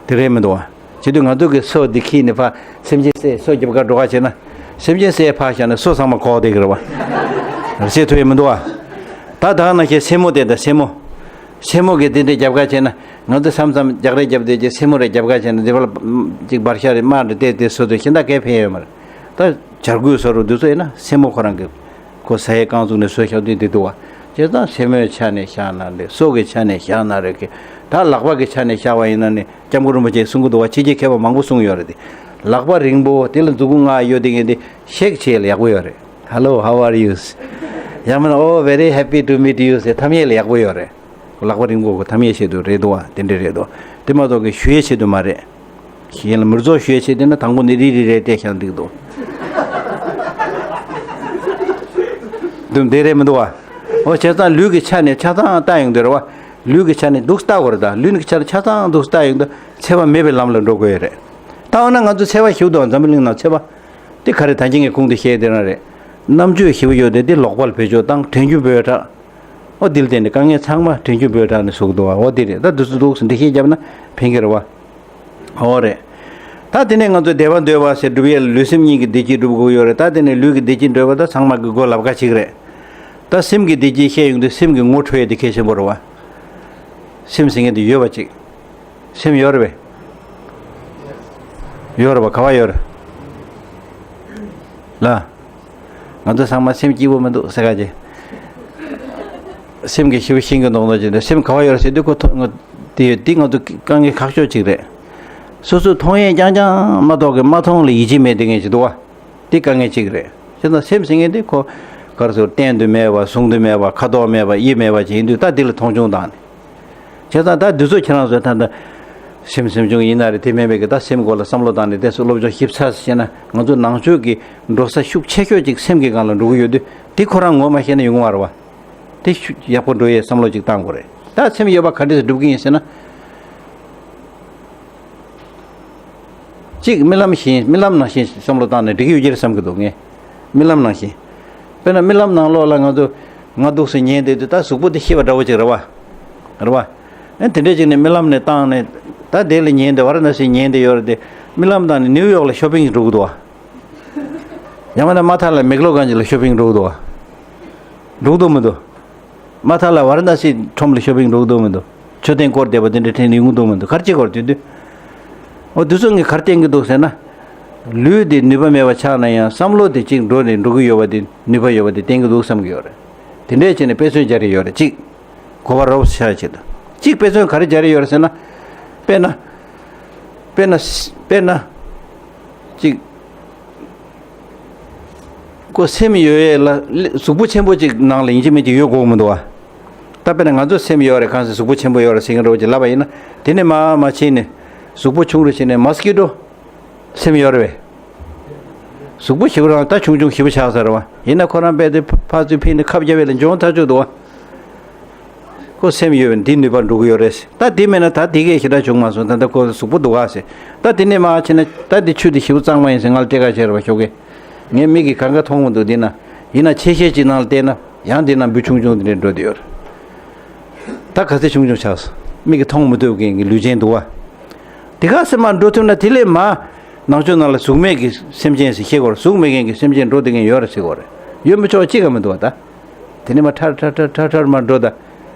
དེ་རེད་མི་འདུག་བ། བྱེད་དུས་ང་ཚོ་གི་སོ་འདི་ཁྱེར་ནས་ཕར་སེམས་ཅན་བསད་སོ་རྒྱབ་ག་འགྲོ་ག་བྱས་ན། སེམས་ཅན་བསད་ཕར་བཞག་ན་སོ་ཚང་མ་ཁོག་བསྡད་ཀྱི་རེད་བ། རེད་བྱེད་ཐུབ་ཡ་མི་འདུག་བ། ད་ད་ག་ནང་བཞིན་སེན་མོ་དེ་དང་སེན་མོ། སེན་མོ་གི་དེ་འདྲའི་རྒྱབ་ག་བྱས་ན། ང་ཚོ་མཚམས་མཚམས་རྒྱག་རེས་རྒྱབ་བསྡད་ཀྱི་སེན་མོ་རེ་རྒྱབ་ག་བྱས་ན་འདི་བར་ཅིག་འབར་ཤ་རེ་དམར་རེ་བལྟས་ཏེ་སོ་དུ་ཤིན་ད་གས་ཕན་ཡོད་མ་རེད། ད་བྱ་རྒོད་སོ་རུ་འདི་ཚོ་ཡིན་ན་སེན་མོ་ཁོ་རང་གི་ཁོ་ཟ་ཡའི་རྐང་བཙུགས་ནས་སོ་ཤ་དུས་འདི་འདུག་བ། བྱས་ཙང་སེན་མོའི་ཆ་ནས་བཞག་ན་རེད། སོ་གི་ཆ་ནས་བཞག་ན་རེད་གི། ད་ལག་པ་གི་ཆ་ནས་བཞག་པ་ཡིན་ན་ནི་སྐྱབས་མགོན་རིན་པོ་ཆེས་གསུང་གི་འདུག་བ། ཕྱི་རྒྱལ་མཁས་པ་མང་པོ་གསུངས་ཡོད་རེད་དེ། ལག་པ་རིང་པོ་དེ་ལ་མཛུ་གུ་ལྔ་ཡོད་དེ་ངས་འདི་ཤེག་བྱེད་ཡག་པོ་ཡོད་རེད། Hello, how are you? ཡང་མིན་ན། Oh, very happy to meet you ཟེར་ཐམ་ཡས་ལ་ཡག་པོ་ཡོད་རེད། ལག་པ་རིང་པོ་གོ་ཐམ་ཡས་བྱེད་དུ་རེད་འདུག་བ། དེ་འདྲ་རེད་འདུག་དེ་མ་གཏོགས་གི་ཞུ་ཡས་བྱེད་དུ་མ་རེད། གཞན་ལ་མིར་རྫོགས་ཞུ་ཡས་བྱེད་དུས་ན་དང་པོ་ནི་རི་རི་རེད་བལྟས་ཤག་འདུག་འདུག་འདི་རེད་མི་འདུག་བ། ཨོ་བྱས་ཙང་ལུས་ཀྱི་ཆ་ནས་ཆ་ཚང་ལྟ་ཡོང་དུས་རེད་བ། ལུས་ཀྱི་ཆ་ནས་འདུག་ལྟ་དགོས་རེད། ད་ལུས་ཀྱི་ཆ་ནས་ཆ་ཚང་འདུག་ལྟ་ཡོང་དུས་ཚད་པ་མེད་པའི་ལམ་ལ་འགྲོ་དགོས་ཡོད་རེད། ད་འོ་ན་ང་ཚོ་ཚད་པ་ཞིག་འདུག་འཛམ་བུ་གླིང་ནང་ཚད་པ། དེ་ག་རེ་ད་གིན་ངས་གོང་དུ་བཤད་དེ་རང་རེད། རྣམ་དཔྱོད་ཞིག་ཡོད་དེ་དེ་ལོག་པར་བེད་སྤྱོད་བཏང་དྲན་རྒྱུ་འབོད་དྲག་ཨོ་དེ་ལ་བརྟེན་ནས་དཀའ་ངལ་ཚང་མ་དྲན་རྒྱུ་འབོད་དྲག་ནས་བཟོ་གི་འདུག་བ། ཨོ་དེ་རེད། ད་འདི་ཚོ་འདུག་སེ་འགྲེལ་བཤད་བརྒྱབ་ན་ཕན་གི་རེད་བ། ཨོ་རེད། ད་དེ་ནས་ང་ཚོས་བདེ་བ་འདོད་པ་ཟེར་སྒྲུབ་ཡས་ལུས་སེམས་གཉིས་ཀྱི་བདེ་སྐྱིད་སྒྲུབ་དགོས་ཡོད་རེད། ད་དེ་ནས་ལུས་ཀྱི་བདེ་སྐྱིད་འདོད་པ་ད་ཚང་མ་གི་མགོ་ལབ་ཀ་གཅིག་རེད། ད་སེམས་ཀྱི་བདེ་སྐྱིད་བཤད་ཡོང་དུས་སེམས་ཀྱི་ངོ་འཕྲོད་ཡས་དེ་གལ་ཆེན་པོ་རེད་བ། སེམས་ཟེར་མཁན་དེ་ཡོད་པ་གཅིག་སེམས་ཡོད་རེད་པས། ཡོད་རེད་པ། ག་བ་ཡོད་རེད། ལ། ང་ཚོ་ཚང་མ་སེམས་སྐྱིད་པོ་མི་འདུག་ཟེར་ག་ཅེ། སེམས་ཀྱི་ཞི་བ་ཤིང་གི་མདོག་མདོག་ཅིག་འདུག་སེམས་ག་བ་ཡོད་རེད་ཟེར་དུས་ཁོ་ཐོ་ང་དེ་ཡོད་དེ་ང་ཚོ་དཀའ་ངལ་ཁག་ཤོས་ཅིག་རེད། སོ་སོས་མཐོང་ཡས་རྐྱང་རྐྱང་མ་གཏོགས་ཀྱི་མ་མཐོང་ལ་ཡིད་ཆེས་མེད་དེ་ངས་ཅིག་འདུག་བ། དེ་དཀའ་ངལ་ཅིག་རེད། བྱས་ཙང་སེམས་ཟེར་མཁན་དེ་ཁོ་ག་རེ་ཟེར། བསྟན་དུ་མེད་པ། གསུང་དུ་མེད་པ། ཁ་དོག་མེད་པ། དབྱིབས་མེད་པ་ཅིག་ཡིན་དུས་ད་འདི་ལ་མཐོང་ཆུང་བཏང་ནས། བྱས་ཙང་ད་འདི་ཚོ་ཁྱེད་རང་ཚོས་ད་ལྟ་སེམས་སེམས་བྱུང་ཡིན་ན་རེད། དེ་མིན་པའི་གི་ད་སེམས་སྐོར་ལ་བསམ་བློ་བཏང་ནས་དེ་ཚོ་སློབ་སྦྱོང་ཞིབ་ཚགས་སུ་བྱས་ན་ང་ཚོ་ནང་ཆོས་ཀྱི་འགྲོ་ས་ཤུགས་ཆེ་ཤོས་ཅིག་སེམས་ཀྱི་སྒང་ལ་འགྲོ་གི་ཡོད་དུས་དེ་ཁོ་རང་ངོ་མ་ཤེས་ན་ཡོང་གི་མ་རེད་བ། དེ་ཤུགས་ཡག་པོ་འགྲོ་ཡས་བསམ་བློ་ཅིག་བཏང་དགོས་རེད། ད་སེམས་ཡོད་པ་ག་འདྲས་སུ་སྒྲུབ་ཀྱི་ཡིན་ཟེར་ན། གཅིག་རྨི་ལམ་བཞིན་རྨི་ལམ་ནང་བཞིན་བསམ་བློ་བཏང་ནས་འགྲིག་གི་ཡོད་ཀྱི་རེད་བསམ་གྱི་འདུག་ངས། རྨི་ལམ་ནང་བཞིན། དཔེར་ན་རྨི་ལམ་ནང་ལོགས་ལ་ང་ཚོ་ང་འདུག་སེ་ཉལ་བསྡད་དུས་ད་གཟུགས་པོ་དེ་ཤི་བ་འདྲ་བོ་ཅིག་རེད་བ། རེད་བ། ཨེ་དེ་འདྲས་ཅིག་ནས་རྨི་ལམ་ནས་བཏང་ནས་ད་དེ་ལ་ཉལ་བསྡད། ཝ་ར་ཎ་སི་ཉལ་བསྡད་ཡོད་རེད་དེ། རྨི་ལམ་བཏང་ནས་ནིའུ་ཡོག་ལ་ཤོ་པིང་འགྲོ་གི་འདུག་བ། ཡང་མིན་ན་མ་ཐག་ལ་མེག་ལོ་གྷན་ཇི་ལ་ཤོ་པིང་འགྲོ་གི་འདུག་བ། འགྲོ་གི་འདུག་མི་འདུག་མ་ཐག་ལ་ཝ་ར་ཎ་སི་ཁྲོམ་ལ་ཤོ་པིང་འགྲོ་གི་འདུག་མི་འདུག་མཆོད་རྟེན་བསྐོར་བསྡད་པ་དེ་འདྲ་འཕྲད་ནས་ཡོང་གི་འདུག་མི་འདུག་ག་རེ་བྱེད་དགོས་རེད་དེ་དུས། འོ་དེ་ཚོ་ངས་ག་རེ་བསྟན་གྱི་འདུག་ཟེར་ན། ལུས་འདི་ནུས་པ་མེད་པ་ཆགས་ན་ཡང་བསམ་བློ་དེ་གཅིག་འགྲོ་ནས་འགྲོ་གི་ཡོད་པ་དེ་ནུས་པ་ཡོད་པ་དེ་བསྟན་གྱི་འདུག་བསམ་གྱི་ཡོད་རེད། དེ་འདྲས་བྱས་ནས་དཔེ་མཚོན་སྦྱར་ཡོད་རེད་གཅིག་གོ་བ་རོབ་ཆགས་ཆེད་དུ། གཅིག་དཔེ་མཚོན་ག་རེ་སྦྱར་ཡོད་རེད་ཟེར་ན། དཔེར་ན། དཔེར་ན། དཔེར་ན། གཅིག་ཁོ་སེམས་ཡོད་ཡས་ལ་གཟུགས་པོ་ཆེན་པོ་གཅིག་ནང་ལ་ཡིན་གཅིག་མིན་གཅིག་ཡོད་དགོས་མི་འདུག་བ། ད་དཔེར་ན་ང་ཚོ་སེམས་ཡོད་རེད། གང་ཟེར་གཟུགས་པོ་ཆེན་པོ་ཡོད་རེད་ཟེར་མཁན་འདྲ་བོ་ཅིག་ལབ་པ་ཡིན་ན། དེ་ནས་མར་མར་ཕྱིན་ནས་གཟུགས་པོ་ཆུང་རུ་ཕྱིན་ནས་མོ་སི་ཀི་ཊོ། སེམས་ཡོད་རེད་པས། གཟུགས་པོ་ཞེ་པོ་རང་ད་ཆུང་ཆུང་ཞེ་པོ་ཆགས་ཚར་བ་ཡིན་ན་ཁོ་རང་རྦད་དེ་ཕར་ཚུར་ཕྱིན་ནས་ཁབ་རྒྱབ་པ་ལ་འཇོན་ཐག་ཆོད་འདུག་བ། ཁོ་སེམས་ཡོད་པས་འདི་ནུས་པ་འགྲོ་གི་ཡོད་རེད། ད་དེ་མེད་ན་ད་དེ་གས་ཞེ་དྲག་བྱུང་མ་སོང་། ད་ལྟ་ཁོ་གཟུགས་པོ་འདུག་ག་ཟེར། ད་དེ་ནས་མར་ཕྱིན་ན་ད་འདི་ཆུ་འདི་ཞེ་པོ་གཙང་མ་ཡིན་ཟེར་ང་ལ་སྤྲད་ག་བྱས་རེད་པ་ཞོགས་ཀས། ངའི་མིག་གིས་གང་ག་མཐོང་མི་འདུག་འདི་ན། ཡིན་ན་ཆེ་ཤེལ་ཅིག་ནང་ལ་བལྟས་ན་ཡང་འདི་ན་འབུ་ཆུང་ཆུང་འདི་འདྲས་འགྲོ་བསྡད་ཡོད་རེད། ད་ག་ཚད་ཆུང་ཆུང་ཆགས་སོང་། མིག་གིས་མཐོང་མི་ཐུབ་མཁན་གྱི་ལུས་ཅན་འདུག་བ། དེ་ག་ཚད་མར་འགྲོ་ཐུབ་ན་དེ་ལས་མར་ནང་ཆོས་ནང་ལ་གཟུགས་མེད་ཀྱི་སེམས་ཅན་ཟེར་ཤེས་དགོས་རེད། གཟུགས་མེད་མཁན་གྱི་སེམས་ཅན་འགྲོ་བསྡད་མཁན་ཡོད་རེད་ཟེར་དགོས་རེད། ཡོད་མི་ཆོག་གཅིག་ཀྱང་མི་འདུག་བ་ད། དེ་ནས་མར་ཁྲ་ཁྲ་ཁྲ་ཁྲ་ཁྲ་མར་འགྲོ་ད།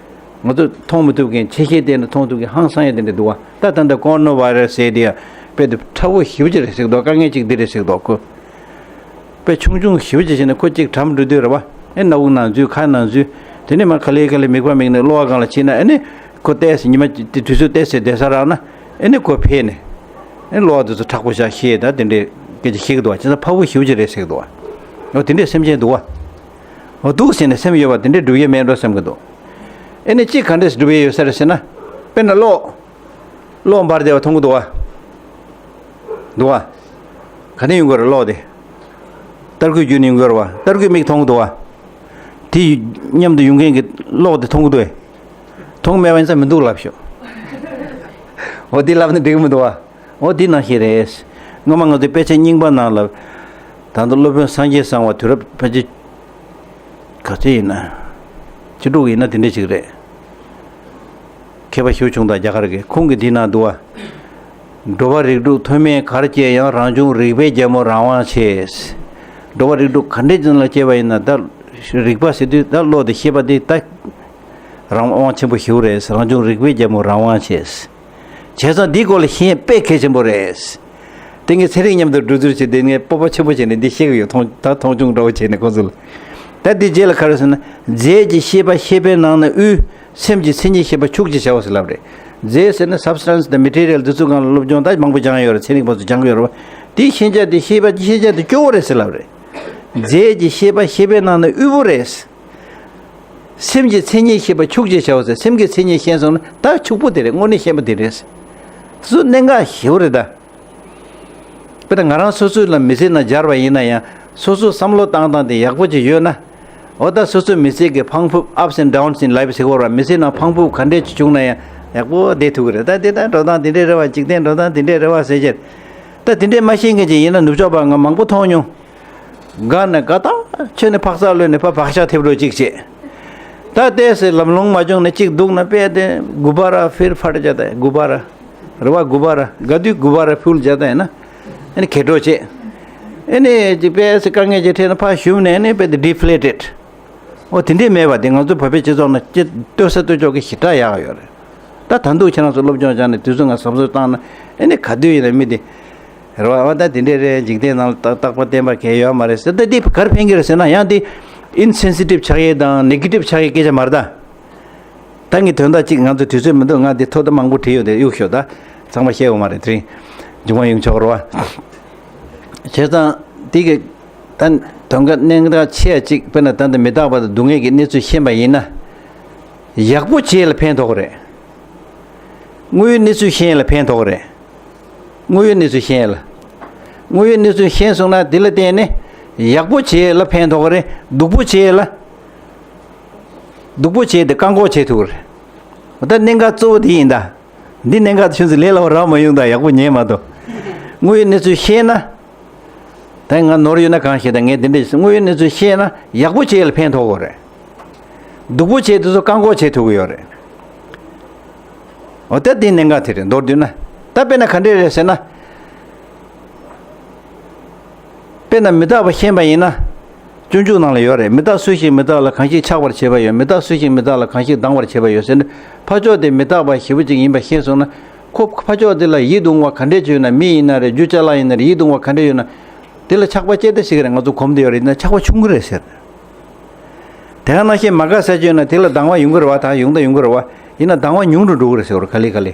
ང་ཚོ་མཐོང་མི་ཐུབ་མཁན་ཆེ་ཤེལ་བལྟས་ན་མཐོང་ཐུབ་མཁན་ཧང་སང་ཡ་དེ་འདྲ་འདུག་བ། ད་ད་ལྟ་ཀོ་རོ་ན་བྷའི་ར་སི་ཟེར་དེ་ཡ་དཔེ་དེ་ཕྲ་བོ་ཞེ་པོ་ཅིག་རེད་ཟེར་གི་འདུག་དཀའ་ངལ་ཅིག་འདི་རེད་ཟེར་གི་འདུག་ཁོ་དཔེ་ཆུང་ཆུང་ཞེ་པོ་ཅིག་བྱས་ནས་ཁོ་གཅིག་གྲམ་འགྲོ་དུས་རེད་བ། ཨེ་སྣ་བུག་ནང་འཛུལ། ཁ་ནང་འཛུལ། དེ་ནས་མར་ག་ལེ་ག་ལེ་མིད་པ་མིད་ནས་གློ་བ་སྒང་ལ་ཕྱིན་ན་ཨེ་ནི་ཁོ་བལྟས་ཟེར། ཉི་མ་དེ་དུས་ཚོད་བལྟས་ཟེར་བསྡད་ས་རག་ན་ཨེ་ནི་ཁོ་ཕེབས་ནས་ཨེ་གློ་བ་དེ་ཚོ་མཁྲེགས་པོ་བཞག་ཤེས་ད་དེ་འདྲའི་སྐད་ཆ་བཤད་གི་འདུག་བ། བྱས་ཙང་ཕྲ་བོ་ཞེ་པོ་ཅིག་རེད་ཟེར་གི་འདུག་བ། འོ་དེ་འདྲའི་སེམས་ཅན་འདུག་བ། འོ་འདུག་ཟེར་ནས་སེམས་ཡོད་པ་དེ་འདྲའི་སྒྲུབ་ཡས་མེད་འགྲོ་བསམ་གི་འདུག་ཨེ་ནི་གཅིག་ག་འདྲས་སྒྲུབ་ཡས་ཡོད་ས་རེད་ཟེར་ན། དཔེར་ན་གློག་གློག་འབར་བསྡད་པ་མཐོང་གི་འདུག་བ། འདུག་བ། ག་ནས་ཡོང་གི་རེད་གློག་དེ། ཏར་སྐུད་བརྒྱུད་ནས་ཡོང་གི་རེད་བ། ཏར་སྐུད་མིག་མཐོང་གི་འདུག་བ། དེ་མཉམ་དུ་ཡོང་མཁན་གྱི་གློག་དེ་མཐོང་གི་འདུག་བས། མཐོང་མེད་པ་ཡིན་ས་མི་འདུག་ལབ་ཤོག་འོ་དེ་ལབ་ན་འགྲིག་གི་མི་འདུག་བ། འོ་དེ་ནང་བཞིན་རེད། སྔོན་མ་ང་ཚོའི་དཔེ་ཆ་རྙིང་པ་ནང་ལ། ད་ལྟ་སློབ་དཔོན་སངས་རྒྱས་གསང་བ་དུས་རབས་ཕལ་ཆེར་ག་ཚོད་ཡིན་ན། བཅུ་དྲུག་ཡིན་ན་དེ་འདྲ་ཅིག་རེད། མཁས་པ་ཞེ་པོ་བྱུང་དང་རྒྱ་གར་གྱི། ཁོང་གིས་འདི་ན་འདུག་བ། འགྲོ་བ་རིགས་དྲུག་མཐོ་དམན་གར་སྐྱེས་ཡང་། རང་བྱུང་རིག་པའི་རྒྱལ་མོ་རང་དབང་ཆེ། འགྲོ་བ་རིགས་དྲུག་ག་འདྲའི་ཅན་ལ་སྐྱེས་པ་ཡིན་ན། ད་རིག་པ་ཟེར་དུས་ད་བློ་དང་ཤེས་པ་དེ་ད་རང་དབང་ཆེན་པོ་ཞེ་པོ་རེད། རང་བྱུང་རིག་པའི་རྒྱལ་མོ་རང་དབང་ཆེ། བྱས་ཙང་འདིའི་སྐོར་ལ་ཤེས་ཡོན་དཔེ་གལ་ཆེན་པོ་རེད། དེ་ངས་ཚན་རིག་མཉམ་དུ་འགྲོ་བསྡུར་བྱས་ཏེ་ངས་སྤོབས་པ་ཆེན་པོ་བྱས་ནས་འདི་བཤད་ཀྱི་ཡོད། མཐོང་ད་མཐོང་ཆུང་འདྲ་བོ་བྱས་ནས་ཁོང་ཚོ་ལ། ད་འདི་རྗེས་ལ་ག་རེ་ཟེར་ན། རྫས་ཀྱི་ཤེས་པ་ཤེས་པའི་ནང་ན་དབུལ། སེམས་ཀྱི་མཚན་ཉིད་ཤེས་པ་ཕྱུག་ཅེས་བྱའོ་ཟེར་ལབ་རེད། རྫས་ཟེར་ན་substance་དང་material་འདི་ཚོ་སྒང་ལ་སློབ་སྦྱོང་ད་མང་པོ་སྦྱངས་ཡོད་རེད། ཚན་རིག་པ་ཚོ་སྦྱངས་ཡོད་རེད་བ། དེའི་ཤེས་བྱ་དེ་ཤེས་པ་ཤེས་བྱ་དེ་སྐྱོ་བོ་རེད་ཟེར་ལབ་རེད། རྫས་ཀྱི་ཤེས་པ་ཤེས་པའི་ནང་ན་དབུལ་པོ་རེད། སེམས་ཀྱི་མཚན་ཉིད་ཤེས་པ་ཕྱུག་ཅེས་བྱའོ་ཟེར། སེམས་ཀྱི་མཚན་ཉིད་ཤེས་སོང་ན་ད་ཕྱུག་པོ་དེ་རེད། དངོས་གནས་ཤེས་པ་དེ་རེད། སུ་གནད་འགག་ཞེ་པོ་རེད་ད། དཔེར་ན་ང་རང་སོ་སོའི་ལ་མི་ཚེ་ནང་སྦྱར་བ་ཡིན་ན་ཡང་། སོ་སོའི་བསམ་བློ་བཏང་སྟངས་དེ་ཡག་པོ་ཅིག་ཡོད་ན། འོ་ད་སོ་སོའི་མི་ཚེ་གི་ཕངས་ཕུབ། ups and downs in life་ཟེར་གོ་ར། མི་ཚེ་ནང་ཕངས་ཕུབ་ག་འདྲས་ཅིག་བྱུང་ན་ཡང་ཡག་པོ་བསྡད་ཐུབ་ཀྱི་རེད། ད་དེ་ད་འགྲོ་སྟངས་དེ་འདྲས་རེད་བ། འཇིག་རྟེན་འགྲོ་སྟངས་དེ་འདྲས་རེད་བ་ཟེར་བྱས། ད་དེ་འདྲས་མ་ཤེས་མཁན་ཅིག་ཡིན་ན། ནུབ་ཕྱོགས་པ་ང་མང་པོ་མཐོང་མྱོང་། དགའ་ན་དགའ་ཐག་ཆོད་ནས་ཕག་ཚག་གློད་ནས་ཕར་བག་ཆགས་ཐེབས་རོགས་ཅིག་བྱེད། ད་ལྟས་སེ་ལམ་ལྷོང་མ་བྱུང་ནས་གཅིག་སྡུག་ན་དཔེ་དེ་གུ་བ་ར་ཕིར་ཕར་བྱ་ད། གུ་བ་ར་རེ་བ་གུ་བ་ར་དགའ་དུས་གུ་བ་ར་ཕུལ་བྱ་ད་ཡིན་ན། ཨ་ནི་ཁེ་གྲོགས་བྱེད། ཨ་ནི་ཅིག་དཔེ་སེ་དཀའ་ངལ་ཅིག་འཕྲད་ན་ཕར་ཞུམ་ནས། ཨ་ནི་དཔེ་དེ་deflated། འོ་དེ་འདྲས་མེད་པ་དེ་ང་ཚོ་བོད་པའི་སྤྱི་ཚོགས་ནང་ཅི་ལྟོས་ས་ལྟོས་ཕྱོགས་ཀྱི་ཞེ་དྲག་ཡག་ཡོད་རེད། ད་ད་འདུག་ཁྱེད་རང་ཚོ་སློབ་སྦྱོང་སྦྱངས་ནས་དུས་ཚོད་ང་བསམ་ཚུལ་བཏང་ན། ཨེ་ནི་ག་དུས་ཡིན་ན་མི་དེ་རེད་བ། ཨ་ད་དེ་འདྲས་རེད། འཇིག་རྟེན་ནང་ལ་རྟག་རྟག་པ་བརྟན་པ་གང་ཡོད་མ་རེད་ཟེར། ད་འདི་གར་ཕན་གྱི་རེད་ཟེར་ན། ཡང་འདི་insensitive་ཆགས་ཡས་དང་negative་ཆགས་ཡས་སྐད་ཆ་མ་རེད་ད། ད་ངས་དོན་དག་ཅིག་ང་ཚོ་དུས་ཚོད་མི་འདུག་ང་འདི་ཐོག་ད་མང་པོ་བྲིས་ཡོད་དེ་གཡུག་ཞོག་ད་ཚང་མ་བཤད་འོང་མ་རེད། དེ་རིང་འབྱུང་བ་ཡོངས་ཆོག་རེད་བ། བྱས་ཙང་འདི་གི་ད་དོན་དག་གནད་འགག་ཆེ་བ་ཅིག་དཔེར་ན་ད་ལྟ་མི་རྟག་པ་དང་སྡུག་བསྔལ་གྱི་གནས་ཚུལ་ཤེས་པ་ཡིན་ན། ཡག་པོ་བྱེད་ལ་ཕན་ཐོགས་རེད། དངོས་ཡོད་གནས་ཚུལ་ཤེས་ལ་ཕན་ཐོགས་རེད། དངོས་ཡོད་གནས་ཚུལ་ཤེས་ལ། དངོས་ཡོད་གནས་ཚུལ་ཤེས་སོང་ན་དེ་ལ་བརྟེན་ནས་ཡག་པོ་བྱེད་ལ་ཕན་ཐོགས་རེད། སྡུག་པོ་བྱེད་ལ། སྡུག་པོ་བྱེད་དེ་བཀག་འགོག་བྱེད་ཐུབ་རེད། ད་གནད་འགག་གཙོ་བོ་དེ་ཡིན་ད། འདི་གནད་འགག་ཆུང་ཙམ་ལས་སླ་བོ་རག་མ་ཡོང་ད། ཡག་པོ་ཉན་མ་གཏོགས། དངོས་ཡོད་གནས་ཚུལ་ཤེས་ན། ད་ང་ནོར་ཡོད་ན་གང་ཤེས་ད། ངས་དེ་འདྲ་ཞིག་དངོས་ཡོད་གནས་ཚུལ་ཤེས་ན་ཡག་པོ་བྱེད་ལ་ཕན་ཐོགས་ཀྱི་རེད། སྡུག་པོ་བྱེད་དེ་ཚོ་བཀག་འགོག་བྱེད་ཐུབ་ཀྱི་ཡོད་རེད། འོ་ད་དེ་གནད་འགག་དེ་རེད། མདོར་བསྡུས་ན། ད་དཔེར་ན་ག་འདྲས་རེད་ཟེར་ན། དཔེར་ན་མི་རྟག་པ་ཤེས་པ་ཡིན་ན། སྤྱོད་འཇུག་ནང་ལ་ཡོད་རེད། མི་རྟག་སུ་ཞིག་མི་རྟག་ལ་གང་ཞིག་ཆགས་པར་བྱེད་པ་ཡོད། མི་རྟག་སུ་ཞིག་མི་རྟག་ལ་གང་ཞིག་ལྡང་བར་བྱེད་པ་ཡོད་ཟེར་ནས། ཕ་ཕྱོགས་དེ་མི་རྟག་པ་ཞེ་པོ་ཅིག་ཡིན་པ་ཤེས་སོང་ན། ཁོ་ཕ་ཕྱོགས་དེ་ལ་ཡིད་དུ་འོང་བ་ག་འདྲས་ཅིག་ཡོད་ན། མི་ཡིན་ན་རེད། རྒྱུ་ཅ་ལག་ཡིན་ན་རེད། ཡིད་དུ་འོང་བ་ག་འདྲས་ཡོད་ན། དེ་ལ་ཆགས་པ་སྐྱེ་བསྡད་ཤེས་ཀྱི་རེད། ང་ཚོ་གོམས་བསྡད་ཡོད་རེད། ཡིན་ན་ཆགས་པ་ཆུང་གི་རེད་ཟེར། དེ་ག་ནང་བཞིན་མ་དགའ་ས་ཅིག་ཡོད་ན་དེ་ལ་སྡང་བ་ཡོང་གི་རེད་བ། ད་ཡོང་ད་ཡོང་གི་རེད་བ། ཡིན་ན་སྡང་བ་ཉུང་རུ་འགྲོ་གི་རེད་ཟེར་བ་རེད། ག་ལེ་ག་ལེ།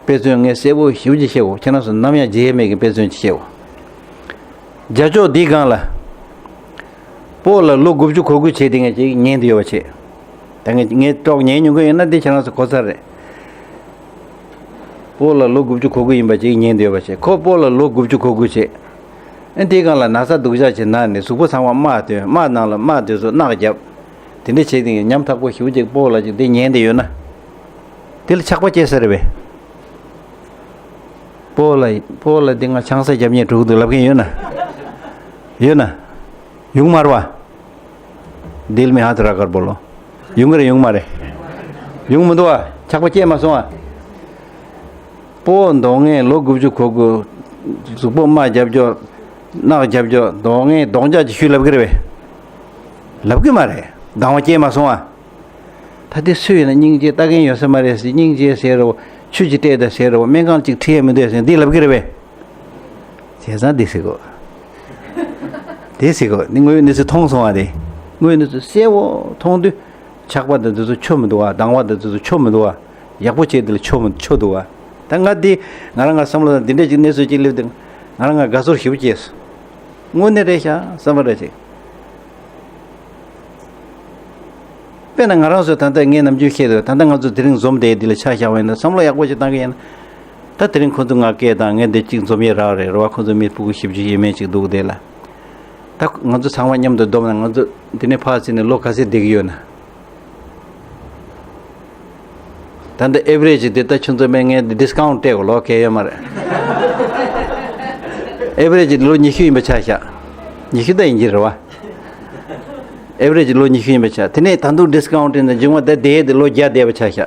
དཔེ་མཚོན་ངས་གསལ་པོ་ཞེ་པོ་ཅིག་བཤད་གོ། ཁྱེད་རང་ཚོ་ནམ་ཡང་བརྗེད་མེད་ཀྱི་དཔེ་མཚོན་ཅིག་བཤད་གོ། རྒྱ་ཕྱོགས་འདིའི་སྒང་ལ། སྤོ་ལགས་ལོ་དགུ་བཅུ་གོ་དགུ་བྱས་དེ་ངས་ཅིག་ཉན་དེ་ཡོད་པ་བྱས། ད་ངས་ངས་ཀྲོག་ཉན་མྱོང་གི་ཡོད་ན་དེ་ཁྱེད་རང་ཚོ་གོ་ཚར་རེད། སྤོ་ལགས་ལོ་དགུ་བཅུ་གོ་དགུ་ཡིན་པ་ཅིག་ཉན་དེ་ཡོད་པ་བྱས། ཁོ་སྤོ་ལགས་ལོ་དགུ་བཅུ་གོ་དགུ་བྱས། ཨ་དེའི་སྒང་ལ་ན་ཚ་སྡུག་ཅག་ཅིག་ན་ནས་གཟུགས་པོ་ཚང་མ་རྨ་ཐོན། རྨ་ནང་ལ་རྨ་དེ་ཚོ་རྣག་བརྒྱབ། དེ་འདྲ་བྱས་དེ་ཉམ་ཐག་པོ་ཞེ་པོ་ཅིག་སྤོ་ལགས་ཅིག་དེ་ཉན་དེ་ཡོད་ན། དེ་ལ་ཆགས་པ་སྐྱེ་ས་རེད་པས། སྤོ་ལགས་སྤོ་ལགས་འདི་ང་ཆང་ས་རྒྱབ་ཉེས་འགྲོ་གི་འདུག་ལབ་མཁན་ཡོད་ན། ཡོད་ན། ཡོང་མ་རེད་བ། दिल में हाथ रखकर बोलो། ཡོང་གི་རེད། ཡོང་མ་རེད། ཡོང་མི་འདུག་བ། ཆགས་པ་སྐྱེས་མ་སོང་བ། སྤོ་མདོག་ངན་ལོ་དགུ་བཅུ་གོ་དགུ། གཟུགས་པོ་རྨ་རྒྱབ་རྒྱོ། རྣག་རྒྱབ་རྒྱོ། མདོག་ངན་རྡོག་རྒྱག་ཅིག་ཞུས་ལབ་གི་རེད་པས། ལབ་གི་མ་རེད། སྡང་བ་སྐྱེས་མ་སོང་བ། ད་དེ་སུ་ཡིན་ན་སྙིང་རྗེ་ལྟ་མཁན་ཡོད་ས་མ་རེད་ཟེར། སྙིང་རྗེ་ཟེར་རོ། ཆུ་ཅིག་སྤྲད་དང་ཟེར་རོ། སྨན་ཁང་ཅིག་ཁྲིད་ཡས་མི་འདུག་ཟེར་འདི་ལབ་གི་རེད་པས། བྱས་ཙང་འདི་ཟེར་གོ། འདི་ཟེར་གོ། འདི་དངོས་ཡོད་གནས་ཚུལ་མཐོང་སོང་བ་དེ། དངོས་ཡོད་གནས་ཚུལ་གསལ་བོ་མཐོང་དུས། ཆགས་པ་དང་འདི་ཚོ་ཆོ་མི་འདུག་བ། སྡང་བ་དང་འདི་ཚོ་ཆོ་མི་འདུག་བ། ཡག་པོ་བྱས་འདི་ལ་ཆོ་མི་ཆོ་འདུག་བ། ད་ང་འདི་ང་རང་ང་བསམ་བློ་དང་འདི་འདྲས་ཅིག་གནས་ཚུལ་ཅིག་སླེབས་དུས་ང་རང་ང་དགའ་ཚོར་ཞེ་པོ་སྐྱེས་སོང་། དངོས་གནས་རེད་ཤག་བསམ་པ་རེད་ཅིག་དཔེར་ན་ང་རང་ཚོ་ད་ལྟ་ངས་ནམ་རྒྱུན་བཤད་དུས། ད་ལྟ་ང་ཚོ་དེ་རིང་འཛོམས་བསྡད་འདི་ལ་ཆ་བཞག་པ་ཡིན་ན། བསམ་བློ་ཡག་པོ་ཞིག་བཏང་གི་ཡིན་ན། ད་དེ་རིང་ཁོང་ཚོ་ང་སྐད་བཏང་། ངས་འདི་གཅིག་འཛོམས་ཡས་རག་རེད་རེད་བ། ཁོང་ཚོ་མི་ཕྲུ་གུ་བཞི་བཅུ་ཞེ་མེད་ཅིག་འདུག་དེ་ལ། ད་ང་ཚོ་ཚང་མ་མཉམ་དུ་བསྡོམས་ན་ང་ཚོ་འདི་ནས་ཕར་ཕྱིན་ནས་ལོ་ག་ཚོད་བསྡད་ཀྱི་ཡོད་ན། ད་འདི་average་འདི་ད་ཁྱོད་ཚོ་མེད། ངས་འདི་discount་སྤྲད་གོ། ལོ་གས་ཡོད་མ་རེད། ཨེ་བ་རེ་ཇི་ལོ་ཉི་ཤུ་ཡིན་པ་ཆ་བཞག། ཉི་ཤུ་ད་ཡིན་གྱི་རེད་བ། ཨེ་བ་རེ་ཇི་ལོ་ཉི་ཤུ་ཡིན་པ་ཆ། དེ་ནས་ད་དུང་ཌི་སི་ཀའུན་ཊི་ནས་བྱུང་བ་ད་དེ་དེ་ལོ་བརྒྱ་བསྡད་པ་ཆ་བཞག།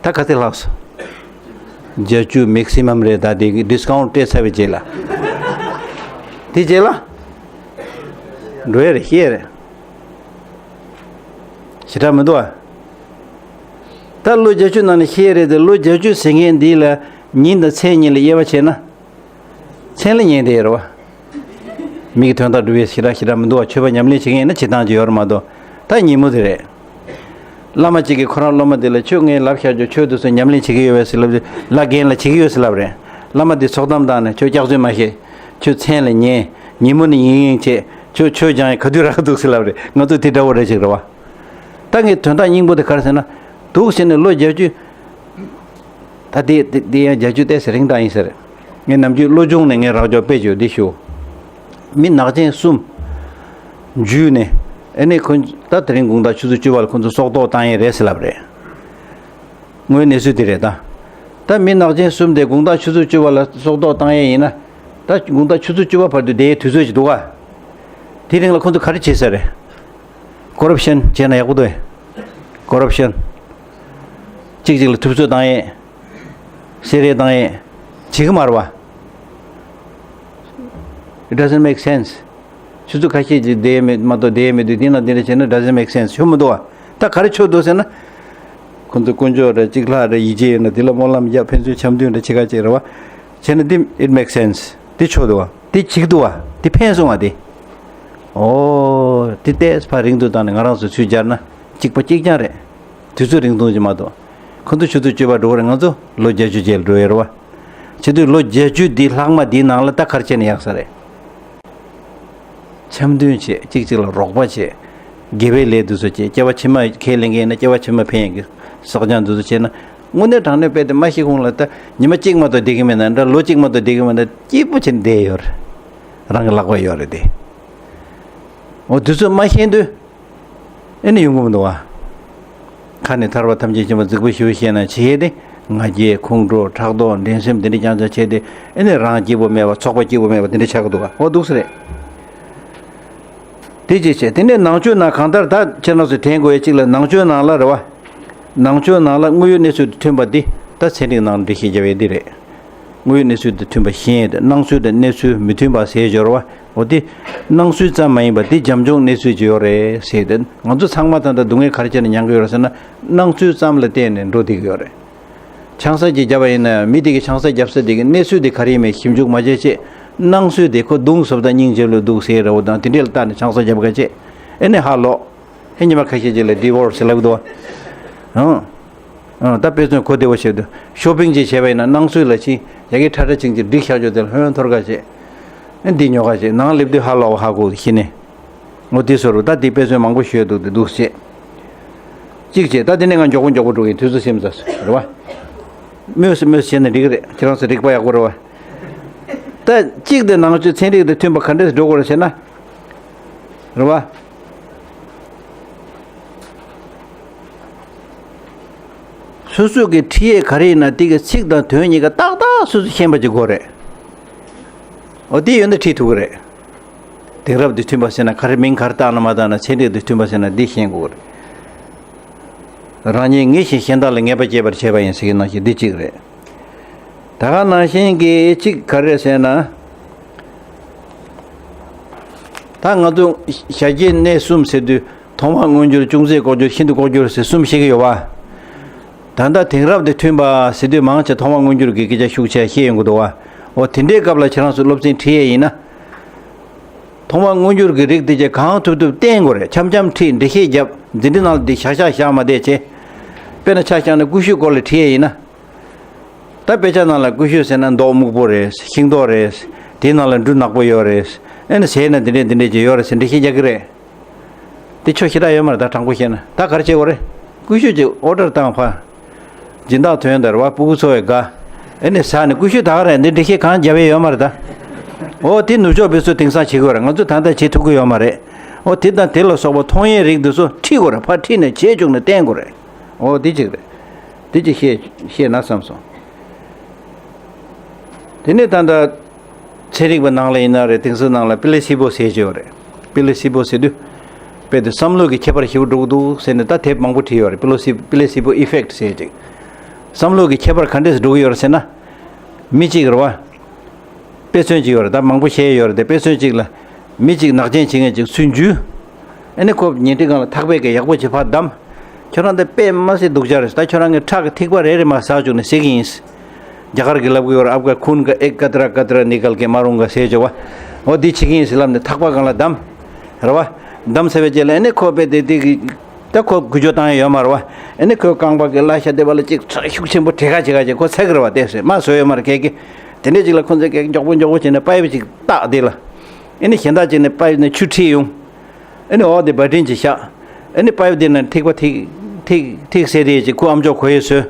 ད་ག་ཚད་ལྷག་སོང་། བརྒྱད་ཅུ་མེག་སི་མམ་རེད། ད་དེ་ཌི་སི་ཀའུན་ཊི་སྤྲད་ཚར་བའི་རྗེས་ལ། དེ་རྗེས་ལ། འགྲོ་ཡ་རེད། ཤེས་ཡ་རེད། ཞེ་དྲག་མི་འདུག་ཨ། ད་ལོ་བརྒྱད་ཅུ་ནང་ནས་ཤེས་ཡ་རེད་དེ། ལོ་བརྒྱད་ཅུ་ཟེར་མཁན་འདི་ལ་ཉིན་དང་མཚན་གཉིས་ལ་དབྱེ་བ་བྱས་ན། མཚན་ལ་ཉན་དེ་ཡོད་རེད་བ། མིག་གི་དོན་དག་སྒྲུབ་པའི་ཞེ་དྲག་ཞེ་དྲག་མི་འདུག་བ། ཆོས་པ་ཉམས་ལེན་བྱེད་མཁན་ཡིན་ན་བྱེད་སྟངས་ཅིག་ཡོད་རེད་མ་གཏོགས། ད་ཉིན་མོ་དེ་རེད། བླ་མ་གཅིག་གིས་ཁོ་རང་སློབ་མ་དེ་ལ་ཆོས་ངས་ལབ་བཞག་རྒྱུ། ཆོས་དེ་ཚོ་ཉམས་ལེན་བྱེད་ཀྱི་ཡོད་པས་ཟེར་ལབ། ལ་རྒན་ལ་བྱེད་ཀྱི་ཡོད་ཟེར་ལབ་རེད། བླ་མ་དེ་ཚོགས་གཏམ་བཏང་ནས་ཁྱོད་སྐྱག་རྫུན་མ་བཤད། ཁྱོད་མཚན་ལ་ཉན། ཉིན་མོ་ནི་ཡིན་ཡིན་བྱེད། ཁྱོད་ཆོས་སྦྱང་ཡ་ག་དུས་རག་འདུག་ཟེར་ལབ་རེད། ང་ཚོ་དེ་འདྲ་བོ་རེད་ཅིག་རེད་བ། ད་ངས་དོན་དག་སྙིང་པོ་དེ་ག་རེ་ཟེར་ན། འདུག་ཟེར་ནས་ལོ་བརྒྱད་ཅུ། ད་དེ་དེ་དེ་ཡང་བརྒྱད་ཅུ་ཏོག་ཙམ་རིང་དྲགས་ཡིན་ཟེར། ངས་ནམ་རྒྱུན་བློ་སྦྱོང་ནས་ངས་རག་འཇོག་དཔེ་བརྗོད་འདི་ཞུ། མི་ནག་ཅན་གསུམ་འཇུས་ནས། ཨ་ནི་ཁོ་ད་དེ་རིང་དགོང་དག་ཆུ་ཚོད་བཅུ་པ་ལ་ཁོ་ཚོ་སྲོག་ཐོག་བཏང་ཡས་རེད་ཟེར་ལབ་རེད། དངོས་གནས་ཚུལ་དེ་རེད་ད། ད་མི་ནག་ཅན་གསུམ་དེ་དགོང་དག་ཆུ་ཚོད་བཅུ་པ་ལ་སྲོག་ཐོག་བཏང་ཡས་ཡིན་ན། ད་དགོང་དག་ཆུ་ཚོད་བཅུ་པ་བར་དུ་བསྡད་ཡས་དུས་ཚོད་ཅིག་འདུག་ག། དེ་རིང་ལ་ཁོ་ཚོ་ག་རེ་བྱེད་ས་རེད། ཀོ་རབ་ཤན་བྱས་ན་ཡག་པོ་འདུག་ཨེ། ཀོ་རབ་ཤན། གཅིག་གཅིག་ལ་ཐུབ་ཚོད་བཏང་ཡས། བསད་རེས་བཏང་ཡས། བྱེད་ཀྱི་མ་རེད་བ། It doesn't make sense. ཆུ་ཚོད་ཁ་ཤས་ཅིག་བསྡད་མེད་མ་གཏོགས། བསྡད་མེད་དུས་དེ་ན་དེ་འདྲ་བྱས་ན་doesn't make sense. ཆོ་མི་འདུག་བ། ད་ག་རེ་ཆོ་འདུག་ཟེར་ན། ཁོ་ཚོ་དཀོན་མཆོག་རེད། གཅིག་ལྷ་རེད། ཡིད་ཆེས་ཡོད་ན་དེ་ལ་སྨོན་ལམ་རྒྱག་ཕན་ཚུན་འཆམ་མཐུན་རེད། ཆེ་ཁ་ཅིག་རེད་བ། བྱས་ན་དེ་it makes sense. དེ་ཆོ་འདུག་བ། དེ་འགྲིག་འདུག་བ། དེ་ཕན་སོང་བ་དེ། ཨོ། དེ་ཏོག་ཙམ་ཕར་རིང་དུ་བཏང་ནས་ང་རང་ཚོ་ཚུར་སྦྱར་ན་གཅིག་པ་གཅིག་རྐྱང་རེད། དུས་ཚོད་རིང་ཐུང་ཅིག་མ་གཏོགས། ཁོ་ཚོ་ཆུ་ཚོད་བཅུ་པ་འགྲོ་གི་རེད། ང་ཚོ་ལོ་བརྒྱད་ཅུ་རྗེས་ལ་འགྲོ་ཡ་རེད་བ། བྱེད་དུས་ལོ་བརྒྱད་ཅུ་འདི་ལྷག་མ་འདིའི་ནང་ལ་ད་ག་རེ་བྱས་ན་ཡག་ས་རེད། འཆམ་མཐུན་བྱེད། གཅིག་གཅིག་ལ་རོགས་པ་བྱེད། དགེ་བའི་ལས་འདི་ཚོ་བྱེད། སྐྱེ་བ་ཕྱི་མ་ཁས་ལེན་མཁན་ཡིན་ན་སྐྱེ་བ་ཕྱི་མ་ཕན་ཡག་གི་བསགས་སྦྱང་འདི་ཚོ་བྱས་ན། དངོས་གནས་དྲང་གནས་དཔེ་དེ་མ་ཤེས་གོང་ལ་ད་ཉི་མ་གཅིག་མ་གཏོགས་བསྡད་ཀྱི་མེད་ན་འདྲ། ལོ་གཅིག་མ་གཏོགས་བསྡད་ཀྱི་མེད་ན་སྐྱིད་པོ་བྱས་ནས་བསྡད་ཡོད་རེད། རང་གི་ལག་པ་ཡོད་རེད་དེ། འོ་དུས་ཚོད་མ་ཤེས་དུས། ཨེ་ནི་ཡོང་གི་མི་འདུག་བ། ཁ་ནས་ཐར་པ་ཐམས་ཅད་མཁྱེན་པ་རྫིག་པོ་ཞེ་པོ་བཤད་ན་བྱེད་དེ། ང་རྒྱལ་ཁོང་ཁྲོ་ཕྲག་དོག་འགྲན་སེམས་དེ་འདྲ་རྐྱང་རྐྱང་བྱས་ཏེ། ཨེ་ནི་རང་སྐྱིད་པོ་མེད་པ་ཚོགས་པ་སྐྱིད་པོ་མེད་པ་དེ་འདྲ་ཆགས་ཀྱི་འདུག་བ། འོ་འདུག་སེ་རེད། དེ་ཅིག་བྱས། དེ་ནས་ནང་ཆོས་ནང་གང་ལྟར་ད་ཁྱེད་རང་ཚོས་དྲན་དགོས་ཡ་གཅིག་ལ། ནང་ཆོས་ནང་ལ་རེད་བ། ནང་ཆོས་ནང་ལ་དངོས་ཡོད་གནས་ཚུལ་དང་མཐུན་པ་འདི་ད་ཚན་རིག་ནང་འགྲེལ་བཤད་རྒྱབ་ཡས་འདི་རེད། དངོས་ཡོད་གནས་ཚུལ་དང་མཐུན་པ་ཤེས་ཡས་དེ། སྣང་ཚུལ་དང་གནས་ཚུལ་མི་མཐུན་པ་ཟེར་སྦྱོར་བ། འོ་དེ། སྣང་ཚུལ་ཙམ་མ་ཡིན་པ་དེ་བྱམས་སྐྱོང་གནས་ཚུལ་ཅིག་ཡོད་རེད་ཟེར་ཏེ། ང་ཚོ་ཚང་མ་ད་ལྟ་སྡུག་བསྔལ་ག་རེ་བྱས་ནས་མྱང་གི་ཡོད་རེད་ཟེར་ན། སྣང་ཚུལ་ཙམ་ལ་བརྟེན་ནས་འགྲོ་བསྡད་ཀྱི་ཡོད་རེད། ཆང་ས་ཅིག་བརྒྱབ་པ་ཡིན་ན་མི་དེ་གིས་ཆང་ས་བརྒྱབ་ས་དེ་གི་གནས་ཚུལ་དེ་ག་རེ་ཡིན་མིན་ཞིབ་འཇུག་མ་བྱས་བྱས། སྣང་ཚུལ་དེ་ཁོ་མདུང་བཟོ་ལྟ་སྙིང་རྗེ་ལོས་འདུག་ཟེར་རེད་བ། དང་དེ་འདྲས་ལ་བལྟས་ནས་ཆང་ས་བརྒྱབ་ག་བྱས། ཨེ་ནས་ཧ་ལོག་ཨེ་ཉི་མ་ཁ་ཤས་ཅིག་ལ་ཌི་ཝོར་སི་ལབ་འདུག་བ། ཨང་། ཨང་། ད་དཔེ་མཚོན་གོ་བདེ་བོ་བྱེད་དུས། ཤོ་པིང་ཅིག་བྱས་པ་ཡིན་ན་སྣང་ཚུལ་ལ་ཕྱིན། ཡ་གི་ཁྲ་ཁྲ་ཅིག་ཅིག་སྒྲིག་བཞག་ཆོག་དེ་ལ་ཧོན་འཐོར་ག་བྱེད། ཨེ་འདི་ཉོ་ག་བྱེད། ནང་སླེབས་དུས་ཧ་ལོག་བ་ཧ་གོ་གི་ཤི་ནས། འོ་དེ་བཟོ་རུ་ད་དེ་དཔེ་མཚོན་མང་པོ་ཤོད་འདུག་དེ་འདུག་བྱེད། གཅིག་བྱེད། ད་དེ་ནས་ང་མགྱོགས་པོ་མགྱོགས་པོ་འགྲོ་གི་ཡིན། དུས་ཚོད་སེམས་ཚ་སོང་རེད་བ། མོས་སུ་མོས་སུ་བྱས་ན་འགྲིག་གི་རེད། ཁྱེད་རང་ཚོ་རིག་པ་ཡག་པོ་རེད་བ། ད་གཅིག་དེ་ནང་ཆོས་ཚན་རིག་དང་མཐུན་པ་ག་འདྲས་འགྲོ་དགོས་རེད་ཟེར་ན། རེད་བ། སོ་སོ་གི་ཁྲིད་ཡས་ག་རེ་ཡིན་ན་དེ་གི་ཚིག་དང་དོན་གཉིས་ཀ་ཏག་ཏག་སོ་སོ་ཤེས་པ་ཅིག་དགོས་རེད། འོ་དེ་ཡོད་ན་ཁྲིད་ཐུབ་ཀྱི་རེད། དེང་རབས་དང་མཐུན་པ་ཟེར་ན་ག་རེ། མིང་ག་རེ་བཏགས་ན་མ་བཏགས་ན། ཚན་རིག་དང་མཐུན་པ་ཟེར་ན་འདི་ཤེས་དགོས་རེད། རང་ཉིད་ངེས་ཤིང་གཞན་དག་ལ་ངེས་པ་སྐྱེད་པར་བྱེད་པ་ཡིན་ཟེར་གྱི་ནང་བཞིན་འདི་གཅིག་རེད། ད་ག་ནང་བཞིན་གྱི་གཅིག་ག་རེ་ཟེར་ན། ད་ང་ཚོ་ཞལ་གྱེས་གནས་གསུམ་ཟེར་དུས། ཐོག་མར་མངོན་གྱུར། ཅུང་ཟད་ལྐོག་གྱུར། ཤིན་ཏུ་ལྐོག་གྱུར་ཟེར་གསུམ་བཤད་ཀྱི་ཡོད་པ། ད་ལྟ་དེང་རབས་དང་མཐུན་པ་ཟེར་དུས་མང་ཆེ་ཐོག་མར་མངོན་གྱུར་གྱི་སྐད་ཆ་ཤུགས་ཆེ་བཤད་ཡོང་གི་འདུག་བ། འོ་དེ་འདྲའི་སྐབས་ལ་ཁྱེད་རང་ཚོ་སློབ་ཚན་ཁྲིད་ཡས་ཡིན་ན། ཐོག་མར་མངོན་གྱུར་གྱི་རིགས་དེ་ཚོ་གང་ཐུབ་ཐུབ་བསྟན་དགོས་རེད། འཆམ་འཆམ་ཁྲིད། འགྲེལ་བཤད་རྒྱབ། འཛིན་གྲྭ་ནང་ལ་དེ་བཞག་བཞག་བཞག་མ་བསྡད་བྱས། དཔེར་ན་ཆ་བཞག་ན་ཀུ་ཤུའི་སྐོར་ལ་ཁྲིད་ཡས་ཡིན་ན། ད་དཔེ་ཆ་ནང་ལ་ཀུ་ཤུ་ཟེར་ན་མདོག་སྨུག་པོ་རེད། ཤིང་ཏོག་རེད། དེའི་ནང་ལ་འབྲུ་ནག་པོ་ཡོད་རེད། ཨེ་ནི་ཟས་ན་འདི་འདྲས་འདི་འདྲས་ཅིག་ཡོད་རེད་ཟེར་འགྲེལ་བཤད་རྒྱག་གི་རེད། དེ་ཆོ་ཞེ་དྲག་ཡོད་མ་རེད། ད་དྲང་པོ་བཤད་ན་ད་ག་རེ་བྱེད་དགོས་རེད། ཀུ་ཤུ་ཅིག་ཨོ་ཌར་བཏང་། ཕར་སྦྱིན་བདག་ཐོན་དར་བ་སྤུ་གུ་ཚོ་བའི་དགའ། ཨེ་ནི་ཟ་ནས་ཀུ་ཤུ་ད་ག་རེད། འདི་འགྲེལ་བཤད་གང་རྒྱབ་ཡས་ཡོད་མ་རེད་ད། འོ་དེ་ནུབ་ཕྱོགས་པའི་ཚོ་དེང་སང་བྱེད་དགོས་རེད། ང་ཚོ་ད་ལྟ་བྱེད་ཐུབ་ཀྱི་ཡོད་མ་རེད། འོ་དེ་དང་དེ་ལ་སོགས་པ་མཐོང་ཡས་རིགས་འདི་ཚོ་ཁྲིད་དགོས་རེད། ཕར་ཁྲིད་ནས་བྱས་བཅུག་ནས་བསྟན་དགོས་རེད། འོ་དེ་གཅིག་རེད། དེ་གཅིག་བཤད་བཤད་ན་བསམ་སོང་། དེ་ནས་ད་ལྟ་ ཚན་རིག་པ་ནང་ལ་ཡིན་ན་རེད། དེང་སང་ནང་ལ་པི་ལེ་སི་བོ་ཟེར་གྱི་ཡོད་རེད། པི་ལེ་སི་བོ་ཟེར་དུས་དཔེ་དེ་བསམ་བློ་གི་ཁྱད་པར་ཞེ་པོ་འགྲོ་གི་འདུག་ཟེར་ནས་ད་དེབ་མང་པོ་བྲིས་ཡོད་རེད། པི་ལེ་སི་པི་ལེ་སི་བོ་ཨི་ཕེག་ཊི་ཟེར་ཅིག་བསམ་བློ་གི་ཁྱད་པར་ག་འདྲས་སུ་འགྲོ་གི་ཡོད་རེད་ཟེར་ན། མི་གཅིག་རེད་བ། དཔེ་མཚོན་གཅིག་ཡོད་རེད། ད་མང་པོ་བཤད་ཡོད་རེད་དེ། དཔེ་མཚོན་གཅིག་ལ། མི་གཅིག་ནག་ཅན་བྱེད་མཁན་གཅིག་ཚུར་འཇུས། ཨ་ནི་ཁོ་ཉལ་ཁྲིའི་སྒང་ལ་ཐག་པས་ཀྱི་ཡག་པོ་བྱེད་ཕར་བསྡམས། ཁྱོད་རང་དེ་དཔེ་མ་སྲིད་སྡུག་ཅག་རེད། ད་ཁྱོད་རང་གི་ཁྲག་གི་ཐིགས་པ་རེ་རེ་མར་ཟག་བཅུག་ནས་ཟེར་གྱི་ཡིན། རྒྱ་གར་གྱི་ལབ་ཀྱི་ཡོད་རེད། आपका खून का एक कतरा कतरा निकल के मरूंगा ཟེར་བྱས་བ། འོ་འདི་བྱེད་ཀྱི་ཡིན་ཟེར་ལབ་ནས་ཐག་པ་སྒང་ལ་བསྡམས། རེད་བ། བསྡམས་ཚར་བའི་རྗེས་ལ་ཨ་ནི་ཁོ་དཔེ་དེ་དེ་གི། ད་ཁོ་འགུལ་སྐྱོད་བཏང་ཡ་ཡོད་མ་རེད་བ། ཨ་ནི་ཁོའི་རྐང་པ་གི་བརླ་ཤ་དེ་བ་ལ་ཅིག་ཚ་ཤུགས་ཆེན་པོ་བྲེག་ག་བྱེད་ག་བྱེད། ཁོ་ཚ་གི་རེད་བ། དེ་ཟེར་མ་བཟོས་ཡོད་མ་རེད། ཁྱེད་ཀྱིས་དེ་འདྲས་ཅིག་ལ་ཁོ་ཚོས་ཀྱིས་མགྱོགས་པོ་མགྱོགས་པོ་བྱས་ནས་པའིབ་ཅིག་བཏགས་དེ་ལ། ཨ་ནི་གཞན་དག་ཅིག་ནས་པའིབ་ནས་ཆུ་ཁྲིད་ཡོང་། ཨ་ནི་འོག་དེ་བ་ཏྲིན་ཅིག་བཞག་ཨ་ནི་པའིབ་དེ་ནས་ཐིགས་པ་ཐིགས་ཐིགས་ཐིགས་ཟེར་དེ་ཅིག་ཁོ་ཨམ་ཅོག་གོ་ཡས་བཟོས།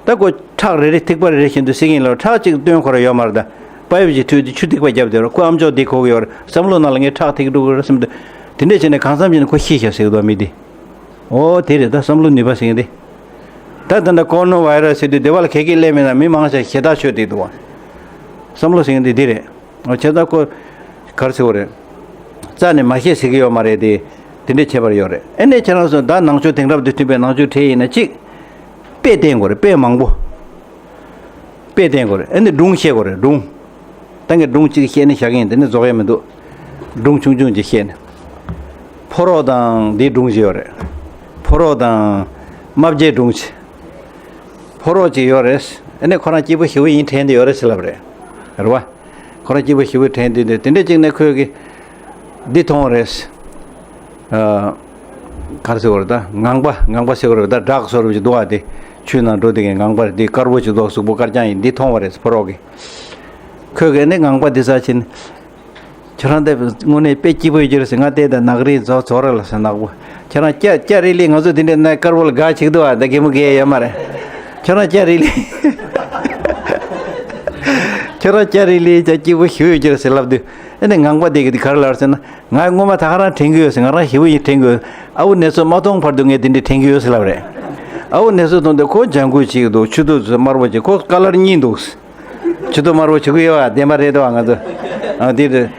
ད་ཁོ་ཁྲག་རེ་རེ་ཐིགས་པ་རེ་རེ་བཞིན་དུ་སྲིད་ཀྱིན་ལ། ཁྲག་ཅིག་བཏོན་ཁོ་ར་ཡོད་མ་རེད། ད་པའིབ་ཅིག་འཐུས་ཏེ་ཆུ་ཐིགས་པ་བརྒྱབ་དེ་ར་ཁོ་ཨམ་ཅོག་དེ་གོ་གི་ཡོད་རེད། བསམ་བློ་ནང་ལ་ངས་ཁྲག་ཐིགས་འགྲོ་གི་རེད་བསམ་དུས། དེ་འདྲས་བྱས་ནས་གང་འཚམ་བྱས་ནས་ཁོ་ཤི་ཤག་ཟེར་གི་འདུག་མི་དེ། ཨོ་དེ་རེད། ད་བསམ་བློ་ནུས་པ་ཟེར་མཁན་དེ། ད་ད་ལྟ་ཀོ་རོ་ན་བྷའི་ར་སི་ཟེར་དུས་སྡེ་བ་ལ་ག་གེ་སླེབས་མེད་ན་མི་མང་ཆེ་ཞེ་ཐག་ཆོད་བསྡད་འདུག་བ། བསམ་བློ་ཟེར་མཁན་དེ་འདི་རེད། ཨོ་ཁྱེད་ད་ཁོ་ག་རེ་ཟེར་བ་རེད། རྩ་ནས་མ་ཤེས་ཟེར་གི་ཡོད་མ་རེད་དེ། དེ་འདྲའི་ཁྱད་པར་ཡོད་རེད། ཨེ་ནས་ཁྱེད་རང་ཚོ་ད་ནང་ཆོས་དེང་རབས་དང་མཐུན་པའི་ནང་ཆོས་གྲས་ཡིན་ན་གཅིག་དཔེ་བསྟན་དགོས་རེད། དཔེ་མང་པོ། དཔེ་བསྟན་དགོས་རེད། ཨེ་ནས་སྒྲུང་བཤད་དགོས་རེད། སྒྲུང་། ད་ངས་སྒྲུང་གཅིག་བཤད་ནས་བཞག་གི་ཡིན། དེ་ནས་རྫོགས་ཡ་མི་འདུག་སྒྲུང་ཆུང་ཆུང་ཅིག་བཤད་ནས། ཕོ་རོག་དང་དེའི་སྒྲུང་ཅིག་ཡོད་རེད། ཕོ་རོག་དང་རྨ་བྱའི་སྒྲུང་ཅིག་ཕོ་རོག་ཅིག་ཡོད་རེད། ཨེ་ནས་ཁོ་རང་སྐྱིད་པོ་ཞེ་པོ་ཡིན་དྲན་དེ་ཡོད་རེད་ཟེར་ལབ་རེད། རེད་བ། ཁོ་རང་སྐྱིད་པོ་ཞེ་པོ་དྲན་དུས་དེ་དེ་འདྲས་ཅིག་ནས་ཁོས་གི་འདི་མཐོང་བ་རེད། ཨ། ག་རེ་ཟེར་བ་རེད། ད་ངང་པ་ངང་པ་ཟེར་བ་རེད། ད་བྲག་བཟོ་འདྲ་ཅིག་འདུག་བ། དེ་ཆུའི་ནང་འགྲོ་དེ་གི་ངང་པ་རེད། དེ་དཀར་པོ་ཅིག་འདུག་གཟུགས་པོ་དཀར་རྐྱང་ཡིན། འདི་མཐོང་བ་རེད་ཕོ་རོག་གིས། ཁོས་གི་ནི་ངང་པ་འདི་ཟ་ཕྱིན། ཁྱོད་རང་དེ་དངོས་གནས་དཔེ་སྐྱིད་པོ་ཡོད་ཀྱི་རེད་ཟེར། ང་དེ་ད་ནག་རིལ་ཛོ་ཛོ་ར་ལ་ཟེར་ནག་པོ། ཁྱོད་རང་སྐྱ་སྐྱ་རིལ་ལི་ང་ཚོ་དེ་འདྲས་ན་དཀར་པོ་ལ་དགའ་བྱེད་ཀྱི་འདུག་བ། ད་གད་མོ་བགད་ཡོད་མ་རེད། ཁྱོད་རང་སྐྱ་རིལ་ལི། ཁྱོད་རང་སྐྱ་རིལ་ལི་ཅག་སྐྱིད་པོ་ཞེ་པོ་ཡོད་ཀྱི་རེད་ཟེར་ལབ་དུས། ཨེ་ནས་ངང་པ་དེ་གི་དེ་ག་རེ་ལབ་ཟེར་ན། ང་སྔོན་མ་ད་ག་རང་དྲན་གྱི་ཡོད་ཟེར། ང་རང་ཞེ་པོ་ཡིན་དྲན་གྱི་ཡོད། ཨ་བུ་ནེ་ཙོ་མ་མཐོང་བར་དུ་ངས་དེ་འདྲས་དྲན་གྱི་ཡོད་ཟེར་ལབ་རེད། ཨ་བུ་ནེ་ཙོ་མཐོང་དུས་ཁོ་ལྗང་གུ་ཅིག་འདུག་ཆུ་ཐིགས་དམར་པོ་ཅིག་ཁོ་ཀ་ལར་གཉིས་འདུག་ཆུ་ཐིགས་དམར་པོ་བྱེད་ཀྱི་ཡོད་པ་བདེན་པ་རེད་དོ་ང་ཚོ། ཨ་དེ་རེད།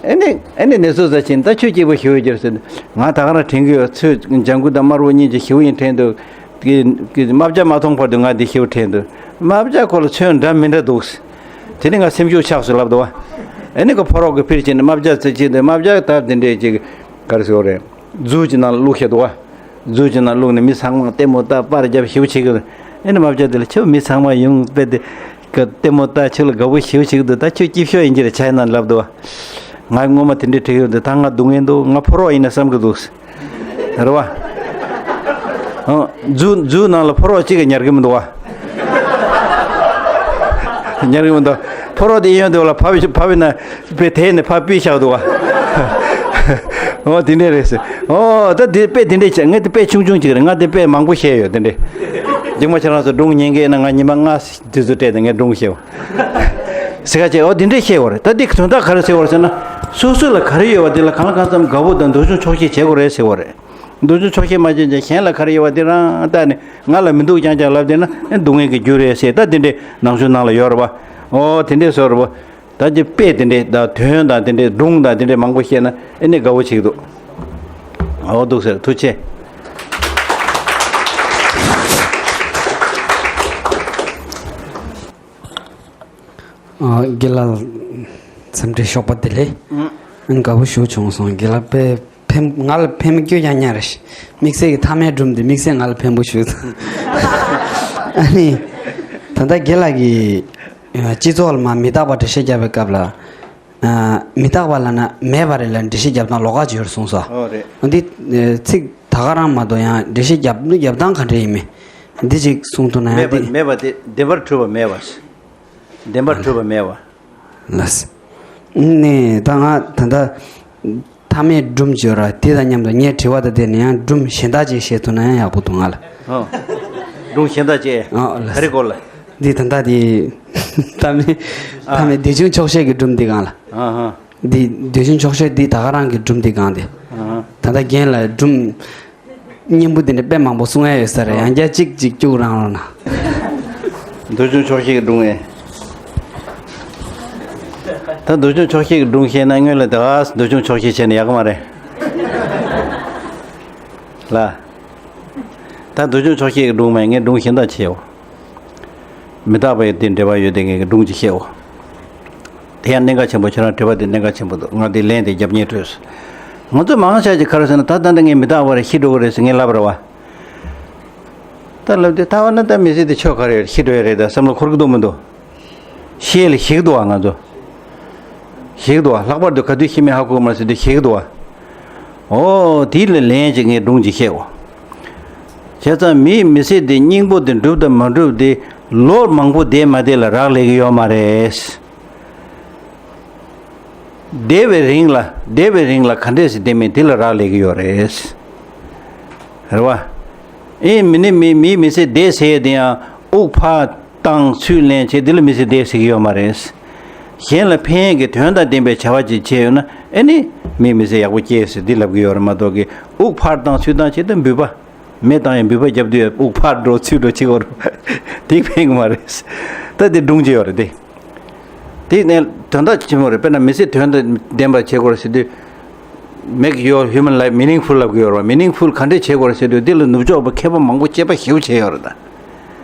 ཨེ་ནས་ཨེ་ནས་ནེ་ཙོ་ཟ་ཕྱིན། ད་ཁྱོད་སྐྱིད་པོ་ཞེ་པོ་ཡོད་ཀྱི་རེད་ཟེར། ང་ད་ག་རང་དྲན་གྱི་ཡོད། ཚོས་ལྗང་གུ་དང་དམར་པོ་གཉིས་ཀྱི་ཞེ་པོ་ཡིན་དྲན་འདུག་གི་གི་རྨ་བྱ་མ་མཐོང་བར་དུ་ང་འདི་ཞེ་པོ་དྲན་འདུག་རྨ་བྱ་ཁོ་ལ་ཚོན་འདྲ་མི་འདྲ་འདུག་དེ་ནས་ང་སེམས་ཤུགས་ཆག་སོང་ལབ་འདུག་བ། ཨེ་ནས་ཁོ་ཕོ་རོག་གི་ཕིར་ཕྱིན་ནས་རྨ་བྱ་རྩི་ཕྱིན་དུས་རྨ་བྱ་ད་འདི་འདྲས་ཅིག་ག་རེ་ཟེར་བ་རེད། རྫུ་གི་ནང་ལ་བླུགས་བཞག་འདུག་བ། རྫུ་གི་ནང་བླུགས་ནས་མི་ཚང་མ་ལྟད་མོ་ལྟ་པར་རྒྱབ་ཞེ་པོ་བྱེད་ཀྱི་རེད། ཨེ་ནས་རྨ་བྱ་དེ་ལ་ཁྱོད་མི་ཚང་མ་ཡོང་དཔེ་དེ་ག་ལྟད་མོ་ལྟ་ཁྱོད་ལ་དགའ་པོ་ཞེ་པོ་བྱེད་ཀྱི་འདུག་ད་ཁྱོད་སྐྱིད་ཤོས་ཡིན་གྱི་རེད་ཆ་ཡིན་ན་ལབ་འདུག་བ། ང་སྔོན་མ་དེ་འདྲས་དྲན་གྱི་ཡོད་འདུག་ད་ང་སྡུག་བསྔལ་འདུག་ང་ཕོ་རོག་ཡིན་ན་བསམ་གྱི་འདུག་རེད་བ། ཨ། རྫུ་རྫུ་ནང་ལ་ཕོ་རོག་གཅིག་གིས་ཉར་གྱི་མི་འདུག་བ། ཉར་གྱི་མི་འདུག་ཕོ་རོག་དེ་གཡོན་དེ་ལ་ཕབ་ཕབ་ཡིན་ན་དཔེ་དེ་ནས་ཕར་ཕུད་བཞག་འདུག་བ། འོ་དེ་འདྲས་རེད་ཟེར། འོ་ད་དེ་དཔེ་དེ་འདྲས་བྱས། ངས་དེ་དཔེ་ཆུང་ཆུང་གཅིག་རེད། ང་དེ་དཔེ་མང་པོ་བཤད་ཡོད་དེ་འདྲས། རྗེས་མ་ཁྱེད་རང་ཚོ་སྒྲུང་ཉན་གི་ཡིན་ན་ང་ཉི་མ་ལྔ་དུས་ཚོད་སྤྲད་དེ་ངས་སྒྲུང་བཤད། ཟེར་ག་བྱས། འོ་དེ་འདྲས་བཤད་དགོས་རེད། ད་འདི་དོན་དག་ག་རེ་ཟེར་དགོས་རེད་ཟེར་ན། སོ་སོ་ལ་ག་རེ་ཡོད་པ་དེ་ལ་གང་ལ་གང་འཚམ་དགའ་པོ་དང་འདོད་ཆུང་ཆོག་ཤེས་བྱེད་དགོས་རེད་ཟེར་དགོས་རེད། འདོད་ཆུང་ཆོག་ཤེས་མ་བྱས་ཀྱང་གཞན་ལ་ག་རེ་ཡོད་པ་དེ་རང་ལྟ་ནས་ང་ལ་མི་འདུག་རྐྱང་རྐྱང་ལབ་བསྡད་ན་ཨེ་སྡུག་བསྔལ་གྱི་རྒྱུ་རེད་ཟེར། ད་དེ་འདྲས་ནང་ཆོས་ནང་ལ་ཡོད་རེད་པ། འོ་དེ་འདྲས་བཟོ་རེད་པ། ད་ཅི་དཔེ་དེ་འདྲས་དང་དོན་དང་དེ་འདྲས་སྒྲུང་དང་དེ་འདྲས་མང་པོ་བཤད་ན་ཨེ་ནས་དགའ་པོ་བྱེད་ཀྱི་འདུག་འོ་འདུག་ཟེར། ཐུགས་རྗེ་ཆེ། ཨ། དགེ་ལགས་འཚམས་འདྲི་ཞོགས་པ་བདེ་ལེགས། ཨང་། དགའ་པོ་ཞེ་པོ་བྱུང་སོང་། དགེ་ལགས་དཔེ་ཕན། ང་ལ་ཕན་པོ་སྐྱོ་རྐྱང་རྐྱང་རེད། དམིགས་བསལ་གྱི་མཐའ་མའི་སྒྲུང་འདི་དམིགས་བསལ་ང་ལ་ཕན་པོ་ཞེ་པོ་འདུག་ཨ་ནི་ད་ལྟ་དགེ་ལགས་ཀྱིས་སྤྱི་ཚོགས་ལ་མར་མི་རྟག་པ་འགྲེལ་བཤད་བརྒྱབ་པའི་སྐབས་ལ། ཨ། མི་རྟག་པ་ལབ་ན་མེད་པ་རེད་ལབ་འགྲེལ་བཤད་བརྒྱབ་སྟངས་ལོགས་ཀ་ཅིག་ཡོད་རེད་གསུངས་སོང་། ཨོ་རེད། འདི་ཚིག་ད་ག་རང་མ་གཏོགས་ཡང་འགྲེལ་བཤད་བརྒྱབ་བརྒྱབ་སྟངས་ག་འདྲ་ཡིན་མིན་འདི་ཅིག་གསུང་ཐུབ་ན་ཡང་། མེད་པ། འདི་མེད་པ་དེ་བདེན་པར་གྲུབ་པ་མེད་པ། བདེན་པར་གྲུབ་པ་མེད་པ། ལགས། ནས་ད་ང་ད་ལྟ་མཐའ་མའི་སྒྲུང་ཅིག་ཡོད་ར། དེ་དང་མཉམ་དུ་ངས་དྲི་བ་དང་བསྟུན་ནས་ཡང་སྒྲུང་གཞན་དག་ཅིག་བཤད་ཐུབ་ན་ཡང་ཡག་པོ་འདུག་ང་ལ། ཨོ། སྒྲུང་གཞན་དག་ཅིག་ཨོ་ལགས། ག་རེ་སྐོར་ལ། འདི་ད་ལྟ་དེ་མཐའ་མའི། ཨ། མཐའ་མའི་འདོད་ཆུང་ཆོག་ཤེས་ཀྱི་སྒྲུང་འདི་སྒང་ལ། ཨ་ཧ། འདི་འདོད་ཆུང་ཆོག་ཤེས་འདི་ད་ག་རང་གི་སྒྲུང་འདི་སྒང་དེ། ཨ་ཧ། ད་ལྟ་རྒན་ལ་སྒྲུང་སྙན་པོ་འདི་འདྲ་དཔེ་མང་པོ་གསུང་ཡ་ཡོད་ས་རེད། ཨ། ཡང་བསྐྱར་གཅིག་གཅིག་སྐྱུག་རང་རོགས་གནང་། འདོད་ཆུང་ཆོག་ཤེས་ཀྱི་སྒྲུང་ཨེ། ད་འདུལ་བྱུང་ཆོག་ཤེས་ཀྱི་སྒྲུང་བཤད་ན་སྔོན་ལ་ད་ག་འདུལ་བྱུང་ཆོག་ཤེས་བྱས་ན་ཡག་གི་མ་རེད་ལ། ད་འདུལ་བྱུང་ཆོག་ཤེས་ཀྱི་སྒྲུང་མེད། ངས་སྒྲུང་གཞན་དག་བྱེད་འོ། མི་རྟག་པའི་དེ་འབྲེལ་བ་ཡོད་དེ་ངས་སྒྲུང་ཅིག་བཤད་འོ། དེ་ཡང་གནད་འགག་ཆེན་པོ། ཁྱེད་རང་དྲི་བ་དེ་གནད་འགག་ཆེན་པོ་འདུག་ང་དེ་ལན་དེ་རྒྱབ་གཉེར་སྤྲོད། ང་ཚོ་མང་ཆེ་ཅིག་ག་རེ་ཟེར་ན། ད་ད་ལྟ་ངས་མི་རྟག་པ་རེད། ཤི་འགྲོ་གི་རེད་ཟེར་ངས་ལབ་རེད་བ། ད་ལབ་དུས་ད་བ་ན་ད་མི་ཚེ་འདི་ཆོག་ག་རེ་ཡོད། ཤི་འགྲོ་ཡ་རེད། ད་བསམ་བློ་འཁོར་གི་འདུག་མི་འདུག་ཤེས་ལ་ཞིག་འདུག་བ། ང་ཚོ་ཞིག་འདུག་བ། ལྷག་པར་དུ་ག་དུས་ཤི་མིན་ཧ་གོ་གི་མ་རེད་ཟེར་དུས་ཞིག་འདུག་བ། ཨོ་དེ་ལ་ལན་ཅིག་ངས་སྒྲུང་ཅིག་བཤད་འོ། བྱས་ཙང་མིའི་མི་ཚེ་འདི་སྙིང་པོ་དེ་འགྲུབ་དང་མ་འགྲུབ་དེ་ལོ་མང་པོ་བསྡད་མ་བསྡད་ལ་རག་ལས་ཀྱི་ཡོད་མ་རེད། བསྡད་པའི་རིང་ལ། བསྡད་པའི་རིང་ལ་ག་འདྲས་སེ་བསྡད་མིན་དེ་ལ་རག་ལས་ཀྱི་ཡོད་རེད། རེད་བ། ཨེ་མི་ནི་མི་མིའི་མི་ཚེ་བསྡད་ཟེར་ཡས་དེ་ཡང་དབུགས་ཕར་བཏང་ཚུར་ལེན་བྱས་དེ་ལ་མི་ཚེ་བསྡད་ཟེར་གྱི་ཡོད་མ་རེད། གཞན་ལ་ཕན་ཡས་ཀྱི་དོན་དང་ལྡན་པའི་བྱ་བ་ཅིག་བྱས་ཡོད་ན་ཨེ་ནི་མིའི་མི་ཚེ་ཡག་པོ་སྐྱེལ་ཟེར་འདི་ལབ་ཀྱི་ཡོད་རེད་མ་གཏོགས་ཀྱི་དབུགས་ཕར་བཏང་ཚུར་བཏང་བྱས་དེ་འབུད་པ། མེ་བཏང་ཡང་འབུད་པ་བརྒྱབ་དུས་ཡང་དབུགས་ཕར་འགྲོ་ཚུར་འགྲོ་བྱེད་དགོས་རེད། དེ་ཕན་གི་མ་རེད། ད་དེ་སྒྲུང་ཅིག་ཡོད་རེད་དེ། དེ་ནས་དོན་དག་ཆེན་མོ་རེད། དཔེར་ན་མི་ཚེ་དོན་དང་ལྡན་པ་བྱེད་དགོས་རེད་ཟེར་དུས། Make your human life meaningful ལབ་ཀྱི་ཡོད་རེད་བ། Meaningful ག་འདྲས་བྱེད་དགོས་རེད་ཟེར་དུས་འདི་ལ་ནུབ་ཕྱོགས་པ་མཁས་པ་མང་པོ་དཔྱད་པ་ཞེ་པོ་བྱས་ཡོད་རེད་ད།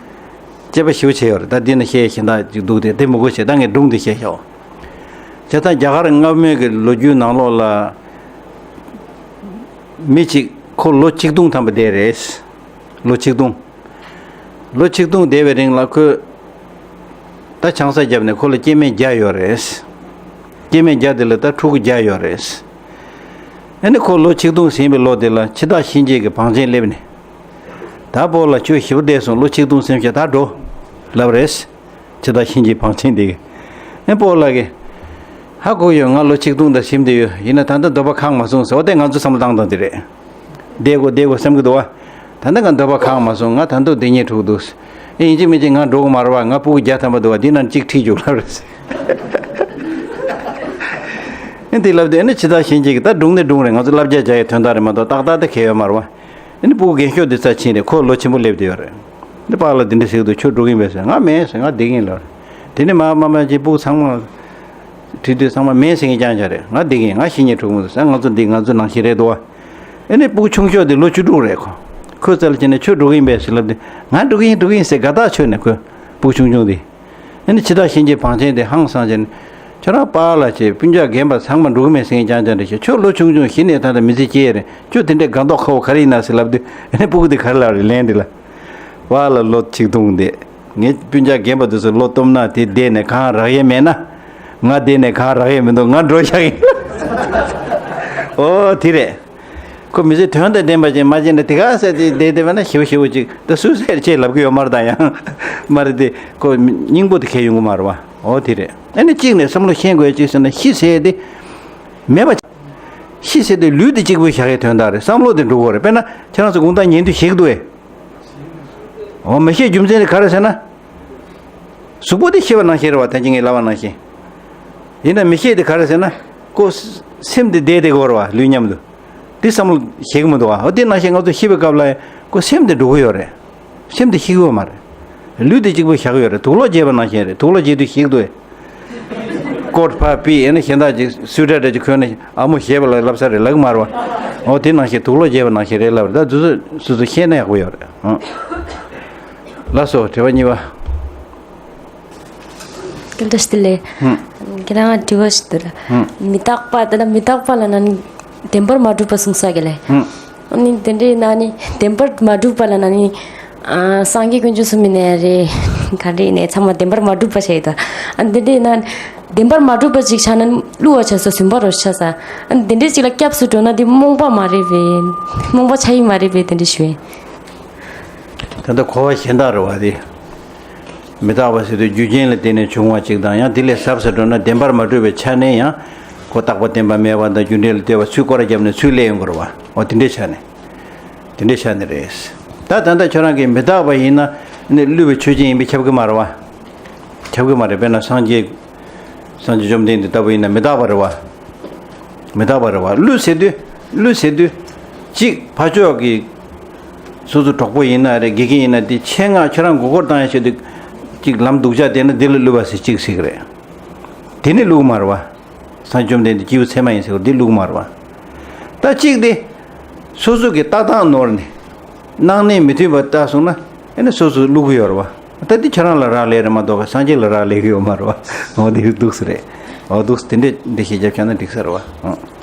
དཔྱད་པ་ཞེ་པོ་བྱས་ཡོད་རེད་ད། འདི་ན་བཤད་གཞན་དག་ཅིག་འདུག་སྟེ་དེ་མི་དགོས་བྱས། ད་ངས་སྒྲུང་འདི་བཤད་ཤོག་བྱས་ཙང་རྒྱ་གར་སྔ་མོའི་གི་ལོ་རྒྱུས་ནང་ལོགས་ལ། མི་གཅིག་ཁོ་ལོ་ཆིག་སྟོང་ཐམ་པ་བསྡད་རེད། ལོ་ཆིག་སྟོང་། ལོ་ཆིག་སྟོང་བསྡད་པའི་རིང་ལ་ཁོས་ད་ཆང་ས་བརྒྱབ་ནས་ཁོ་ལ་སྐྱེ་དམན་བརྒྱ་ཡོད་རེད། སྐྱེ་དམན་བརྒྱ་དེ་ལ་ད་ཕྲུ་གུ་བརྒྱ་ཡོད་རེད། ཨ་ནི་ཁོ་ལོ་ཆིག་སྟོང་ཟིན་པའི་ལོ་དེ་ལ་འཆི་བདག་གཤིན་རྗེ་གི་བང་ཆེན་སླེབས་ནས། ད་སྤོ་ལགས་ཁྱོད་ཞེ་པོ་བསྡད་སོང་། ལོ་ཆིག་སྟོང་ཟིན་ཤག་ད་འགྲོ། ལབ་རེད། འཆི་བདག་གཤིན་རྗེའི་བང་ཆེན་དེ་གིས། ཨེ་སྤོ་ལགས་ཀྱིས། ཧ་གོ་ཡོད། ང་ལོ་ཆིག་སྟོང་དང་ཟིན་བསྡད་ཡོད། ཡིན་ན་ད་ལྟ་འདོད་པ་ཁེངས་མ་སོང་ཟེར་བ་དེ་ང་ཚོ་བསམ་བློ་བཏང་སྟངས་དེ་རེད། བསྡད་དགོས་བསྡད་དགོས་བསམ་གྱི་འདུག་བ། ད་ལྟ་ང་འདོད་པ་ཁེངས་མ་སོང་། ང་ད་དུང་བསྡད་སྙིང་བྲོ་གི་འདུག་ཨེ་ཡིན་གཅིག་མིན་གཅིག་ང་འགྲོ་གི་མ་རེད་བ། ང་ཕྲུ་གུ་བརྒྱ་ཐམ་པ་འདུག་བ། འདི་ནང་གཅིག་ཁྲིད་རྒྱུགས་ལབ་རེད། ཨེ་འདི་ལབ་དུས་ཨེ་ནི་འཆི་བདག་གཤིན་རྗེ་གིས། ད་སྒྲུང་ནི་སྒྲུང་རེད། ང་ཚོ་བསླབ་བྱ་བྱ་ཡའི་དོན་དག་རེད་མ་གཏོགས་ཏག་ཏག་ད་གལ་ཡོད་མ་རེད་བ། ཨེ་ནི་ཕྲུ་གུ་རྒན་ཤོས་འདི་རྩ་ཆེན་རེད། ཁོ་ལོ་ཆེན་པོ་སླེབས་བསྡད་ཡོད་རེད། འདི་པཱ་ལགས་འདི་འདྲ་ཟེར་གི་འདུག་ཁྱོད་འགྲོ་གི་ཡིན་པས་ཟེར། ང་མེད་ཟེར། ང་བསྡད་ཀྱི་ཡིན་ལབ་རེད། དེ་ནས་མར་མར་མར་ཅིག་ཕྲུ་གུ་ཚང་མ་ཁྲིད་དུས་ཚང་མ་མེད་ཟེར་མཁན་རྐྱང་རྐྱང་རེད། ང་བསྡད་ཀྱི་ཡིན། ང་ཤི་ཉེན་འཕྲོག་མི་འདུག་ཟེར། ང་ཚོ་འདི་ང་ཚོ་ནང་བཞིན་རེད་འདུག་བ། ཨེ་ནི་ཕྲུ་གུ་ཆུང་ཤོས་དེ་ལོ་བཅུ་དྲུག་རེད། ཁོ་ཁོས་རྩ་ལ་བྱས་ནས་ཁྱོད་འགྲོ་གི་ཡིན་པས་ཟེར་ལབ་དུས། ང་འགྲོ་གི་ཡིན་འགྲོ་གི་ཡིན་ཟེར་དགའ་ཐག་ཆོད་ནས། ཁོས་ཕྲུ་གུ་ཆུང་ཆུང་དེ། ཨ་ནི་འཆི་བདག་གཤིན་རྗེའི་བང་ཆེན་དེ་ཧང་སངས་བྱས་ནས། ཁྱོད་རང་པཱ་ལགས་བྱས་སྤུན་ཀྱག་རྒན་པ་ཚང་མ་འགྲོ་གི་མེད་ཟེར་མཁན་རྐྱང་རྐྱང་རེད་ཤག་ཁྱོད་ལོ་ཆུང་ཆུང་གཞི་ནས་ད་ལྟ་མི་ཚེ་སྐྱེལ་ཡས་རེད། ཁྱོད་དེ་འདྲའི་དགའ་མདོག་ཁ་པོ་ག་རེ་ཡིན་ན་ཟེར་ལབ་དུས། ཨ་ནི་ཕྲུ་གུ་དེ་ག་རེ་ལབ་རེད། ལན་དེ་ལ། པཱ་ལགས་ལོ་ཆིག་སྟོང་བསྡད། ངའི་སྤུན་ཀྱག་རྒན་པ་དེ་ཚོ་ལོ་སྟོབས་ན་དེ་བསྡད་ནས་གང་རག་ཡས་མེད་ན། ང་བསྡད་ནས་གང་རག་ཡས་མི་འདུག་ང་འགྲོ་བཞག་ཡིན། ཨོ་དེ་རེད། ཁོ་མི་ཚེ་དོན་དང་ལྡན་པ་ཅིག་མ་བྱས་ན་དེ་ག་ཟེར་དེ་བསྡད་བསྡད་པ་ན་ཞེ་པོ་ཞེ་པོ་ཅིག་ད་སུ་ཟེར་ཅེས་ལབ་ཀྱི་ཡོད་མ་རེད། ད་ཡང་མ་རེད་དེ། ཁོ་སྙིང་པོ་དེ་ཁེལ་ཡོང་གི་མ་རེད་བ། ཨོ་དེ་རེད། ཨ་ནི་གཅིག་ནས་བསམ་བློ་ཤེས་དགོས་ཅིག་ཟེར་ན། ཤི་ཟེར་དེ་མེད་པ། ཤི་ཟེར་དེ་ལུས་དེ་གཅིག་པུ་བཞག་ཡའི་དོན་དག་རེད། བསམ་བློ་དེ་འགྲོ་དགོས་རེད། དཔེར་ན་ཁྱེད་རང་ཚོ་དགོང་དག་ཉལ་དུས་ཞིག་འདུག་ཨེ། འོ་མི་ཤེས་རྒྱུ་མཚན་དེ་ག་རེ་ཟེར་ན། གཟུགས་པོ་དེ་ཤི་བ་ནང་བཞིན་རེད་བ། ད་ཅི་ངས་ལབ་པ་ནང་བཞིན། ཡིན་ན་མི་ཤེས་དེ་ག་རེ་ཟེར་ན། ཁོ་སེམས་དེ་བསྡད་དེ་གོ་རེད་བ། ལུས་མཉམ་དུ། དེ་བསམ་བློ་ཤེས་ཀྱི་མི་འདུག་བ། འོ་དེ་ནང་བཞིན་ང་ཚོ་ཤི་བའི་སྐབས་ལ་ཁོ་སེམས་དེ་འགྲོ་གི་ཡོད་རེད། སེམས་དེ་ཤི་གི་ཡོད་མ་རེད། ལུས་དེ་གཅིག་པུ་བཞག་གི་ཡོད་རེད། དུག་ལོག་བརྗེས་པ་ནང་བཞིན་རེད། དུག་ལོག་བརྗེས་དུས་ཤི་གི་འདུག་བས། ཀོཊ་ཕར་ཕུད་ཡིན་ན་གཞན་དག་ཅིག་སུའི་ཊར་འདྲ་ཅིག་གོན་ནས་ཨ་མོ་བཞེས་པ་ལ་ལབ་ས་རེད་ལབ་ཀྱི་མ་རེད་བ། འོ་དེ་ནང་བཞིན་དུག་ལོག་བརྗེས་པ་ནང་བཞིན་རེད་ལབ་རེད། ད་དེ་ཚོ་སོ་སོ་ཤེས་ན་ཡག་པོ་ཡོད་རེད། ཨང་། ལགས་སོ། དྲི་བ་གཉིས་པ། སྐད་བརྡ་ཞུ་ལེ། ཧུམ། ཁྱེད་རང་དྲི་བ་ཞིག་འདུག་ལ། ཧུམ། མི་རྟག་པ་དེ་ལ་མི་རྟག་པ་ལ་ན་ནི་བདེན་པར་མ་གྲུབ་པ་གསུངས་ས་གི་ལེ། ཧུམ། ཨ་ནི་དེ་འདྲའི་ན་ནི་བདེན་པར་མ་གྲུབ་པ་ལ་ན་ནི། ཨ། སངས་རྒྱས་དཀོན་མཆོག་གསུམ་ཡིན་ནའི་རེད། ག་འདྲ་ཡིན་ནའི་ཚང་མ་བདེན་པར་མ་གྲུབ་པ་བྱས་ཡོད་ད། ཨ་ནི་དེ་འདྲའི་ན་བདེན་པར་མ་གྲུབ་པ་ཅིག་ཆགས་ན་བསླུ་བ་ཆགས་ས། ཟུན་པ་རོ་ཆགས་ས། ཨ་ནི་དེ་འདྲའི་ཅིག་ལ་སྐྱབས་སུ་འགྲོ་ན་དེ་རྨོངས་པ་མ་རེད་པས། རྨོངས་པ་ཆགས་ཡི་མ་རེད་པས། དེ་འདྲ་ཞུ་ཡིན། ད་ལྟ་གོ་བ་གཞན་དག་རེད་བ་དེ། མི་རྟག་པ་ཟེར་དུས་རྒྱུ་རྐྱེན་ལ་བརྟེན་ནས་བྱུང་བ་ཅིག་དང་། ཡང་དེ་ལས་ཟབ་ས་འགྲོ་ན་བདེན་པར་མ་གྲུབ་པའི་ཆ་ནས་ཡང་ཁོ་རྟག་པ་བརྟན་པ་མེད་པ་དང་རྒྱུ་འབྲས་ལ་ལྟོས་པ་ཚུར་སྐོར་ར་བརྒྱབ་ནས་ཚུར་སླེབས་ཡོང་དགོས་རེད་བ། འོ་དེ་འདྲའི་ཆ་ནས། དེ་འདྲའི་ཆ་ནས་རེད། ད་ད་ལྟ་ཁྱོད་རང་གིས་མི་རྟག་པ་ཡིན་ན་ནི་བསླུ་བའི་ཆོས་ཅན་ཡིན་པས་ཁྱབ་ཀྱི་མ་རེད་བ། ཁྱབ་ཀྱི་མ་རེད། དཔེར་ན་སངས་རྒྱས། སངས་རྒྱས་བཅོམ་ལྡན་འདས་ལྟ་བུ་ཡིན་ན་མི་རྟག་པ་རེད་བ། མི་རྟག་པ་རེད་བ། བསླུ་ཟེར་དུས། བསླུ་ཟེར་དུས། གཅིག་ཕར་ཕྱོགས་ཀྱི་སོ་སོ་གྲོགས་པོ་ཡིན་ན་རེད། དགེ་རྒན་ཡིན་ན། དེ་ཆེད་མངགས་ཁྱོད་རང་མགོ་སྐོར་བཏང་ཡ་ཆེད་དུ་གཅིག་ལམ་སྡུག་ཅག་བསྟན་ན་དེ་ལ་བསླུ་བ་ཟེར་གཅིག་ཟེར་གི་རེད། དེ་ནི་བསླུ་གི་མ་རེད་བ། སངས་རྒྱས་བཅོམ་ལྡན་འདས་སྐྱེས་བུ་ཚད་མ་ཡིན་ཟེར་བ་འདི་ལུགས་མ་རེད་བ། ད་གཅིག་དེ། སོ་སོ་གི་ལྟ་སྟངས་ནོར་ནས། སྣང་གནས་མི་མཐུན་པ་ལྟ་སོང་ན། ཨེ་ནི་སོ་སོ་ལུགས་ཡོད་རེད་བ། ད་འདི་ཁྱེད་རང་ལ་རག་ལས་རེད་མ་གཏོགས་སངས་རྒྱས་ལ་རག་ལས་ཀྱི་ཡོད་མ་རེད་བ། འོ་འདི་འདུག་སེ་རེད། འོ་འདུག་སེ་དེ་འདྲས་འགྲེལ་བཤད་རྒྱབ་ཀྱང་ན་འགྲིག་ས་རེད་བ། ཨང་།